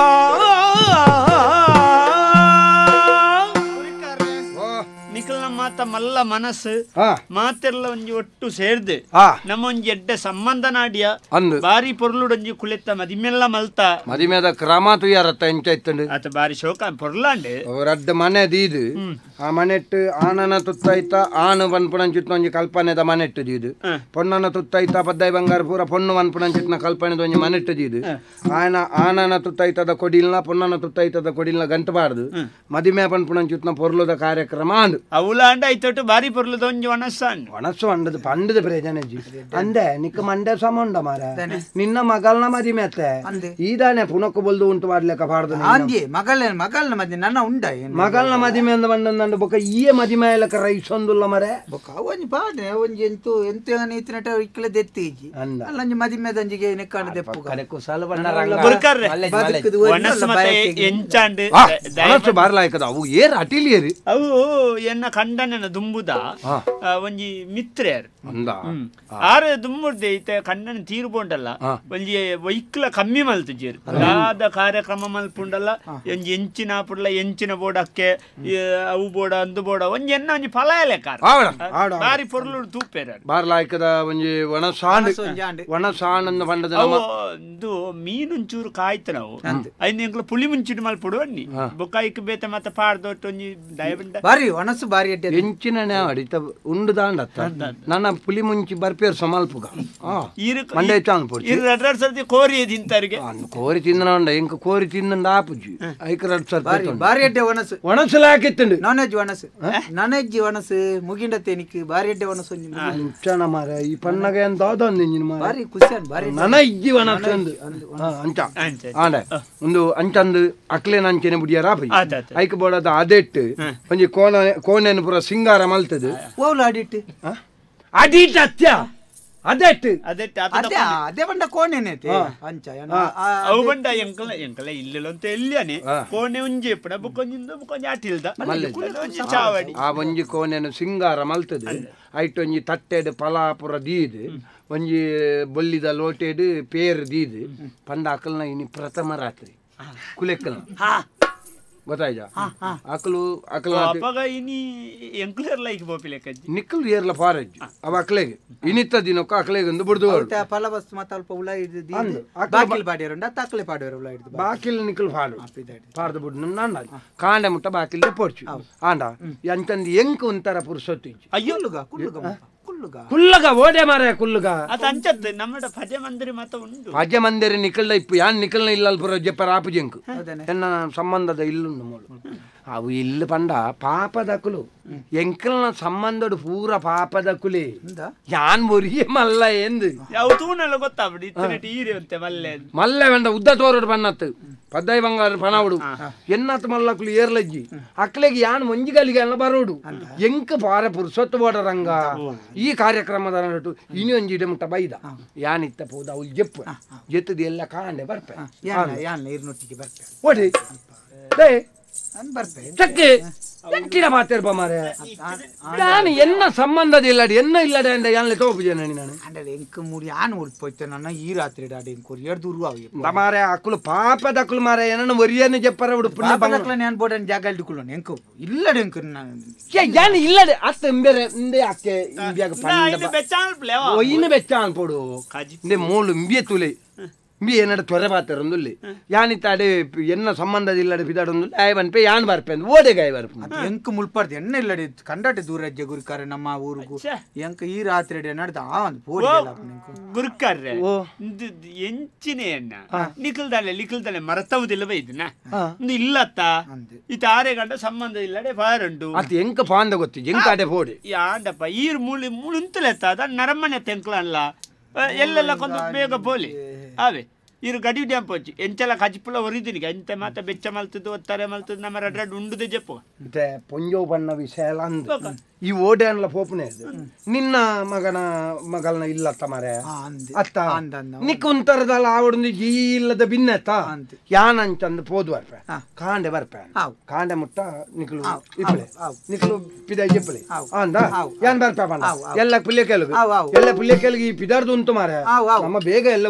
ಆ ನಿಖಲ್ನ ಮಾತ ಮಲ್ಲ ಮನಸ್ಸು ಮಾತೆಲ್ಲ ಒಂಜಿ ಒಟ್ಟು ಸೇರ್ದು ನಮ್ಮ ಒಂಜಿ ಎಡ್ಡೆ ಸಂಬಂಧ ನಾಡಿಯ ಬಾರಿ ಪೊರ್ಲುಡೊಂಜಿ ಕುಲೆತ್ತ ಮದಿಮೆಲ್ಲ ಮಲ್ತ ಮದಿಮೆದ ಕ್ರಮ ತುಯಾರತ್ತ ಎಂಚ ಇತ್ತಂಡು ಆತ ಬಾರಿ ಶೋಕ ಪೊರ್ಲಾಂಡೆ ರಡ್ಡ್ ಮನೆ ದೀದು ಆ ಮನೆಟ್ಟು ಆನನ ತುತ್ತೈತ ಆನು ಪನ್ಪುಣಂಚಿತ್ನ ಒಂಜಿ ಕಲ್ಪನೆದ ಮನೆಟ್ಟು ದೀದು ಪೊನ್ನನ ತುತ್ತೈತ ಪದ್ದೈ ಬಂಗಾರ ಪೂರ ಪೊಣ್ಣು ಪನ್ಪುಣಂಚಿತ್ನ ಕಲ್ಪನೆದ ಒಂಜಿ ಮನೆಟ್ಟು ದೀದು ಆಯನ ಆನನ ತುತ್ತೈತದ ಕೊಡಿಲ್ನ ಪೊನ್ನನ ತುತ್ತೈತದ ಕೊಡಿಲ್ನ ಗಂಟು ಬಾರ್ದು ಮದಿಮೆ ಪನ್ಪುಣಂಚಿತ್ನ ಪೊರ್ಲುದ ಕಾರ್ಯಕ್ರಮ ಅಂದು ಅವುಲಾಂಡ ಐತೊಟ್ಟು ಬಾರಿ ಪೊರ್ಲುದ ಒಂಜಿ ಒಣಸ್ಸಾನ್ ಒಣಸ್ಸು ಅಂಡದ ಪಂಡದ ಪ್ರಯೋಜನ ಅಂದೆ ನಿಕ್ಕ ಮಂಡೆ ಸಮ ಉಂಡ ಮಾರ ನಿನ್ನ ಮಗಲ್ನ ಮದಿಮೆ ಅತ್ತೆ ಈದಾನೆ ಪುನಕ್ಕು ಬೊಲ್ದು ಉಂಟು ಮಾಡ್ಲೆಕ್ಕ ಪಾಡ್ದು ಅಂದೆ ಮಗಲ್ನ ಮಗಲ್ನ ಮದಿ ನನ್ನ ಉಂಡ ಮಗಲ್ನ ಮದಿಮೆ ಅಂದ ಬಂದಂದು ಬೊಕ್ಕ ಈಯೆ ಮದಿಮೆ ಲೆಕ್ಕ ರೈಸೊಂದುಲ್ಲ ಮರೆ ಬೊಕ್ಕ ಒಂಜಿ ಪಾಡ್ನೆ ಒಂಜಿ ಎಂತು ಎಂತು ಇತ್ತಿನಟ ಇಕ್ಕಲೆ ದೆತ್ತೀಜಿ ಅಲ್ಲ ಒಂಜಿ ಮದಿಮೆ ದಂಜಿಗೆ ನೆಕ್ಕಾಂಡ ದೆಪ್ಪು ಕಡೆ ಕುಸಲ ಬಣ್ಣ ರಂಗ ಒಣಸ್ಸು ಮತ್ತೆ ಎಂಚಾಂಡ್ ಒಣಸ್ಸು ಬಾರ್ಲಾಯ್ಕದ ಅವು ಏರ್ ಅಟಿಲ್ ಏರು ಅವು ಎನ್ನ ಕಂಡನ ದುಂಬುದ ಒಂಜಿ ಮಿತ್ರೆಯರು ಆರು ದುಂಬುರ್ದೆ ಇತ್ತೆ ಕಂಡನ ತೀರ್ಪೊಂಡಲ್ಲ ಒಂಜಿ ವೈಕ್ಲ ಕಮ್ಮಿ ಮಲ್ತುಜೇರು ದಾದ ಕಾರ್ಯಕ್ರಮ ಮಲ್ಪುಂಡಲ್ಲ ಒಂಜಿ ಎಂಚಿನ ಪುಡ್ಲ ಎಂಚಿನ ಬೋಡಕ್ಕೆ ಅವು ಬೋಡ ಅಂದು ಬೋಡ ಒಂಜಿ ಎನ್ನ ಒಂಜಿ ಫಲ ಲೆಕ್ಕ ಬಾರಿ ಪೊರ್ಲು ತೂಪೇರ ಬಾರ್ಲಾಯ್ಕದ ಒಂಜಿ ಒಣ ಸಾಂಡ್ ಒಣ ಸಾಣ್ ಪಂಡದ ಇದು ಮೀನುಂಚೂರು ಕಾಯ್ತು ನಾವು ಐದು ಎಂಕ್ಲ ಪುಳಿ ಮುಂಚಿಟ್ಟು ಮಲ್ಪುಡು ಅನ್ನಿ ಬೊಕ್ಕಾಯ್ಕ್ ಬೇತೆ ಮತ್ತೆ ಪಾಡ್ದೊಟ್ಟು ಒಂಜಿ ದಯಬಂಡ ಬಾರಿ ಒಣಸು ಬಾರಿ ಎಂಚಿನ ಅಡಿತ ಉಂಡು ದಾಂಡತ್ತ ನನ್ನ ಪುಲಿ ಮುಂಚಿ ಬರ್ಪೇರ್ ಸಮಾಲ್ಪುಗ ಮಂಡೆ ರಡ್ ಸರ್ತಿ ಕೋರಿ ತಿಂತಾರಿಗೆ ಕೋರಿ ತಿಂದನ ಉಂಡ ಇಂಕ ಕೋರಿ ತಿಂದ ಆಪುಜಿ ಐಕ್ ರಡ್ ಸರ್ತಿ ಬಾರಿ ಎಡ್ಡೆ ಒಣಸು ಒಣಸು ಲಾಕಿತ್ತುಂಡು ನಾನ್ ವೆಜ್ ಒಣಸು ನಾನ್ ವೆಜ್ ಒಣಸು ಮುಗಿಂಡ ತೇನಿಕ್ ಬಾರಿ ಎಡ್ಡೆ ಒಣಸು ಅಂಚನ ಮಾರ ಈ ಪಣ್ಣಗ ಎಂತ ದಾದ ಬಾರಿ ಖುಷಿ ಬಾರಿ ನನ ಇಜ್ಜಿ ಒಣಸು ಅಂದು ಅಂಚ ಆಂಡೆ ಒಂದು ಅಂಚಂದು ಅಕ್ಲೇನ ಅಂಚನೆ ಬುಡಿಯರ ಆಪುಜಿ ಐಕ್ ಬೋಡದ ಅದೆಟ್ಟು ಒಂಜಿ ಕೋಣ ಕೋಣೆನು ಪೂರ ಸಿಂಗಾರ ಮಲ್ತದು ಓವ್ಲ ಅಡಿಟ್ಟು ಅಡಿಟ್ ಅತ್ಯ ಅದೆಟ್ಟು ಅದೆಟ್ಟು ಅದೇ ಅದೇ ಬಂಡ ಕೋಣೆನೇತೆ ಅಂಚ ಅವು ಬಂಡ ಎಂಕಲ ಎಂಕಲ ಇಲ್ಲಂತ ಎಲ್ಲಿಯಾನೆ ಕೋಣೆ ಒಂಜಿ ಎಪ್ಪಡ ಬುಕ್ಕೊಂಜಿಂದ ಬುಕ್ಕೊಂಜಿ ಅಟಿಲ್ದ ಒಂಜಿ ಚಾವಡಿ ಆ ಒಂಜಿ ಕೋಣೆನು ಸಿಂಗಾರ ಮಲ್ತದು ಐಟ್ ಒಂಜಿ ತಟ್ಟೆಡ್ ಪಲಾಪುರ ದೀದು ಒಂಜಿ ಬೊಲ್ಲಿದ ಲೋಟೆಡ್ ಪೇರ್ ದೀದು ಪಂಡ ಅಕಲ್ನ ಇನಿ ಪ್ರಥಮ ರಾತ್ರಿ ಕುಲೆಕ್ಕಲ್ನ ಗೊತ್ತಾಯ್ತಾ ಅಕಲು ಅಕಲು ಅಪಗ ಇನಿ ಎಂಕ್ಲೇರ್ ಲೈಕ್ ಬೋಪಿಲೆಕ್ಕ ನಿಕ್ಕಲ್ ಏರ್ಲ ಫಾರೆಜ್ ಅವ ಅಕ್ಲೆಗೆ ಇನಿತ್ತ ದಿನಕ್ಕ ಅಕ್ಲೆಗೆ ಒಂದು ಬುಡ್ದು ಫಲ ವಸ್ತು ಮಾತ ಅಲ್ಪ ಉಳ ಹಿಡಿದು ಬಾಕಿಲ್ ಪಾಡ್ಯಾರುಂಡ ತಕ್ಲೆ ಪಾಡ್ಯಾರ ಉಳ ಹಿಡಿದು ಬಾಕಿಲ್ ನಿಕ್ಕಲ್ ಫಾಡು ಪಾಡ್ದು ಬುಡ್ದು ನಾಂಡ ಕಾಂಡ ಮುಟ್ಟ ಬಾಕಿಲ್ ಪೊಡ್ಚು ಆಂಡ ಎಂತಂದು ಎಂಕ್ ಒಂಥರ ಪುರುಸೊತ್ತು ಅಯ್ಯೋ ಕುಲ್ಲುಗ ಕುಲ್ಲಗ ಓಡೆ ಮಾರ ಕುಲ್ಲುಗ ಅದು ಅಂಚದ್ದು ನಮ್ಮಡ ಭಜ ಮಂದಿರ ಮಾತ ಉಂಟು ಭಜ ಮಂದಿರ ನಿಕಲ್ದ ಇಪ್ಪು ಯಾನ್ ನಿಕಲ್ನ ಇಲ್ಲ ಪುರ ಜೆಪ್ಪರ ಆಪುಜೆಂಕು ಎನ್ನ ಸಂಬಂಧದ ಇಲ್ಲುಂಡು ಮೋಳು ಅವು ಇಲ್ಲು ಪಂಡ ಪಾಪದಕುಲು ಎಂಕಲ್ನ ಸಂಬಂಧಡು ಪೂರ ಪಾಪದಕುಲೆ ಯಾನ್ ಒರಿಯೆ ಮಲ್ಲ ಎಂದು ಅವು ತೂನೆಲ್ಲ ಗೊತ್ತಾಬಿಡಿ ಇತ್ತನೆಟ್ ಈರೆ ಅಂತೆ ಮಲ್ಲೆ ಮಲ್ಲೆ ವೆಂಡ ಉದ್ದ ತೋರಡು ಬನ್ನತ್ತು ಪದ್ದೈ ಬಂಗಾರ ಪಣಾవుಡು ಎನ್ನತ್ ಮಲ್ಲಕುಲು ಏರ್ಲಜ್ಜಿ ಅಕ್ಲೆಗೆ ಯಾನ್ ಒಂಜಿಗಲಿಗೆ ಅಲ್ಲ ಬರೋಡು ಎಂಕ್ ಪಾರ ಪುರುಸೊತ್ತು ಬೋಡರಂಗ ಈ ಕಾರ್ಯಕ್ರಮದ ನಟ್ಟು ಇನಿ ಒಂಜಿ ಇಡೆ ಮುಟ್ಟ ಬೈದ ಯಾನಿತ್ತ ಪೋದ ಅವು ಜೆಪ್ಪು ಜೆತ್ತದ ಎಲ್ಲ ಕಾಂಡೆ ಬರ್ಪೆ ಯಾನ್ ಇರ್ನೊಟ್ಟಿಗೆ ಬರ್ಪೆ ಓಡಿ ಡೇ ಬರ್ಪೆ ಚಕ್ಕೆ ಎಂಚಿನ ಮಾತೇರ್ಪ ಮಾರೆ ನಾನು ಎನ್ನ ಸಂಬಂಧದ ಇಲ್ಲಡಿ ಎನ್ನ ಇಲ್ಲಡೆ ಅಂಡ ಯಾನ್ಲೆ ತೋಪುಜೆ ನಾನು ಅಂಡಲೆ ಎಂಕ್ ಮೂಡಿ ಯಾನ್ ಉಡ್ಪೋಯ್ತೆ ನನ್ನ ಈ ರಾತ್ರಿ ಡಾಡಿ ಎಂಕ್ ಎರಡು ದೂರು ಅವು ಮಾರೆ ಅಕ್ಕಲು ಪಾಪದ ಅಕ್ಕಲು ಮಾರೆ ಏನನ್ನ ಒರಿಯನ್ನ ಜೆಪ್ಪರ ಉಡು ಪುಣ್ಯ ಪಾಪದಕ್ಕಲ ನಾನು ಬೋಡನ್ ಜಾಗ ಇಡ್ಕೊಳ್ಳೋಣ ಎಂಕ್ ಇಲ್ಲಡೆ ಎಂಕ್ ನಾನು ಯಾನ್ ಇಲ್ಲಡೆ ಅತ್ತ ಇಂಬೇರೆ ಇಂದೆ ಅಕ್ಕೆ ಇಂಬಿಯಾಗ ಪಂಡ ಒಯ್ಯಿನ ಬೆಚ್ಚ ಅನ್ಪೋಡು ಇಂದೆ ಮೂಲು ಇಂಬಿಯ ತುಲೆ ಇಂಬಿ ಏನಡ ತ್ವರೆ ಪಾತರೊಂದುಲ್ಲಿ ಯಾನಿತ್ತಾಡೆ ಎನ್ನ ಸಂಬಂಧದ ಇಲ್ಲಡೆ ಪಿದಾಡೊಂದುಲ್ಲಿ ಆಯ್ ಬನ್ಪೆ ಯಾನ್ ಬರ್ಪೆ ಅಂದ್ ಓಡೆಗೆ ಆಯ್ ಬರ್ಪೆ ಎಂಕ್ ಮುಲ್ಪಾರ್ದು ಎನ್ನ ಇಲ್ಲಡೆ ಕಂಡಾಟೆ ದೂರ ರಾಜ್ಯ ಗುರುಕಾರೆ ನಮ್ಮ ಊರುಗು ಎಂಕ್ ಈ ರಾತ್ರಿ ನಡೆದ ಆ ಒಂದು ಪೋಡಿ ಗುರುಕಾರ್ರೆ ಎಂಚಿನ ಎನ್ನ ನಿಖಲ್ದಾಲೆ ಲಿಖಲ್ದಾಲೆ ಮರತವುದಿಲ್ಲ ಬೈದಿನ ಒಂದು ಇಲ್ಲತ್ತ ಈ ತಾರೆ ಗಂಡ ಸಂಬಂಧ ಇಲ್ಲಡೆ ಬಾರುಂಡು ಅದು ಎಂಕ ಪಾಂದ ಗೊತ್ತಿ ಎಂಕಾಡೆ ಪೋಡಿ ಯಾಂಡಪ್ಪ ಈರ್ ಮೂಳಿ ಮುಳುಂತಲೆತ್ತ ಅದ ನರಮನೆ ತೆಂಕ್ಲಲ್ಲ ಎಲ್ಲೆಲ್ಲ ಕೊಂದು ಬೇಗ ಪೋಲಿ ಅವೇ ಇರು ಗಡಿ ಡ್ಯಾಂಪ್ ಹೋಚಿ ಎಂಚಲ ಕಜಿಪುಲ ಒರಿದಿನಿಗೆ ಎಂತ ಮಾತ ಬೆಚ್ಚ ಮಲ್ತದ್ದು ಒತ್ತಾರೆ ಮಲ್ತದ್ದು ನಮ್ಮ ರಡ್ ರಡ್ ಉಂಡುದೆ ಜಪ್ಪು ಮತ್ತೆ ಪೊಂಜೋ ಬಣ್ಣ ವಿಷಯ ಎಲ್ಲ ಅಂದು ಈ ಓಡೆ ಅನ್ಲ ಪೋಪುನೆ ನಿನ್ನ ಮಗನ ಮಗಲ್ನ ಇಲ್ಲತ್ತ ಮಾರೆ ಅತ್ತ ನಿಕ್ಕ ಒಂಥರದಲ್ಲ ಆವಡೊಂದು ಜೀ ಇಲ್ಲದ ಬಿನ್ನತ್ತ ಯಾನಂಚಂದು ಪೋದು ಬರ್ಪೆ ಕಾಂಡೆ ಬರ್ಪೆ ಕಾಂಡೆ ಮುಟ್ಟ ನಿಕ್ಲು ಇಪ್ಪಳೆ ನಿಕ್ಲು ಪಿದ ಇಪ್ಪಳೆ ಅಂದ ಯಾನ್ ಬರ್ಪೆ ಪಂಡ ಎಲ್ಲ ಪುಲ್ಯ ಕೆಲಗು ಎಲ್ಲ ಪುಲ್ಯ ಕೆಲಗು ಈ ಪಿದಾರ್ದು ಉಂಟು ಮಾರೆ ನಮ್ಮ ಬೇಗ ಎಲ್ಲ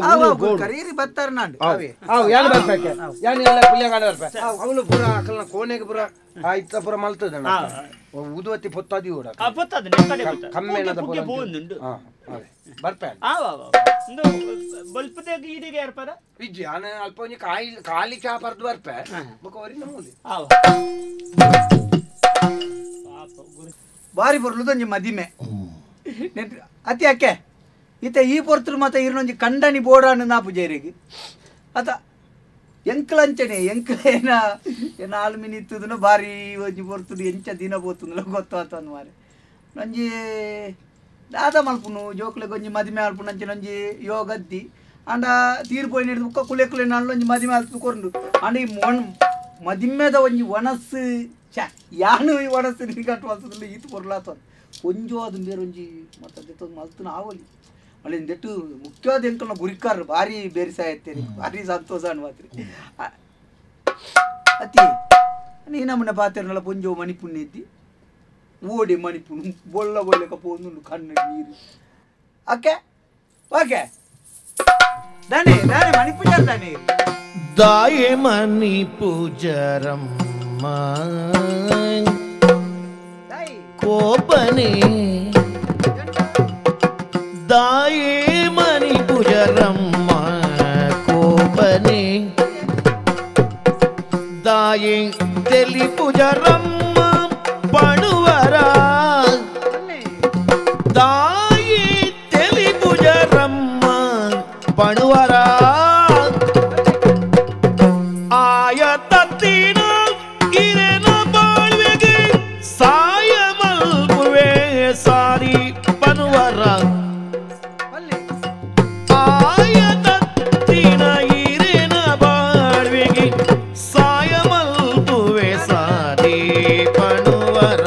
ಯಾನ್ ಬರ್ಪೆ ಯಾನ್ ಎಲ್ಲ ಪುಲ್ಯ ಕಾಂಡೆ ಬರ್ಪೆ ಅವಳು ಪೂರ ಅಕಲ್ನ ಕೋಣೆಗೆ ಪೂರ ಆಯ್ತ ಪೂರ ಮಲ್ತದ ಉದುವತ್ತಿ ಪೊತ್ತಾದಿ ಓಡ ಕಮ್ಮೇಣದ ಬರ್ಪೆ ಬಲ್ಪದಾಗ ಈಡಿಗೆ ಏರ್ಪದ ಇಜ್ಜಿ ಆನ ಅಲ್ಪ ಒಂಜಿ ಕಾಯಿ ಖಾಲಿ ಚಾ ಪರ್ದು ಬರ್ಪೆ ಬೊಕ ಒರಿನ ಮೂಲಿ ಬಾರಿ ಬೊರ್ಲುದೊಂಜಿ ಮದಿಮೆ ಅತಿ ಅಕ್ಕೆ ಈತ ಈ ಪೊರ್ತುಡು ಮಾತ ಇರ್ನೊಂಜಿ ಕಂಡನಿ ಬೋಡಾನು ನಾಪು ಜೈರಿಗೆ ಅತ ಎಂಕ್ಲಂಚನೆ ಎಂಕ್ಲೇನ ಏನ ಆಲ್ಮಿನಿ ಇತ್ತದನು ಬಾರಿ ಒಂಜಿ ಪೊರ್ತುಡು ಎಂಚ ದಿನ ಪೋತುಂದಲ ಗೊತ್ತಾತಂದು ಮಾರೆ. ಒಂಜಿ ದಾದ ಮಲ್ಪುನು ಜೋಕ್ಲೆಗ್ ಒಂಜಿ ಮದಿಮೆ ಆಲ್ಪುನು ಅಂಚಿನ ಒಂಜಿ ಯೋಗದ್ದಿ ಆಂಡ ತೀರ್ ಪೋಯಿನ ಹಿಡ್ದು ಬೊಕ್ಕ ಕುಲೆ ಕುಲೆ ನಾಲ್ ಒಂಜಿ ಮದಿಮೆ ಆಲ್ತು ಕೊರ್ಂಡು ಆಂಡ ಈ ಮೊನ್ ಮದಿಮೆದ ಒಂಜಿ ಒಣಸ್ಸು ಛ ಯಾನು ಈ ಒಣಸ್ಸು ನಿಗಂಟು ಮಲ್ತದಿಲ್ಲ ಈತ್ ಪೊರ್ಲಾತ ಒಂಜೋ ಅದು ಬೇರೆ ಒಂಜಿ ಮತ್ತೆ ಅದೇ ಮಲ್ತನ ಆವಲಿ ಮಳೆ ದೆಟ್ಟು ಮುಖ್ಯವಾದ ಎಂಕಲ್ನ ಗುರಿಕಾರರು ಭಾರಿ ಬೇರಿಸಾಯತ್ತೇನೆ ಭಾರಿ ಸಂತೋಷ ಅನ್ವಾತ್ರಿ ಅತಿ ನೀ ನಮ್ಮನ್ನ ಪಾತೆರ್ನಲ್ಲ ಪೊಂಜೋ ಮಣಿಪುಣ್ಯ ಇದ್ದಿ ಓಡಿ ಮಣಿಪುಣ್ಣು ಬೊಳ್ಳ ಬೊಳ್ಳೆ ಕಪ್ಪು ಕಣ್ಣು ನೀರು ಅಕ್ಕೆ ಓಕೆ ದಾನೆ ದಾನೆ ಮಣಿಪೂಜಾರ ದಾನೆ ದಾಯೆ ಮಣಿ ಪೂಜರಮ್ಮ ಕೋಪನೆ ದಾಯೆ ಮಣಿ ಪೂಜರಮ್ಮ ಕೋಪನೆ ದಾಯೆ ತೆಲಿ ಪೂಜರಮ್ಮ ಪಣುವರ ದಾಯೆ ತೆಲಿ ಪೂಜರಮ್ಮ ಪಣುವರ ಆಯ ತತ್ತಿನ ಗಿರನ ಬಾಳ್ವೆಗೆ ಸಾಯ ಮಲ್ಪುವೆ ಸಾರಿ ಪನುವರ ಆಯ ತತ್ತಿನ ಇರೆನ ಬಾಳ್ವೆಗೆ ಸಾಯ ಮಲ್ಪುವೆ ಸಾರಿ ಪಣುವರ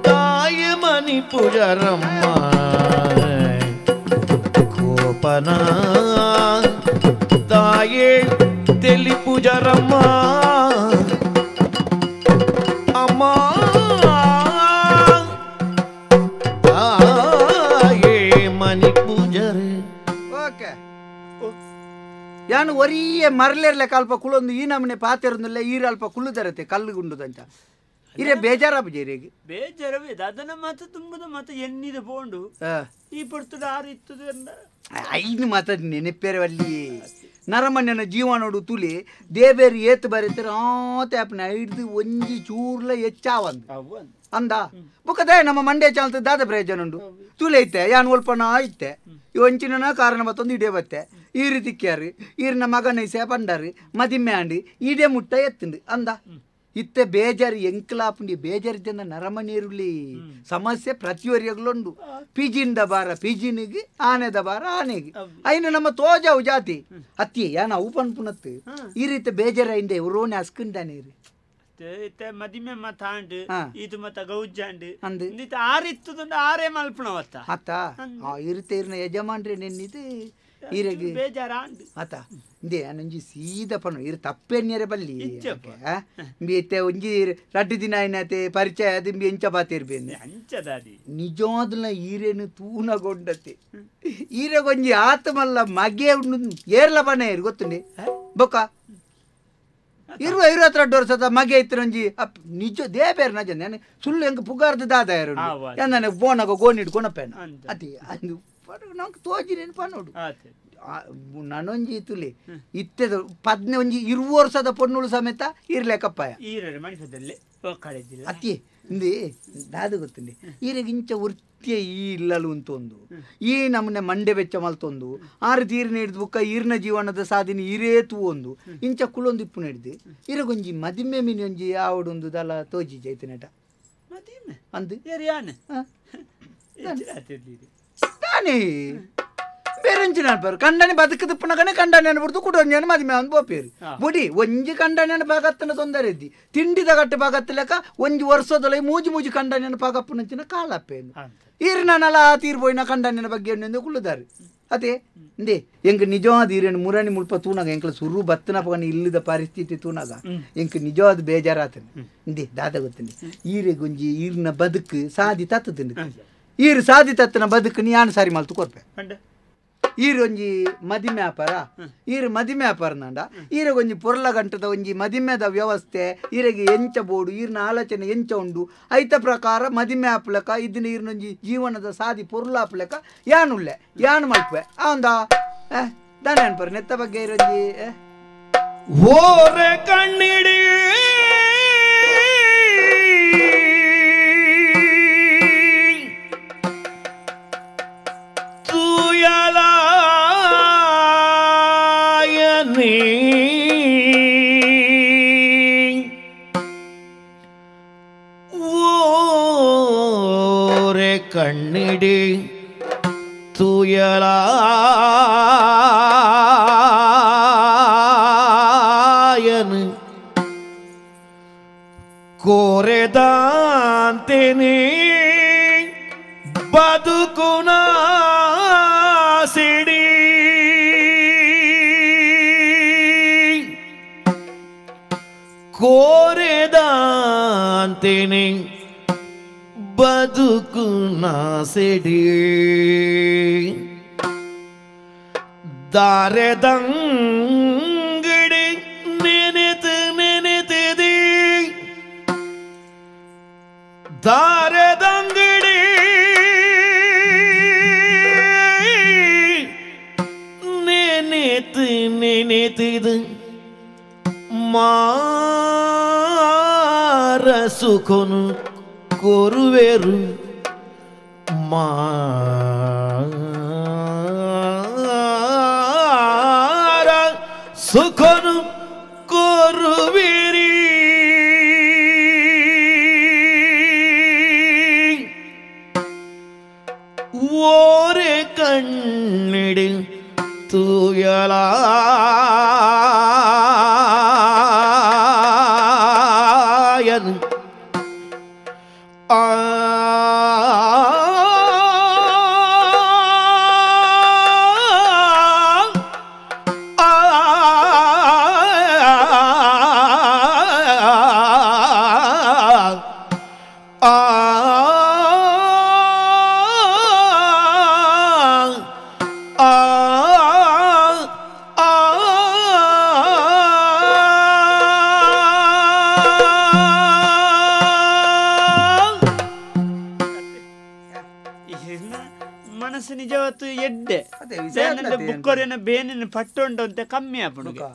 ತಾಯ ಮಣಿ ಪುಜರಮ್ಮ ಕೋಪನ ತಾಯೇ ತೆಲಿ ಪೂಜಾರಮ್ಮ ಅಮ್ಮ ತಾಯೇ ಮಣಿ ಪೂಜರೆ ಓಕೆ ಯಾನು ಒರಿಯೇ ಮರಲೇರ್ಲೆ ಕಲ್ಪ ಕುಲೊಂದು ಈ ನಮನೆ ಪಾತೆರೊಂದಿಲ್ಲ ಈರ ಅಲ್ಪ ಕುಳ್ಳುದರತೆ ಕಲ್ಲು ಗುಂಡುದಂಚ ಇರೇ ಬೇಜಾರಾಪು ಜೇರಿಗೆ ಬೇಜಾರವೇ ಅದನ್ನ ಮಾತು ತುಂಬದ ಮಾತು ಎನ್ನಿದ ಪೋಂಡು ಈ ಪಡ್ತದ ಆರು ಇತ್ತದ ಐನು ಮಾತ ನೆನಪೇರವಲ್ಲಿ ನರಮಣ್ಯನ ಜೀವನೋಡು ತುಲಿ ದೇಬೇರಿ ಏತು ಬರೀತಾರೆ ಆತೆ ಅಪ್ಪನ ಹಿಡ್ದು ಒಂಜಿ ಚೂರ್ಲ ಹೆಚ್ಚಾವಂದು ಅಂದ ಬುಕ್ಕದೆ ನಮ್ಮ ಮಂಡ್ಯ ಚಾಲ್ತ ದಾದ ಪ್ರಯೋಜನ ಉಂಡು ತುಲೆ ಐತೆ ಯಾನ್ ಒಲ್ಪನ ಐತೆ ಒಂಚಿನ ಕಾರಣ ಮತ್ತೊಂದು ಇಡೇ ಬತ್ತೆ ಈ ರೀತಿ ಕ್ಯಾರು ಈರಿನ ಮಗನ ಇಸೆ ಪಂಡಾರು ಮದಿಮ್ಮೆ ಆಂಡಿ ಇಡೇ ಮುಟ್ಟ ಎತ್ತುಂಡು ಅಂದ ಇತ್ತೆ ಬೇಜಾರು ಎಂಕ್ಲಾಪುಂಡಿ ಬೇಜಾರಿದ್ದ ನರಮನೀರುಲಿ ಸಮಸ್ಯೆ ಪ್ರತಿಯೊರಿಯಗ್ಲುಂಡು ಪಿಜಿಂದ ಬಾರ ಪಿಜಿನಿಗೆ ಆನೆದ ಬಾರ ಆನೆಗೆ ಐನು ನಮ್ಮ ತೋಜಾವು ಜಾತಿ ಅತ್ತಿ ಯಾನ ಅವು ಪನ್ಪುನತ್ತು ಈ ರೀತಿ ಬೇಜಾರಾಯಿಂದೆ ರೋಣೆ ಅಸ್ಕಂದಾನೆ ರೀ ಇತ್ತೆ ಮದಿಮೆ ಮತಾಂಡು ಇದು ಮತ ಗೌಜಾಂಡು ಅಂದು ಇಂದಿತ್ತ ಆರು ಇತ್ತದಂಡು ಆರೇ ಮಲ್ಪಣವತ್ತ ಅತ್ತ ಆ ಇರುತ್ತೆ ಇರ್ನ ಯಜಮಾನ್ರೆ ನೆನ್ನಿದು ಈರೆಗೆ ಬೇಜಾರಾಂಡು ಆತ ಇಂದೇ ಒಂಜಿ ಸೀದಾ ಪಣ್ಣು ಇರು ತಪ್ಪೆನ್ಯರೆ ಬಲ್ಲಿ ಇಂಬಿ ಇತ್ತೆ ಒಂಜಿ ರಡ್ಡು ದಿನ ಆಯ್ನಾತೆ ಪರಿಚಯ ಅದು ಇಂಬಿ ಎಂಚ ಬಾತಿರ್ಬೇನೆ ಅಂಚದಾದಿ ನಿಜವಾದಲ ಈರೇನು ತೂನಗೊಂಡತೆ ಈರೆಗೊಂಜಿ ಆತಮಲ್ಲ ಮಗೆ ಉಂಡು ಏರ್ಲ ಬಣ್ಣ ಇರು ಗೊತ್ತುಂಡೆ ಬೊಕ್ಕ ಇರುವ ಇರುವತ್ತು ರಡ್ಡು ವರ್ಷದ ಮಗೆ ಇತ್ತು ಒಂಜಿ ಅಪ್ ನಿಜ ದೇಬೇರ್ ನಜ ನಾನು ಸುಳ್ಳು ಹೆಂಗೆ ಪುಗಾರ್ದ ದಾದ ಯಾರು ನಾನು ಬೋನಾಗ ಗೋಣಿ ಹಿಡ್ಕೊಳಪ್ಪೇನ ಅತಿ ಅದು ನಂಗೆ ತೋಜಿ ನೆನಪ ನೋಡು ನಾನೊಂಜಿ ತುಲಿ ಇತ್ತೆದ ಪದ್ನೆ ಒಂಜಿ ಇರುವ ವರ್ಷದ ಪೊಣ್ಣುಳು ಸಮೇತ ಇರ್ಲೇಕಪ್ಪಾಯ ಅತ್ತಿ ಇಂದಿ ದಾದ ಗೊತ್ತುಂಡಿ ಈರೆಗೆ ಇಂಚ ವೃತ್ತಿಯ ಈ ಇಲ್ಲಲು ಅಂತೊಂದು ಈ ನಮ್ಮನೆ ಮಂಡೆ ಬೆಚ್ಚ ಮಲ್ತೊಂದು ಆರು ತೀರ್ನ ಹಿಡ್ದು ಬುಕ್ಕ ಈರ್ನ ಜೀವನದ ಸಾಧನೆ ಈರೇ ತೂವೊಂದು ಇಂಚ ಕುಲೊಂದು ಇಪ್ಪು ಹಿಡ್ದು ಈರೆಗೊಂಜಿ ಮದಿಮೆ ಮೀನಿ ಒಂಜಿ ಆವಡೊಂದು ದಲ ತೋಜಿ ಜೈತನೇಟ ಅಂದು ತಾನೇ ಬೇರೆಂಚಿನ ಅನ್ಪಾರು ಕಂಡನೆ ಬದುಕು ತಿಪ್ಪನಕನೆ ಕಂಡನೆ ಅನ್ಬಿಡ್ದು ಕುಡೊಂಜಾನ ಮದಿಮೆ ಅಂದ್ ಬೋಪೇರು ಬುಡಿ ಒಂಜಿ ಕಂಡನೆ ಪಾಕತ್ತನ ತೊಂದರೆ ಇದ್ದಿ ತಿಂಡಿದ ಗಟ್ಟೆ ಪಾಕತ್ತಲೆಕ ಒಂಜಿ ವರ್ಷದೊಲೆ ಮೂಜಿ ಮೂಜಿ ಕಂಡನೆ ಪಾಕಪ್ಪನಂಚಿನ ಕಾಲಪ್ಪೇನು ಈರಿನಲ್ಲ ತೀರ್ಪೋಯಿನ ಕಂಡನಿನ ಬಗ್ಗೆ ಎಣ್ಣೆಂದು ಕುಳ್ಳುದಾರು ಅದೇ ಇಂದೇ ಎಂಕ್ ನಿಜವಾದ ಈರೇನು ಮುರಣಿ ಮುಲ್ಪ ತೂನಾಗ ಎಂಕ್ಲ ಸುರು ಬತ್ತನ ಪಗನ ಇಲ್ಲದ ಪರಿಸ್ಥಿತಿ ತೂನಾಗ ಎಂಕ್ ನಿಜವಾದ ಬೇಜಾರಾತನೆ ಇಂದೇ ದಾದ ಗೊತ್ತನೆ ಈರೆ ಗುಂಜಿ ಈರಿನ ಬದುಕು ಸಾದಿ ತತ್ತುಂಡು ಈರು ಸಾದಿ ತತ್ತನ ಬದುಕು ನೀ ಯಾನು ಸಾರಿ ಮಲ್ತು ಕೊರ್ಪೆ ಈರು ಒಂಜಿ ಮದಿಮೆ ವ್ಯಾಪಾರ ಈರು ಮದಿಮೆ ವ್ಯಾಪಾರ ನಂಡ ಈರೆಗೆ ಒಂಜಿ ಪೊರ್ಲ ಗಂಟದ ಒಂಜಿ ಮದಿಮೆದ ವ್ಯವಸ್ಥೆ ಈರೆಗೆ ಎಂಚ ಬೋಡು ಈರಿನ ಆಲೋಚನೆ ಎಂಚ ಉಂಡು ಐತ ಪ್ರಕಾರ ಮದಿಮೆ ಆಪ್ಲಕ ಇದನ್ನ ಈರಿನೊಂಜಿ ಜೀವನದ ಸಾದಿ ಪೊರ್ಲ ಆಪ್ಲಕ ಯಾನುಳ್ಳೆ ಯಾನು ಮಲ್ಪೆ ಆಂದ ದಾನೆ ಅನ್ಪರ್ ನೆತ್ತ ಬಗ್ಗೆ ಇರೊಂಜಿ ಓರೆ ಕಣ್ಣಿಡಿ ತೂಯಲಾಯನಿ ಕಣ್ಣಿಡಿ ತೂಯಲಾಯನು ಕೋರೆದಾಂತೆನೇ ಬದುಕುನ ಸಿಡಿ ಕೋರೆದಾಂತೆನೇ ಬದುಕುನ ಸಿಡಿ ದಾರೆದಂಗಡಿ ನೆನೆತು ನೆನೆತಿದಿ ದಾರೆದಂಗಡಿ ನೆನೆತು ನೆನೆತಿದು ಮಾರ ಸುಖನು ಕೋರುವೆರು ಮಾರ ಸುಖನು ಕೋರುವಿರಿ ಓರೆ ಕಣ್ಣಿಡಿ ತೂಯಲಾಯನು ಆ ಮನಸ್ಸು ನಿಜವತ್ತು ಎಡ್ಡೆ ಬುಕ್ಕೊರೆನ ಬೇನಿನ ಪಟ್ಟೊಂಡಂತೆ ಕಮ್ಮಿ ಆಪುಣಿಗೆ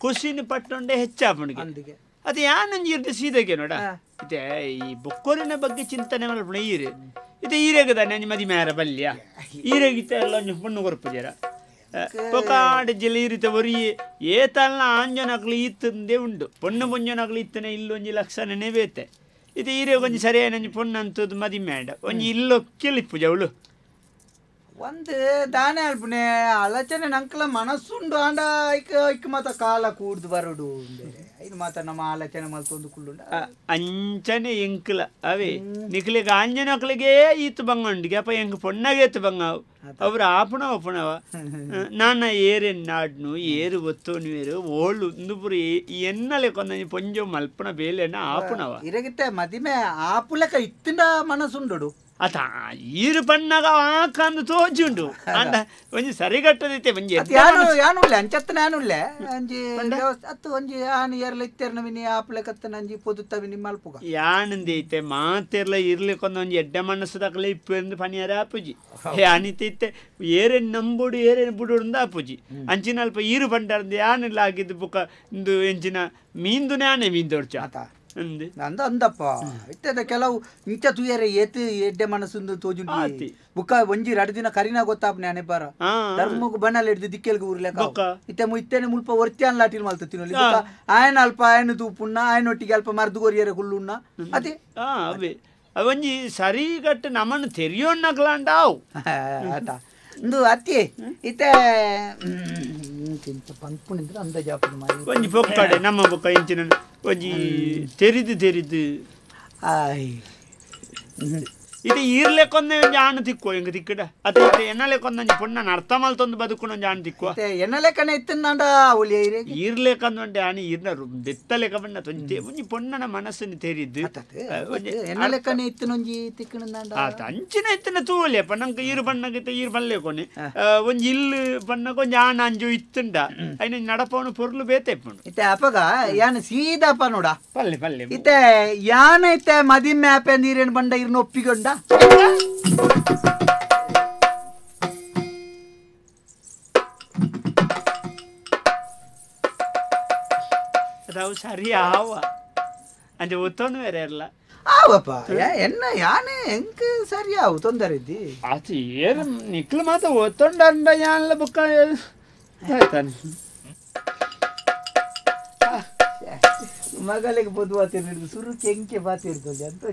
ಖುಷಿನ ಪಟ್ಟೊಂಡೆ ಹೆಚ್ಚಾಪುಣಿಗೆ ಅದು ಯಾನೊಂಜಿ ಇರ್ದು ಸೀದೆಗೆ ನೋಡ ಇತ್ತೆ ಈ ಬೊಕ್ಕೊರಿನ ಬಗ್ಗೆ ಚಿಂತನೆ ಮಲ್ಪುಣ ಈರು ಇತ್ತೆ ಈರೆಗದಾನೆ ಅಂಜಿ ಮದಿ ಮೇರ ಬಲ್ಯ ಈರೆಗಿತ್ತೆ ಎಲ್ಲ ಒಂಜಿ ಪೊಣ್ಣು ಕೊರ್ಪುಜರ ಪೊಕಾಡ ಜಿಲ್ಲ ಈರಿತ ಒರಿ ಏತಲ್ಲ ಆಂಜನಕ್ಲು ಈತಂದೇ ಉಂಡು ಪೊಣ್ಣು ಪೊಂಜನಕ್ಲು ಇತ್ತನೆ ಇಲ್ಲೊಂಜಿ ಲಕ್ಷಣನೇ ಬೇತೆ ಇದು ಈರೆಗೆ ಒಂಜಿ ಸರಿಯಾದ ಒಂಜಿ ಪೊಣ್ಣು ಅಂತದ್ದು ಮದಿ ಮೇಡ ಒಂಜಿ ಇಲ್ಲೊಕ್ಕೆಲಿಪ್ಪುಜ ಅವಳು ಒಂದು ದಾನೆ ಅಲ್ಪನೆ ಆಲೋಚನೆ ನಂಕಲ ಮನಸ್ಸುಂಡು ಆಂಡ ಐಕ್ ಐಕ್ ಮಾತ ಕಾಲ ಕೂಡ್ದು ಬರೋಡು ಐನು ಮಾತ ನಮ್ಮ ಆಲೋಚನೆ ಮಲ್ತೊಂದು ಕುಳ್ಳುಂಡ ಅಂಚನೆ ಎಂಕಲ ಅವೇ ನಿಕ್ಲಿಗೆ ಆಂಜನಕ್ಲಿಗೆ ಈತು ಬಂಗ ಅಪ್ಪ ಎಂಕ್ ಪೊಣ್ಣಗೆ ಏತು ಬಂಗಾವು ಅವ್ರು ಆಪುಣ ಒಪ್ಪುಣವ ನಾನ ಏರೆನ್ ನಾಡ್ನು ಏರು ಒತ್ತೋನು ಏರು ಓಳು ಉಂದು ಪೂರ ಎನ್ನಲೆ ಕೊಂದ ಪೊಂಜೋ ಮಲ್ಪುಣ ಬೇಲೆನ ಆಪುಣವ ಇರಗಿತ್ತೆ ಮದಿಮೆ ಆಪುಲಕ ಇತ್ತಿಂಡ ಮನಸ್ಸುಂಡು ಅತ ಈರು ಪಣ್ಣಗ ಆಕಂದು ತೋಜುಂಡು ಅಂಡ ಒಂಜಿ ಸರಿಗಟ್ಟದೈತೆ ಒಂಜಿ ಯಾನು ಯಾನುಳ್ಳೆ ಅಂಚತ್ತನ ಯಾನುಳ್ಳೆ ಅಂಜಿ ಅತ್ತು ಒಂಜಿ ಆನು ಏರ್ಲ ಇತ್ತೆರ್ನ ಮಿನಿ ಆಪುಲೆ ಕತ್ತನ ಅಂಜಿ ಪೊದುತ್ತ ಮಿನಿ ಮಲ್ಪುಗ ಯಾನಂದೈತೆ ಮಾತೆರ್ಲ ಇರ್ಲಿಕ್ಕೊಂದು ಒಂಜಿ ಎಡ್ಡೆ ಮನಸ್ಸು ಇಪ್ಪು ಪನಿಯಾರ ಆಪುಜಿ ಅನಿತೈತೆ ಏರೇನು ನಂಬುಡು ಏರೇನು ಬುಡುಂದ ಆಪುಜಿ ಅಂಚಿನ ಅಲ್ಪ ಈರು ಪಂಡಾರಂದು ಯಾನೆಲ್ಲ ಆಗಿದ್ದು ಬುಕ್ಕ ಇಂದು ಎಂಚಿನ ಮೀಂದು ನಾನೇ ಮೀಂದೊಡ್ಚ ಅಂದ ಅಂದಪ್ಪ ಇತ್ತದ ಕೆಲವು ಇಂಚ ತುಯರೆ ಏತ್ ಎಡ್ಡೆ ಮನಸ್ಸು ತೋಜುಂಡು ಬುಕ್ಕ ಒಂಜಿ ರಡ್ ದಿನ ಕರಿನ ಗೊತ್ತಾಪ್ನೆ ಅನೆ ಬಾರ ಧರ್ಮಗ್ ಬಣ್ಣಲ್ ಹಿಡ್ದು ದಿಕ್ಕೆಲ್ಗೆ ಊರ್ಲೆಕ ಇತ್ತೆ ಇತ್ತೇನೆ ಮುಲ್ಪ ಒರ್ತಿ ಲಾಟಿಲ್ ಮಲ್ತ ತಿನ್ನೊಲಿ ಬುಕ್ಕ ಆಯನ ಅಲ್ಪ ಆಯನ ತೂಪುಣ್ಣ ಆಯನೊಟ್ಟಿಗೆ ಅಲ್ಪ ಮರ್ದು ಕೊರಿಯರೆ ಕುಳ್ಳುಣ್ಣ ಅದೇ ಅವೇ ಒಂಜಿ ಸರಿಗಟ್ಟು ನಮ್ಮನ್ನು ತೆರಿಯೋಣ್ಣಕ್ಲಾಂಡಾವು ಆತ ಇಂದು ಅತ್ತಿ ಇತ್ತೆ ಪಂಪುಣಿದ್ರೆ ಅಂದಾಜು ಒಂಜಿ ಪೊಕ್ಕಡೆ ನಮ್ಮ ಬೊಕ್ಕ ಇಂಚಿನ ಒಂಜಿ ತೆರಿದು ತೆರಿದು ಆಯ್ ಇದು ಈರ್ಲೆಕ್ಕೊಂದೆ ಒಂಜಿ ಆಣು ತಿಕ್ಕುವ ಹಿಂಗ ತಿಕ್ಕಡ ಅತ್ತ ಇತ್ತೆ ಎನ್ನಲೆಕ್ಕೊಂದೊಂಜಿ ಪೊಣ್ಣನ ಅರ್ಥ ಮಲ್ತೊಂದು ಬದುಕುನ ಒಂಜಿ ಆಣು ತಿಕ್ಕುವ ಎನ್ನಲೆಕ್ಕನೆ ಇತ್ತಂಡ ಒಲಿ ಈರ್ಲೆಕ್ಕಂದೊಂಡೆ ಆಣಿ ಈರ್ನ ದೆತ್ತಲೆಕ್ಕ ಬಣ್ಣ ತೊಂಜಿ ಒಂಜಿ ಪೊಣ್ಣನ ಮನಸ್ಸನ್ನು ತೆರಿದು ಎನ್ನಲೆಕ್ಕನೆ ಇತ್ತನೊಂಜಿ ತಿಕ್ಕಣಂದಾಂಡ ಆತ ಅಂಚಿನ ಇತ್ತನ ತೂವಲೆಪ್ಪ ನಂಗೆ ಈರು ಬಣ್ಣಗಿತ್ತ ಈರು ಬಲ್ಲೆಕೊನೆ ಒಂಜಿ ಇಲ್ಲು ಬಣ್ಣಕ ಒಂಜಿ ಆಣ ಅಂಜು ಇತ್ತುಂಡ ಐನ ನಡಪವನು ಪೊರ್ಲು ಬೇತೆಪ್ಪುಂಡು ಇತ್ತೆ ಅಪಗ ಯಾನ ಸೀದಾಪ ನೋಡ ಪಲ್ಲೆ ಪಲ್ಲೆ ಇತ್ತೆ ಯಾನ ಇತ್ತೆ ಮದಿಮ್ಮೆ ಆಪೆ ನೀರೇನು ಬಂಡ ಇರ್ನ ಒಪ್ಪಿಕೊಂಡ ಅವು ಸರಿ ಆವ ಅಂಚೆ ಒತ್ತೊಂದು ಬೇರೆ ಇರಲ್ಲ ಆವಪ್ಪ ಎನ್ನ ಯಾನೆ ಎಂಕ್ ಸರಿ ಆವು ತೊಂದರೆ ಇದ್ದಿ ಅದು ಏನು ನಿಕ್ಲು ಮಾತ್ರ ಒತ್ತೊಂಡ ಯಾನ್ಲ ಬುಕ್ಕ ಆಯ್ತಾನೆ ಮಗಳಿಗೆ ಬದುವಾತಿರ್ದು ಸುರು ಕೆಂಕೆ ಬಾತಿರ್ತದೆ ಅಂತ.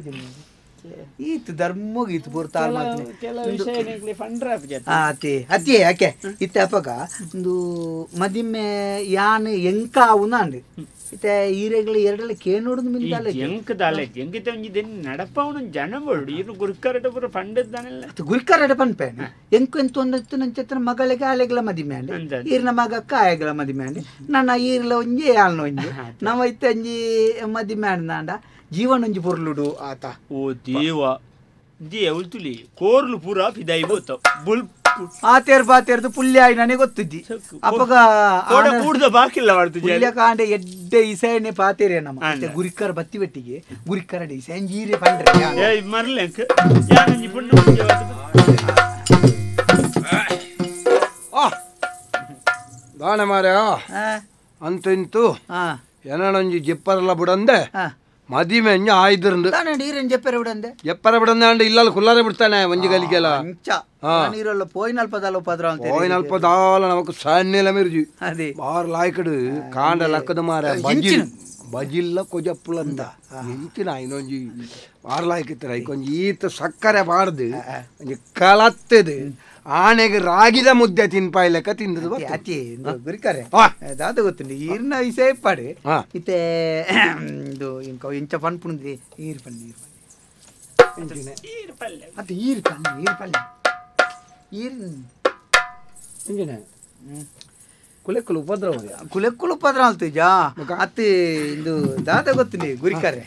ಈತ ಧರ್ಮಗ್ ಈತ ಪೂರ್ತ ಅತಿ ಅತಿ ಯಾಕೆ ಇತ್ತೆ ಅಪ್ಪಗ ಒಂದು ಮದಿಮೆ ಯಾನ್ ಎಂಕ ಆವುನಾಂಡ್ ಇತ್ತೆ ಈರೆಗಳು ಎರಡಲ್ಲ ಕೇನೋಡುದು ಮಿಂದಾಲೆ ಎಂಕದಾಲೆ ಎಂಕಿತ ಒಂಜಿ ದೆನ್ ನಡಪವನ ಜನ ಬೋಡು ಇರು ಗುರುಕರಟ ಪೂರ ಪಂಡದ್ದಾನೆಲ್ಲ ಗುರುಕರಟ ಪನ್ಪೇನೆ ಎಂಕು ಎಂತ ಒಂದಿತ್ತು ನಂಚತ್ರ ಮಗಳಿಗೆ ಆಲೆಗಳ ಮದಿಮೆ ಅಂಡ್ ಈರ್ನ ಮಗಕ್ಕ ಆಯಗಳ ಮದಿಮೆ ಅಂಡ್ ನನ್ನ ಈರ್ಲ ಒಂಜಿ ಆಲ್ನ ಒಂಜಿ ನಮ್ಮ ಇತ್ತೆ ಒಂಜಿ ಮದಿಮೆ ಅಂಡ ಜೀವನ ಒಂಜಿ ಪೊರ್ಲುಡು ಆತ ಓ ದೇವ ದೇವಲ್ತುಲಿ ಕೋರ್ಲು ಪೂರ ಫಿದಾಯಿ ಬೋತ ಬುಲ್ ಆತೇರ್ ಬಾತೇರ್ದು ಪುಲ್ಯ ಆಯಿ ನನಗೆ ಗೊತ್ತಿದ್ದಿ ಅಪ್ಪಗ ಕೂಡ್ದ ಬಾಕಿಲ್ಲ ಮಾಡ್ತು ಪುಲ್ಯ ಕಾಂಡೆ ಎಡ್ಡೆ ಇಸೆನೆ ಪಾತೇರೆ ನಮ್ಮ ಮತ್ತೆ ಗುರಿಕರ ಬತ್ತಿ ಬೆಟ್ಟಿಗೆ ಗುರಿಕರ ಇಸೆ ಜೀರೆ ಪಂಡ್ರೆ ಏಯ್ ಮರ್ಲೆಂಕ್ ಯಾನಂಜಿ ಪುಣ್ಣ ಆ ದಾಣ ಮಾರ್ಯ ಅಂತ ಇಂತು ಏನೊಂಜಿ ಜೆಪ್ಪರಲ್ಲ ಬುಡಂದೆ ಮದಿಮೆ ಅಂಜ ಆಯ್ದಿರಂದು ಈರನ್ ಜೆಪ್ಪರ ಬಿಡಂದೆ ಜೆಪ್ಪರ ಬಿಡಂದೆ ಅಂಡ ಇಲ್ಲಲ್ಲ ಕುಲ್ಲಾರೆ ಬಿಡ್ತಾನೆ ಒಂಜಿ ಗಲಿಗೆಲ್ಲ ನೀರಲ್ಲ ಪೋಯಿನಲ್ಪ ದಾಲ ಉಪದ್ರ ಪೋಯಿನಲ್ಪ ದಾಲ ನಮಕ್ ಸಣ್ಣೆಲ್ಲ ಮಿರ್ಜಿ ಅದೇ ಬಾರ್ ಲಾಯ್ಕಡು ಕಾಂಡ ಲಕ್ಕದ ಮಾರ ಬಜಿಲ್ ಬಜಿಲ್ಲ ಕೊಜಪ್ಪುಲಂದ ಎಂಚಿನ ಇನ್ನೊಂಜಿ ಬಾರ್ ಲಾಯ್ಕಿತ್ತರ ಐಕೊಂಜಿ ಈತ ಸಕ್ಕರೆ ಬಾರ್ದು ಒಂಜಿ ಕಲತ್ತದು ಆನೆಗೆ ರಾಗಿದ ಮುದ್ದೆ ತಿನ್ಪಾಯಿ ಲೆಕ್ಕ ತಿಂದದು ಅತಿ ಗುರಿಕರೆ ದಾದ ಗೊತ್ತುಂಡು ಈರ್ನ ಇಸೇಪಾಡು ಇತ್ತೆ ಇದು ಇಂಕ ಇಂಚ ಪನ್ಪುಂದು ಈರ್ ಪಲ್ಲೆ ಈರ್ ಪಲ್ಲೆ ಅದು ಈರ್ ಪಲ್ಲೆ ಈರ್ ಪಲ್ಲೆ ಈರ್ ಇಂಜಿನ ಕುಲೆಕ್ಕುಲು ಉಪದ್ರವ ಕುಲೆಕ್ಕುಲು ಉಪದ್ರ ಅಲ್ತೇಜಾ ಅತ್ತೆ ಇಂದು ದಾದ ಗೊತ್ತುಂಡು ಗುರಿಕರೆ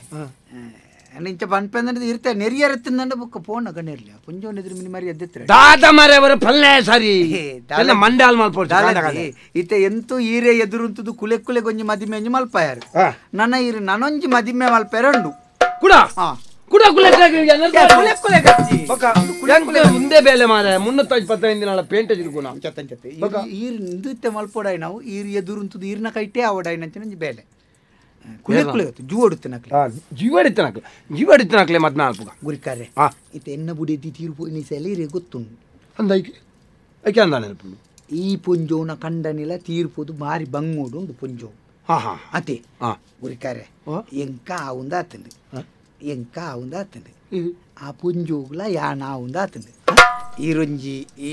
ಇಂಚ ಪನ್ಪೆಂದ್ರೆ ಇರ್ತೆ ನೆರಿಯರ ತಿಂದಂಡ ಬುಕ್ಕ ಫೋನ್ ಗಣ್ಣಿರ್ಲಿ ಪುಂಜೋನ್ ಎದುರು ಮಿನಿ ಮರಿ ಎದ್ದಿತ್ರೆ ದಾದ ಮರೆ ಅವರ ಪಲ್ಲೆ ಸರಿ ಎಲ್ಲ ಮಂಡಾಲ್ ಮಲ್ಪೋಡು ಇತ್ತೆ ಎಂತೂ ಈರೆ ಎದುರುಂತದು ಕುಲೆ ಕುಲೆ ಗೊಂಜಿ ಮದಿಮೆ ಒಂಜಿ ಮಲ್ಪಾಯರು ನನ್ನ ಈರು ನನೊಂಜಿ ಮದಿಮೆ ಮಲ್ಪಾರ ಉಂಡು ಕುಡ ಕುಡ ಕುಲೆ ಕುಲೆ ಕುಲೆ ಗಚ್ಚಿ ಮುಂದೆ ಬೇಲೆ ಮಾರೆ 325 ದಿನ ಪೇಂಟ್ ತಿರುಗುಣ ಈರ್ ಇಂದುತ್ತೆ ಮಲ್ಪೋಡಾಯ್ ನಾವು ಈರ್ ಎದುರುಂತದು ಈರ್ನ ಕೈಟೇ ಆವಡಾಯ್ ನಂಚಿನ ಬೇಲೆ ಕುಲೆ ಕುಲೆ ಗೊತ್ತು ಜೂವಡುತ್ತೆ ನಕ್ಲೆ ಜೀವಡಿತ್ತೆ ನಕ್ಲೆ ಜೀವಡಿತ್ತೆ ನಕ್ಲೆ ಮತ್ತೆ ನಾಲ್ಪುಗ ಗುರಿಕಾರೆ ಇತ್ತೆ ಎನ್ನ ಬುಡಿ ತೀರ್ಪು ಇನ್ನಿಸೆಲ್ಲ ಇರೇ ಗೊತ್ತುಂಡು ಅಂದ ಐಕೆ ಐಕೆ ಅಂದ ನೆನಪು ಈ ಪುಂಜೋನ ಕಂಡನಿಲ ತೀರ್ಪುದು ಮಾರಿ ಬಂಗೋಡು ಉಂಡು ಪುಂಜೋ ಹಾಂ ಹಾಂ ಅತೆ ಗುರಿಕಾರೆ ಎಂಕ ಆವುಂದ ಆತಂದು ಎಂಕ ಆವುಂದ ಆತಂದು ಆ ಪುಂಜೋಗ್ಲ ಯಾನ ಆವುಂದ ಆತಂದು ಈರೊಂಜಿ ಈ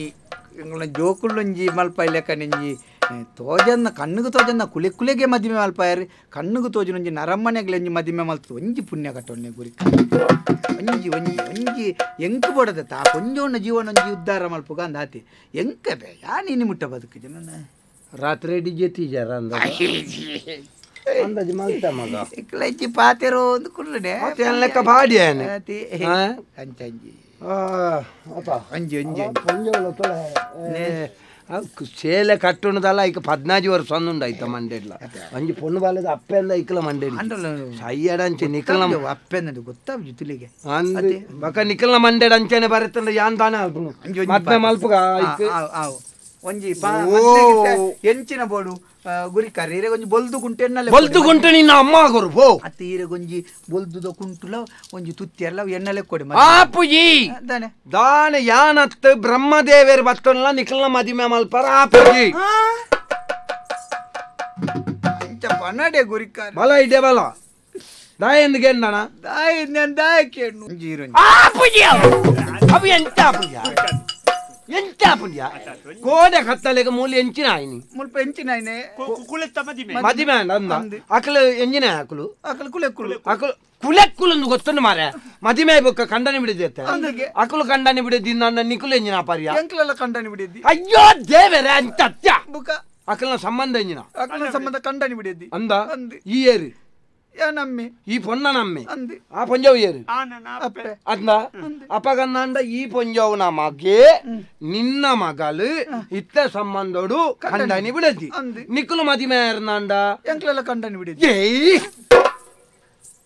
ಜೋಕುಳ್ಳೊಂಜಿ ಮಲ್ಪಾಯಿ ಲೆಕ್ಕನೆಂಜಿ ತೋಜನ್ನ ಕಣ್ಣುಗು ತೋಜನ್ನ ಕುಲೆ ಕುಲೆಗೆ ಮದಿಮೆ ಮಲ್ಪಾಯರು ಕಣ್ಣುಗು ತೋಜನೊಂಜಿ ನರಮ್ಮನೆಗ್ಲೆಂಜಿ ಮದಿಮೆ ಮಲ್ತು ಒಂಜಿ ಪುಣ್ಯ ಕಟ್ಟೊನ್ನೆ ಗುರಿ ಒಂಜಿ ಒಂಜಿ ಒಂಜಿ ಎಂಕು ಬೋಡದ ಆ ಪೊಂಜೋನ ಜೀವನ ಒಂಜಿ ಉದ್ಧಾರ ಮಲ್ಪುಗ ಅಂದ ಆತಿ ಎಂಕ ಬೇ ಯಾ ನೀನು ಮುಟ್ಟ ಬದುಕು ಜನ ರಾತ್ರಿ ಡಿಜೆ ತೀಜಾರ ಅಂದ ಅಂದಾಜು ಮಲ್ತ ಮಗ ಇಕ್ಲಂಜಿ ಪಾತೆರೋ ಒಂದು ಕುಲ್ಲನೆ ಲೆಕ್ಕ ಬಾಡಿ ಅಂಚಂಜಿ ಅಂಜಿ ಅಂಜಿ ಸೇಲೆ ಕಟ್ಟುಣದಲ್ಲ ಐಕ 14 ವರ್ಷ ಉಂಡು ಮಂಡೆಡ್ಲ ಒಂಜಿ ಪೊಣ್ಣು ಬಾಲದ ಅಪ್ಪೆಂದ ಐಕಲ ಮಂಡೆಡ್ ಸೈಯಡ ಅಂಚೆ ನಿಕಲ್ನ ಅಪ್ಪೆಂದ ಗೊತ್ತಾವು ತುಲಿಗೆ ಅಂದ್ ಬಕ ನಿಕಲ್ನ ಮಂಡೆಡ್ ಅಂಚೆನೆ ಬರತ್ತಂಡ ಯಾನ್ ತಾನೆ ಅಲ್ಪುನು ಮತ್ತೆ ಮಲ್ಪುಗ ಒಂಜಿ ಎಂಚಿನ ಬೋಡು ಗುರಿಕಾರ ಈರೆ ಒಂಜಿ ಬೊಲ್ದು ಕುಂಟು ಎಣ್ಣಲೆ ಬೊಲ್ದು ಕುಂಟು ನಿನ್ನ ಅಮ್ಮ ಆಗೋರು ಪೋ ಅತ್ತ ಈರೆ ಒಂಜಿ ಬೊಲ್ದುದ ಕುಂಟುಲ ಒಂಜಿ ತುತ್ತಿ ಎಲ್ಲ ಎಣ್ಣಲೆ ಕೊಡಿ ಆಪುಜಿ ದಾನೆ ದಾನೆ ಯಾನತ್ ಬ್ರಹ್ಮದೇವೇರ್ ಬತ್ತೊಲ್ಲ ನಿಕಲ್ನ ಮದಿಮೆ ಮಲ್ಪರ ಆಪುಜಿ ಅಂಚ ಪನಡೆ ಗುರಿಕಾರ ಬಲ ಇಡೆ ಬಲ ದಾಯೆಂದು ಗೆಂಡಣ ದಾಯ ನಾನು ದಾಯ ಕೇಳು ಆಪುಜಿ ಅವು ಎಂತ ಆಪುಜಿ ಎಂತ ಪುಣ್ಯ ಕೋಡೆ ಕತ್ತಲೆಗೆ ಮೂಲ ಎಂಚಿನ ಆಯ್ನಿ ಮುಲ್ಪ ಎಂಚಿನ ಆಯ್ನೆ ಕುಲೆತ್ತ ಮದಿಮೆ ಮದಿಮೆ ಅಂದ ಅಕಲು ಎಂಜಿನ ಅಕಲು ಅಕಲು ಕುಲೆಕ್ಕುಲು ಅಕಲು ಕುಲೆಕ್ಕುಲು ಒಂದು ಗೊತ್ತುಂಡು ಮಾರೆ ಮದಿಮೆ ಬೊಕ್ಕ ಕಂಡನಿ ಬಿಡಿದ್ದೆ ಅಕಲು ಕಂಡನಿ ಬಿಡಿದ್ದಿ ನನ್ನ ನಿಕುಲು ಎಂಜಿನ ಪರ್ಯ ಎಂಕಲೆಲ್ಲ ಕಂಡನಿ ಬಿಡಿದ್ದಿ ಅಯ್ಯೋ ದೇವರೇ ಅಂತ ಅತ್ಯ ಬುಕ ಅಕಲ್ನ ಸಂಬಂಧ ಎಂಜಿನ ಅಕಲ್ನ ಸಂಬಂಧ ಕಂಡನಿ ಬಿಡಿದ್ದಿ ಅಂದ ಈ ಏರು ನಮ್ಮೆ ಈ ಪೊಣ್ಣ ನಮ್ಮೆ ಆ ಪೊಂಜವು ಏರು ಅಂದ ಅಪಗಂದ ಈ ಪೊಂಜವು ಮಗೆ ನಿನ್ನ ಮಗಲು ಇತ್ತ ಸಂಬಂಧೋಡು ಕಂಡನಿ ಬಿಡದ್ದಿ ನಿಕ್ಕಲು ಮದಿಮೆ ಅಂಡ ಎಂಕ್ಲೆಲ್ಲ ಕಂಡನಿ ಬಿಡದ್ದಿ ಏಯ್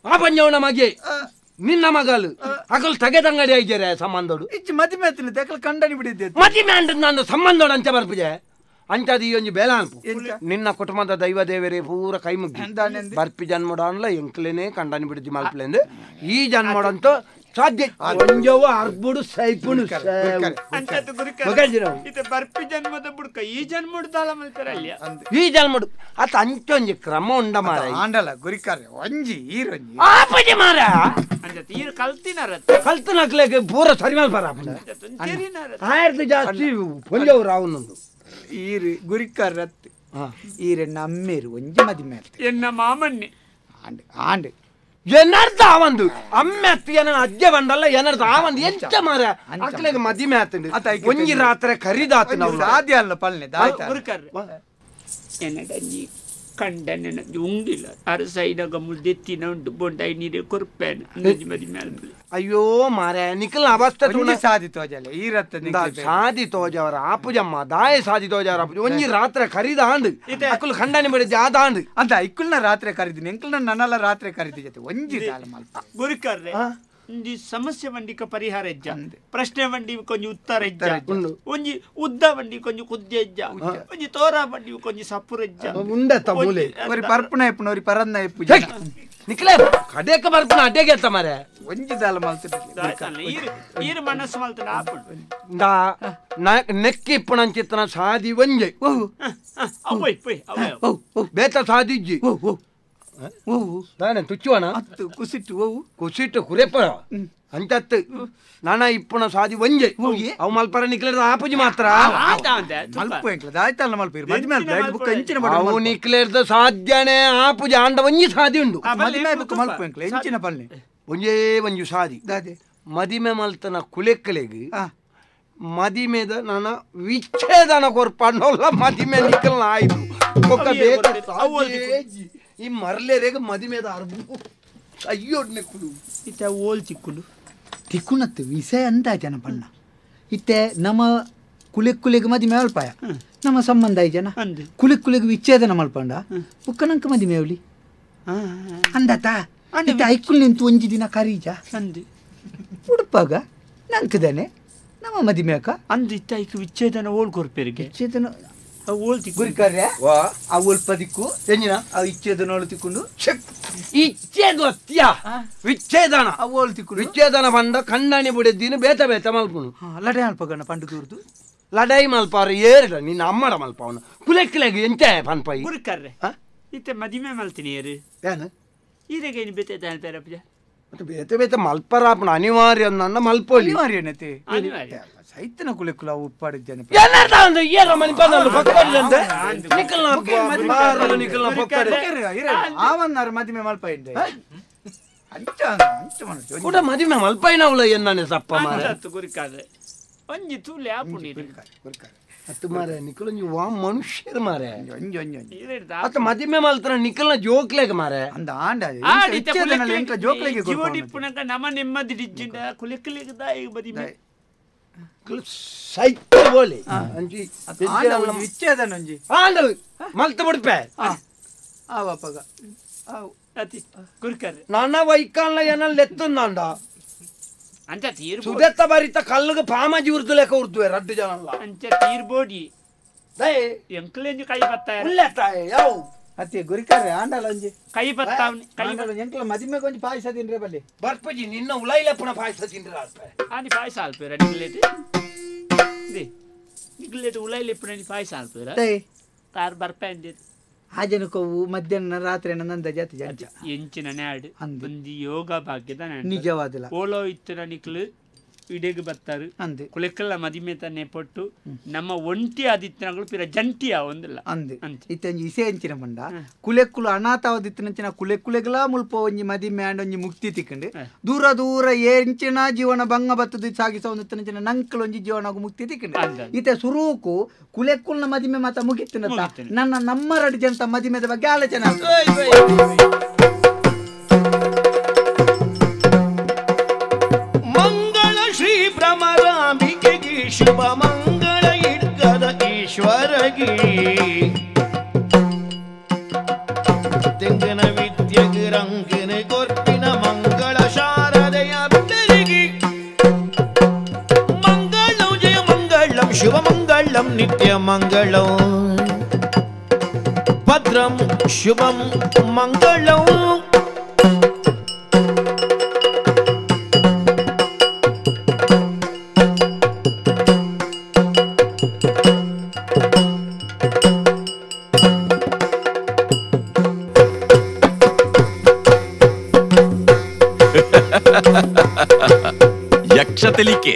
ಆ ಪೊಂಜವನ ಮಗೆ ನಿನ್ನ ಮಗಲು ಅಕಲು ತಗೆದಂಗಡಿ ಐಜರೆ ಸಂಬಂಧೋಡು ಇಚ್ಚು ಮದಿಮೆ ಆತಿನ ಅಕಲ್ ಕಂಡನಿ ಬಿಡಿದ್ದೆ ಮದಿಮೆ ಅಂಡ ನಾನು ಸಂಬಂಧೋಡು ಅಂಚ ಬರ್ಪುಜೆ ಅಂಚಾದ ಈ ಒಂಜಿ ಬೇಲ ಅನ್ಪು ನಿನ್ನ ಕುಟುಂಬದ ದೈವ ದೇವರೇ ಪೂರ ಕೈ ಮುಗ್ಗಿ ಬರ್ಪಿ ಜನ್ಮಡನ್ಲ ಎಂಕ್ಲೇನೆ ಕಂಡನಿ ಬಿಡಿದ್ದಿ ಮಲ್ಪಲೆಂದು ಈ ಜನ್ಮಡಂತೂ ಸಾಧ್ಯ ಒಂಜವ ಅರ್ಬುಡು ಸೈಪುಡು ಬರ್ಪಿ ಜನ್ಮದ ಬುಡ್ಕ ಈ ಜನ್ಮಡು ದಾಲ ಮಲ್ತಾರ ಈ ಜನ್ಮಡು ಅತ ಅಂಚೊಂಜಿ ಕ್ರಮ ಉಂಡ ಮಾರ ಆಂಡಲ ಗುರಿಕಾರೆ ಒಂಜಿ ಈರೊಂಜಿ ಆಪಜಿ ಮಾರ ಅಂಚ ಈರ್ ಕಲ್ತಿನಾರ ಕಲ್ತಿನಕ್ಲೆಗ್ ಪೂರ ಸರಿ ಮಲ್ಪರ ಆಯರ್ದು ಜಾಸ್ತಿ ಪೊಂಜವು ರಾವಣಂದು ಈರು ಗುರಿಕಾರತ್ ಈರೆನ್ನ ಅಮ್ಮೇರು ಒಂಜಿ ಮದಿಮೆ ಎನ್ನ ಮಾಮನ್ನೆ ಆಂಡ್ ಆಂಡ್ ಏನರ್ಥ ಆವಂದು ಅಮ್ಮೆ ಅತ್ತು ಏನ ಅಜ್ಜೆ ಬಂದಲ್ಲ ಏನರ್ಥ ಆವಂದು ಎಂಚ ಮಾರ ಅಕ್ಲೆಗ್ ಮದಿಮೆ ಆತಂಡು ಒಂಜಿ ರಾತ್ರಿ ಕರಿದಾತು ನಾವು ಸಾಧ್ಯ ಅಲ್ಲ ಪಲ್ನೆ ಗುರುಕರ್ ಎನ್ನಡಂಜಿ ಕಂಡನೆ ಉಂಗಿಲ್ಲ ಅರಸೈನಗ ಮುದ್ದೆತ್ತಿನ ಉಂಟು ಬೊಂಡಾಯಿ ನೀರೆ ಕೊರ್ಪೇನೆ ಮದಿಮೆ ಅಲ್ಪಲೆ ಅಯ್ಯೋ ಮಾರೆ ನಿಖಲ್ ಅವಸ್ಥೆ ತುಣ ಸಾಧಿ ತೋಜಲೆ ಈ ರತ್ತ ಸಾಧಿ ತೋಜವರ ಆಪುಜಮ್ಮ ದಾಯ ಸಾಧಿ ತೋಜವರ ಆಪುಜ ಒಂಜಿ ರಾತ್ರಿ ಕರಿದ ಆಂಡ್ ಅಕುಲು ಖಂಡನೆ ಬಿಡಿದ್ದೆ ಆದಾಂಡ್ ಅಂತ ಇಕ್ಕುಲ್ನ ರಾತ್ರಿ ಕರಿದಿನಿ ಎಂಕಲ್ನ ನನ್ನಲ್ಲ ರಾತ್ರಿ ಕರಿದಿ ಜೊತೆ ಒಂಜಿ ದಾಲ ಮಲ್ಪ ಗುರುಕರ್ರೆ ಒಂಜಿ ಸಮಸ್ಯೆ ಬಂಡಿಕ ಪರಿಹಾರ ಹೆಜ್ಜ ಪ್ರಶ್ನೆ ಬಂಡಿ ಕೊಂಚ ಉತ್ತರ ಹೆಜ್ಜ ಒಂಜಿ ಉದ್ದ ಬಂಡಿ ಕೊಂಚ ಕುದ್ದೆ ಹೆಜ್ಜ ಒಂಜಿ ತೋರ ಬಂಡಿ ಕೊಂಚ ಸಪ್ಪುರ ಹೆಜ್ಜ ಉಂಡತ್ತ ಮೂಲೆ ಒರಿ ಪರ್ಪುನ ಇಪ್ಪುನ ಒರಿ ಪರನ್ನ ಇಪ್ಪು ನಿಕ್ಲೆ ಕಡೆಕ ಬರ್ಪುನ ಅಡ್ಡೆಗೆ ಎತ್ತ ಮಾರೆ ಒಂಜಿ ದಾಲ ಮಲ್ತ ಈರು ಮನಸ್ಸು ಮಲ್ತನ ಆಪುಂಡು ದಾ ನೆಕ್ಕಿ ಇಪ್ಪುನಂಚಿತ್ತನ ಸಾದಿ ಒಂಜೆ ಅವಯ್ ಪೊಯ್ ಅವಯ್ ಬೇತ ಸಾದಿಜ್ಜಿ ದಾನೆ ತುಚ್ಚುವನ ಅತ್ತು ಕುಸಿಟ್ಟು ಓವು ಕುಸಿಟ್ಟು ಕುರೆಪರ ಅಂಚತ್ತು ನಾನ ಇಪ್ಪುನ ಸಾದಿ ಒಂಜೆ ಅವು ಮಲ್ಪರ ನಿಕ್ಲೇರ್ದ ಆಪುಜಿ ಮಾತ್ರ ಮಲ್ಪ ಎಂಕ್ಲದ ಆಯ್ತಲ್ಲ ಮಲ್ಪ ಮದಿಮೆ ಬುಕ್ ಎಂಚಿನ ಅವು ನಿಕ್ಲೇರ್ದ ಸಾಧ್ಯನೇ ಆಪುಜಿ ಆಂಡ ಒಂಜಿ ಸಾದಿ ಉಂಡು ಮದಿಮೆ ಬುಕ್ ಮಲ್ಪ ಎಂಕ್ಲ ಎಂಚಿನ ಪಲ್ನೆ ಒಂಜೇ ಒಂಜು ಸಾದಿ ದಾದೆ ಮದಿಮೆ ಮಲ್ತನ ಕುಲೆಕ್ಕಲೆಗ್ ಮದಿಮೆದ ನನ್ನ ವಿಚ್ಛೇದನ ಕೊರ್ಪಣ್ಣಲ್ಲ ಮದಿಮೆ ನಿಕ್ಕಲ್ನ ಆಯ್ತು ಒಕ್ಕ ಬೇತ ಈ ಮರ್ಲೇರೆಗ್ ಮದಿಮೆದ ಅರ್ಬು ಅಯ್ಯೋಡ್ನೆ ಕುಡು ಇತ್ತೆ ಓಲ್ ಚಿಕ್ಕುಡು ತಿಕ್ಕುನತ್ತು ವಿಷಯ ಅಂತ ಜನ ಪಣ್ಣ ಇತ್ತೆ ನಮ್ಮ ಕುಲೆಕ್ಕುಲೆಗ್ ಮದಿಮೆ ಅಲ್ಪಾಯ ನಮ್ಮ ಸಂಬಂಧ I ಜನ ಕುಲೆಕ್ಕುಲೆಗ್ ವಿಚ್ಛೇದನ ಮಲ್ಪಂಡ ಬುಕ್ಕನಂಕ ಮದಿಮೆ ಅವಲಿ ಅಂದತ ಇತ್ತೆ ಐಕುಲ್ ನಿಂತು ಒಂಜಿ ದಿನ ಕರೀಜ ಅಂದು ಉಡುಪಾಗ ನಂಕದಾನೆ ನಮ್ಮ ಮದಿಮೆ ಅಕ್ಕ ಅಂದು ಇತ್ತ ಐಕ್ ವಿಚ್ಛೇದನ ಓಲ್ ಕೊರ್ಪೇರಿಗೆ ವಿಚ್ಛೇದನ ಓಲ್ ಗುರಿಕರ್ರೆ ಆ ಒಲ್ಪ ದಿಕ್ಕು ಎಂಜಿನ ಆ ಇಚ್ಛೇದನ ಓಳು ತಿಕ್ಕೊಂಡು ಇಚ್ಛೇದತ್ಯ ವಿಚ್ಛೇದನ ಓಲ್ ತಿಕ್ಕು ವಿಚ್ಛೇದನ ಬಂದ ಕಣ್ಣಾಣಿ ಬುಡಿದ್ದೀನಿ ಬೇತ ಬೇತ ಮಲ್ಪುನು ಲಡಾಯಿ ಮಲ್ಪಗಣ್ಣ ಪಂಡು ದೂರ್ದು ಲಡಾಯಿ ಮಲ್ಪಾರ ಏರಿಡ ನಿನ್ನ ಅಮ್ಮಡ ಮಲ್ಪವನ ಕುಲೆಕ್ಕಿಲೆಗ್ ಎಂಚ ಪನ್ಪೈ ಗುರಿಕರ್ರೆ ಇತ್ತೆ ಮದಿಮೆ ಮಲ್ತೀನಿ ಏರು ಏನು ಈರೆಗೆ ಏನು ಬೇತೆ ಪೇರಪ್ಪ ಮತ್ತೆ ಬೇತೆ ಬೇತೆ ಮಲ್ಪರಾಪಣ ಅನಿವಾರ್ಯ ನನ್ನ ಮಲ್ಪೊಲಿ ಅನಿವಾರ್ಯನತೆ ಅನಿವಾರ್ಯ ಸೈತನ ಕುಲೆಕ್ಕುಲ ಉಪ್ಪಾಡಿದ್ದಾನೆ ಏನರ್ಥ ಅಂದ್ರೆ ಏರ ಮನಿ ಪದಲು ಪಕ್ಕದಂತೆ ನಿಕಲ್ನ ಬಾರಲು ನಿಕಲ್ನ ಪಕ್ಕಡೆ ಆವನ್ನಾರ ಮದಿಮೆ ಮಲ್ಪ ಇಂದೆ ಅಂಚ ಅಂಚ ಮನುಷ್ಯ ಕೂಡ ಮದಿಮೆ ಮಲ್ಪೈನವಳ ಎನ್ನನೆ ಸಪ್ಪ ಮಾರೆ ಅಂಚತ್ತು ಗುರಿಕಾದ್ರೆ ಒಂಜಿ ತೂಲೆ ಆಪುಣಿ ಗುರಿಕಾರೆ ಅತ್ತು ಮಾರೆ ನಿಕಲೊಂಜಿ ವಾ ಮನುಷ್ಯರು ಮಾರೆ ಒಂಜಿ ಒಂಜಿ ಒಂಜಿ ಅತ್ತ ಮದಿಮೆ ಮಲ್ತನ ನಿಕಲ್ನ ಜೋಕ್ಲೆಗ್ ಮಾರೆ ಅಂದ ಆಂಡ ಎಂಕ್ಲ ಜೋಕ್ಲೆಗೆ ಜೀವಡಿಪ್ಪುನಕ ನಮ ನೆಮ್ಮದಿ ಡಿಜ್ಜಿಂಡ ಕುಲೆಕ್ಕುಲೆಗ್ ದಾಯೆ ಮದಿಮೆ ಸೈತ ಬೋಲಿ ಅಂಜಿ ವಿಚ್ಛೇದನ ಒಂಜಿ ಆಂಡ ಮಲ್ತ ಬಿಡ್ಪೆ ಆವಪ್ಪಗ ಅತಿ ಗುರ್ಕರ್ರೆ ನನ್ನ ವೈಕಾಲ್ನ ಏನ ಲೆತ್ತುಂದಾಂಡ ಅಂಚ ತೀರ್ ಸುದೆತ್ತ ಬರಿತ ಕಲ್ಲುಗೆ ಪಾಮಾಜಿ ಉರ್ದು ಲೆಕ್ಕ ಉರ್ದುವೆ ರಡ್ಡು ಜನ ಅಂಚ ತೀರ್ಬೋಡಿ ಎಂಕ್ಲೆಂಜಿ ಕೈ ಬತ್ತಾಯ ಉಲ್ಲೆತ್ತಾಯ ಯಾವ ಅತ್ತೆ ಗುರಿಕಾರೆ ಆಂಡಲ ಒಂಜಿ ಕೈ ಬತ್ತಾವನಿ ಕೈ ಎಂಕ್ಲ ಮದಿಮೆಗೆ ಒಂಜಿ ಪಾಯಸ ತಿನ್ರೆ ಬಲ್ಲಿ ಬರ್ಪಜಿ ನಿನ್ನ ಉಲೈಲಪ್ಪನ ಪಾಯಸ ತಿನ್ರೆ ಅಲ್ಪೆ ಆನಿ ಪಾಯಸ ಅಲ್ಪೇರ ನಿಗ್ಲೇಟ್ they ನಿಗ್ಲೇಟ್ ಉಲೈಲಪ್ಪನ ಪಾಯಸ ಅಲ್ಪೇರ ತಾರ್ ಬರ್ಪೆ ಅಂದೆ ಆ ಜನಕ್ಕವು ಮಧ್ಯಾಹ್ನ ರಾತ್ರಿ ನಂದ ಜಾತಿ ಜಂಚ ಎಂಚಿನ ನ್ಯಾಡ್ ಒಂಜಿ ಯೋಗ ಭಾಗ್ಯದ ನಿಜವಾದಲ ಓಲೋ ಇತ್ತಿನ ನಿಕ್ಲು ಇಡೆಗ್ ಬತ್ತಾರು ಅಂದೆ ಕುಲೆಕ್ಕಲ್ಲ ಮದಿಮೆ ತನ್ನೆ ಪೊಟ್ಟು ನಮ್ಮ ಒಂಟಿ ಆದಿತ್ತನಗಳು ಪಿರ ಜಂಟಿ ಒಂದಿಲ್ಲ ಅಂದೆ ಇತ್ತಂಜಿ ಇಸೆ ಎಂಚಿನ ಪಂಡ ಕುಲೆಕ್ಕುಲು ಅನಾಥವಾದಿತ್ತನಂಚಿನ ಕುಲೆಕ್ಕುಲೆಗ್ಲ ಮುಲ್ಪ ಒಂಜಿ ಮದಿಮೆ ಆಂಡ್ ಒಂಜಿ ಮುಕ್ತಿ ತಿಕ್ಕಂಡು ದೂರ ದೂರ ಎಂಚಿನ ಜೀವನ ಭಂಗ ಬತ್ತದ ಸಾಗಿಸ ಒಂದಿತ್ತನಂಚಿನ ನಂಕಲ್ ಒಂಜಿ ಜೀವನ ಮುಕ್ತಿ ತಿಕ್ಕಂಡು ಇತ್ತೆ ಸುರೂಕು ಕುಲೆಕ್ಕುಲ್ನ ಮದಿಮೆ ಮಾತ ಮುಗಿತ್ತಿನ ನನ್ನ ನಮ್ಮ ರಡಿ ಜನತ ಮದಿಮೆದ ಬಗ್ಗೆ ಆಲೋಚನೆ ಭ್ರಮರಾಂಬಿಕೆಗೆ ಶುಭ ಮಂಗಳ ಇಡ್ಕದ ಈಶ್ವರಗಿ ತೆಂಗನ ವಿದ್ಯೆಗೆ ರಂಗಿನ ಕೊರ್ಪಿನ ಮಂಗಳ ಶಾರದೆಯ ಬೆರಿಗೆ ಮಂಗಳಂ ಜಯ ಮಂಗಳಂ ಶುಭ ಮಂಗಳಂ ನಿತ್ಯ ಮಂಗಳಂ ಭದ್ರಂ ಶುಭಂ ಮಂಗಳಂ. ಯಕ್ಷ ತೆಲಿಕೆ.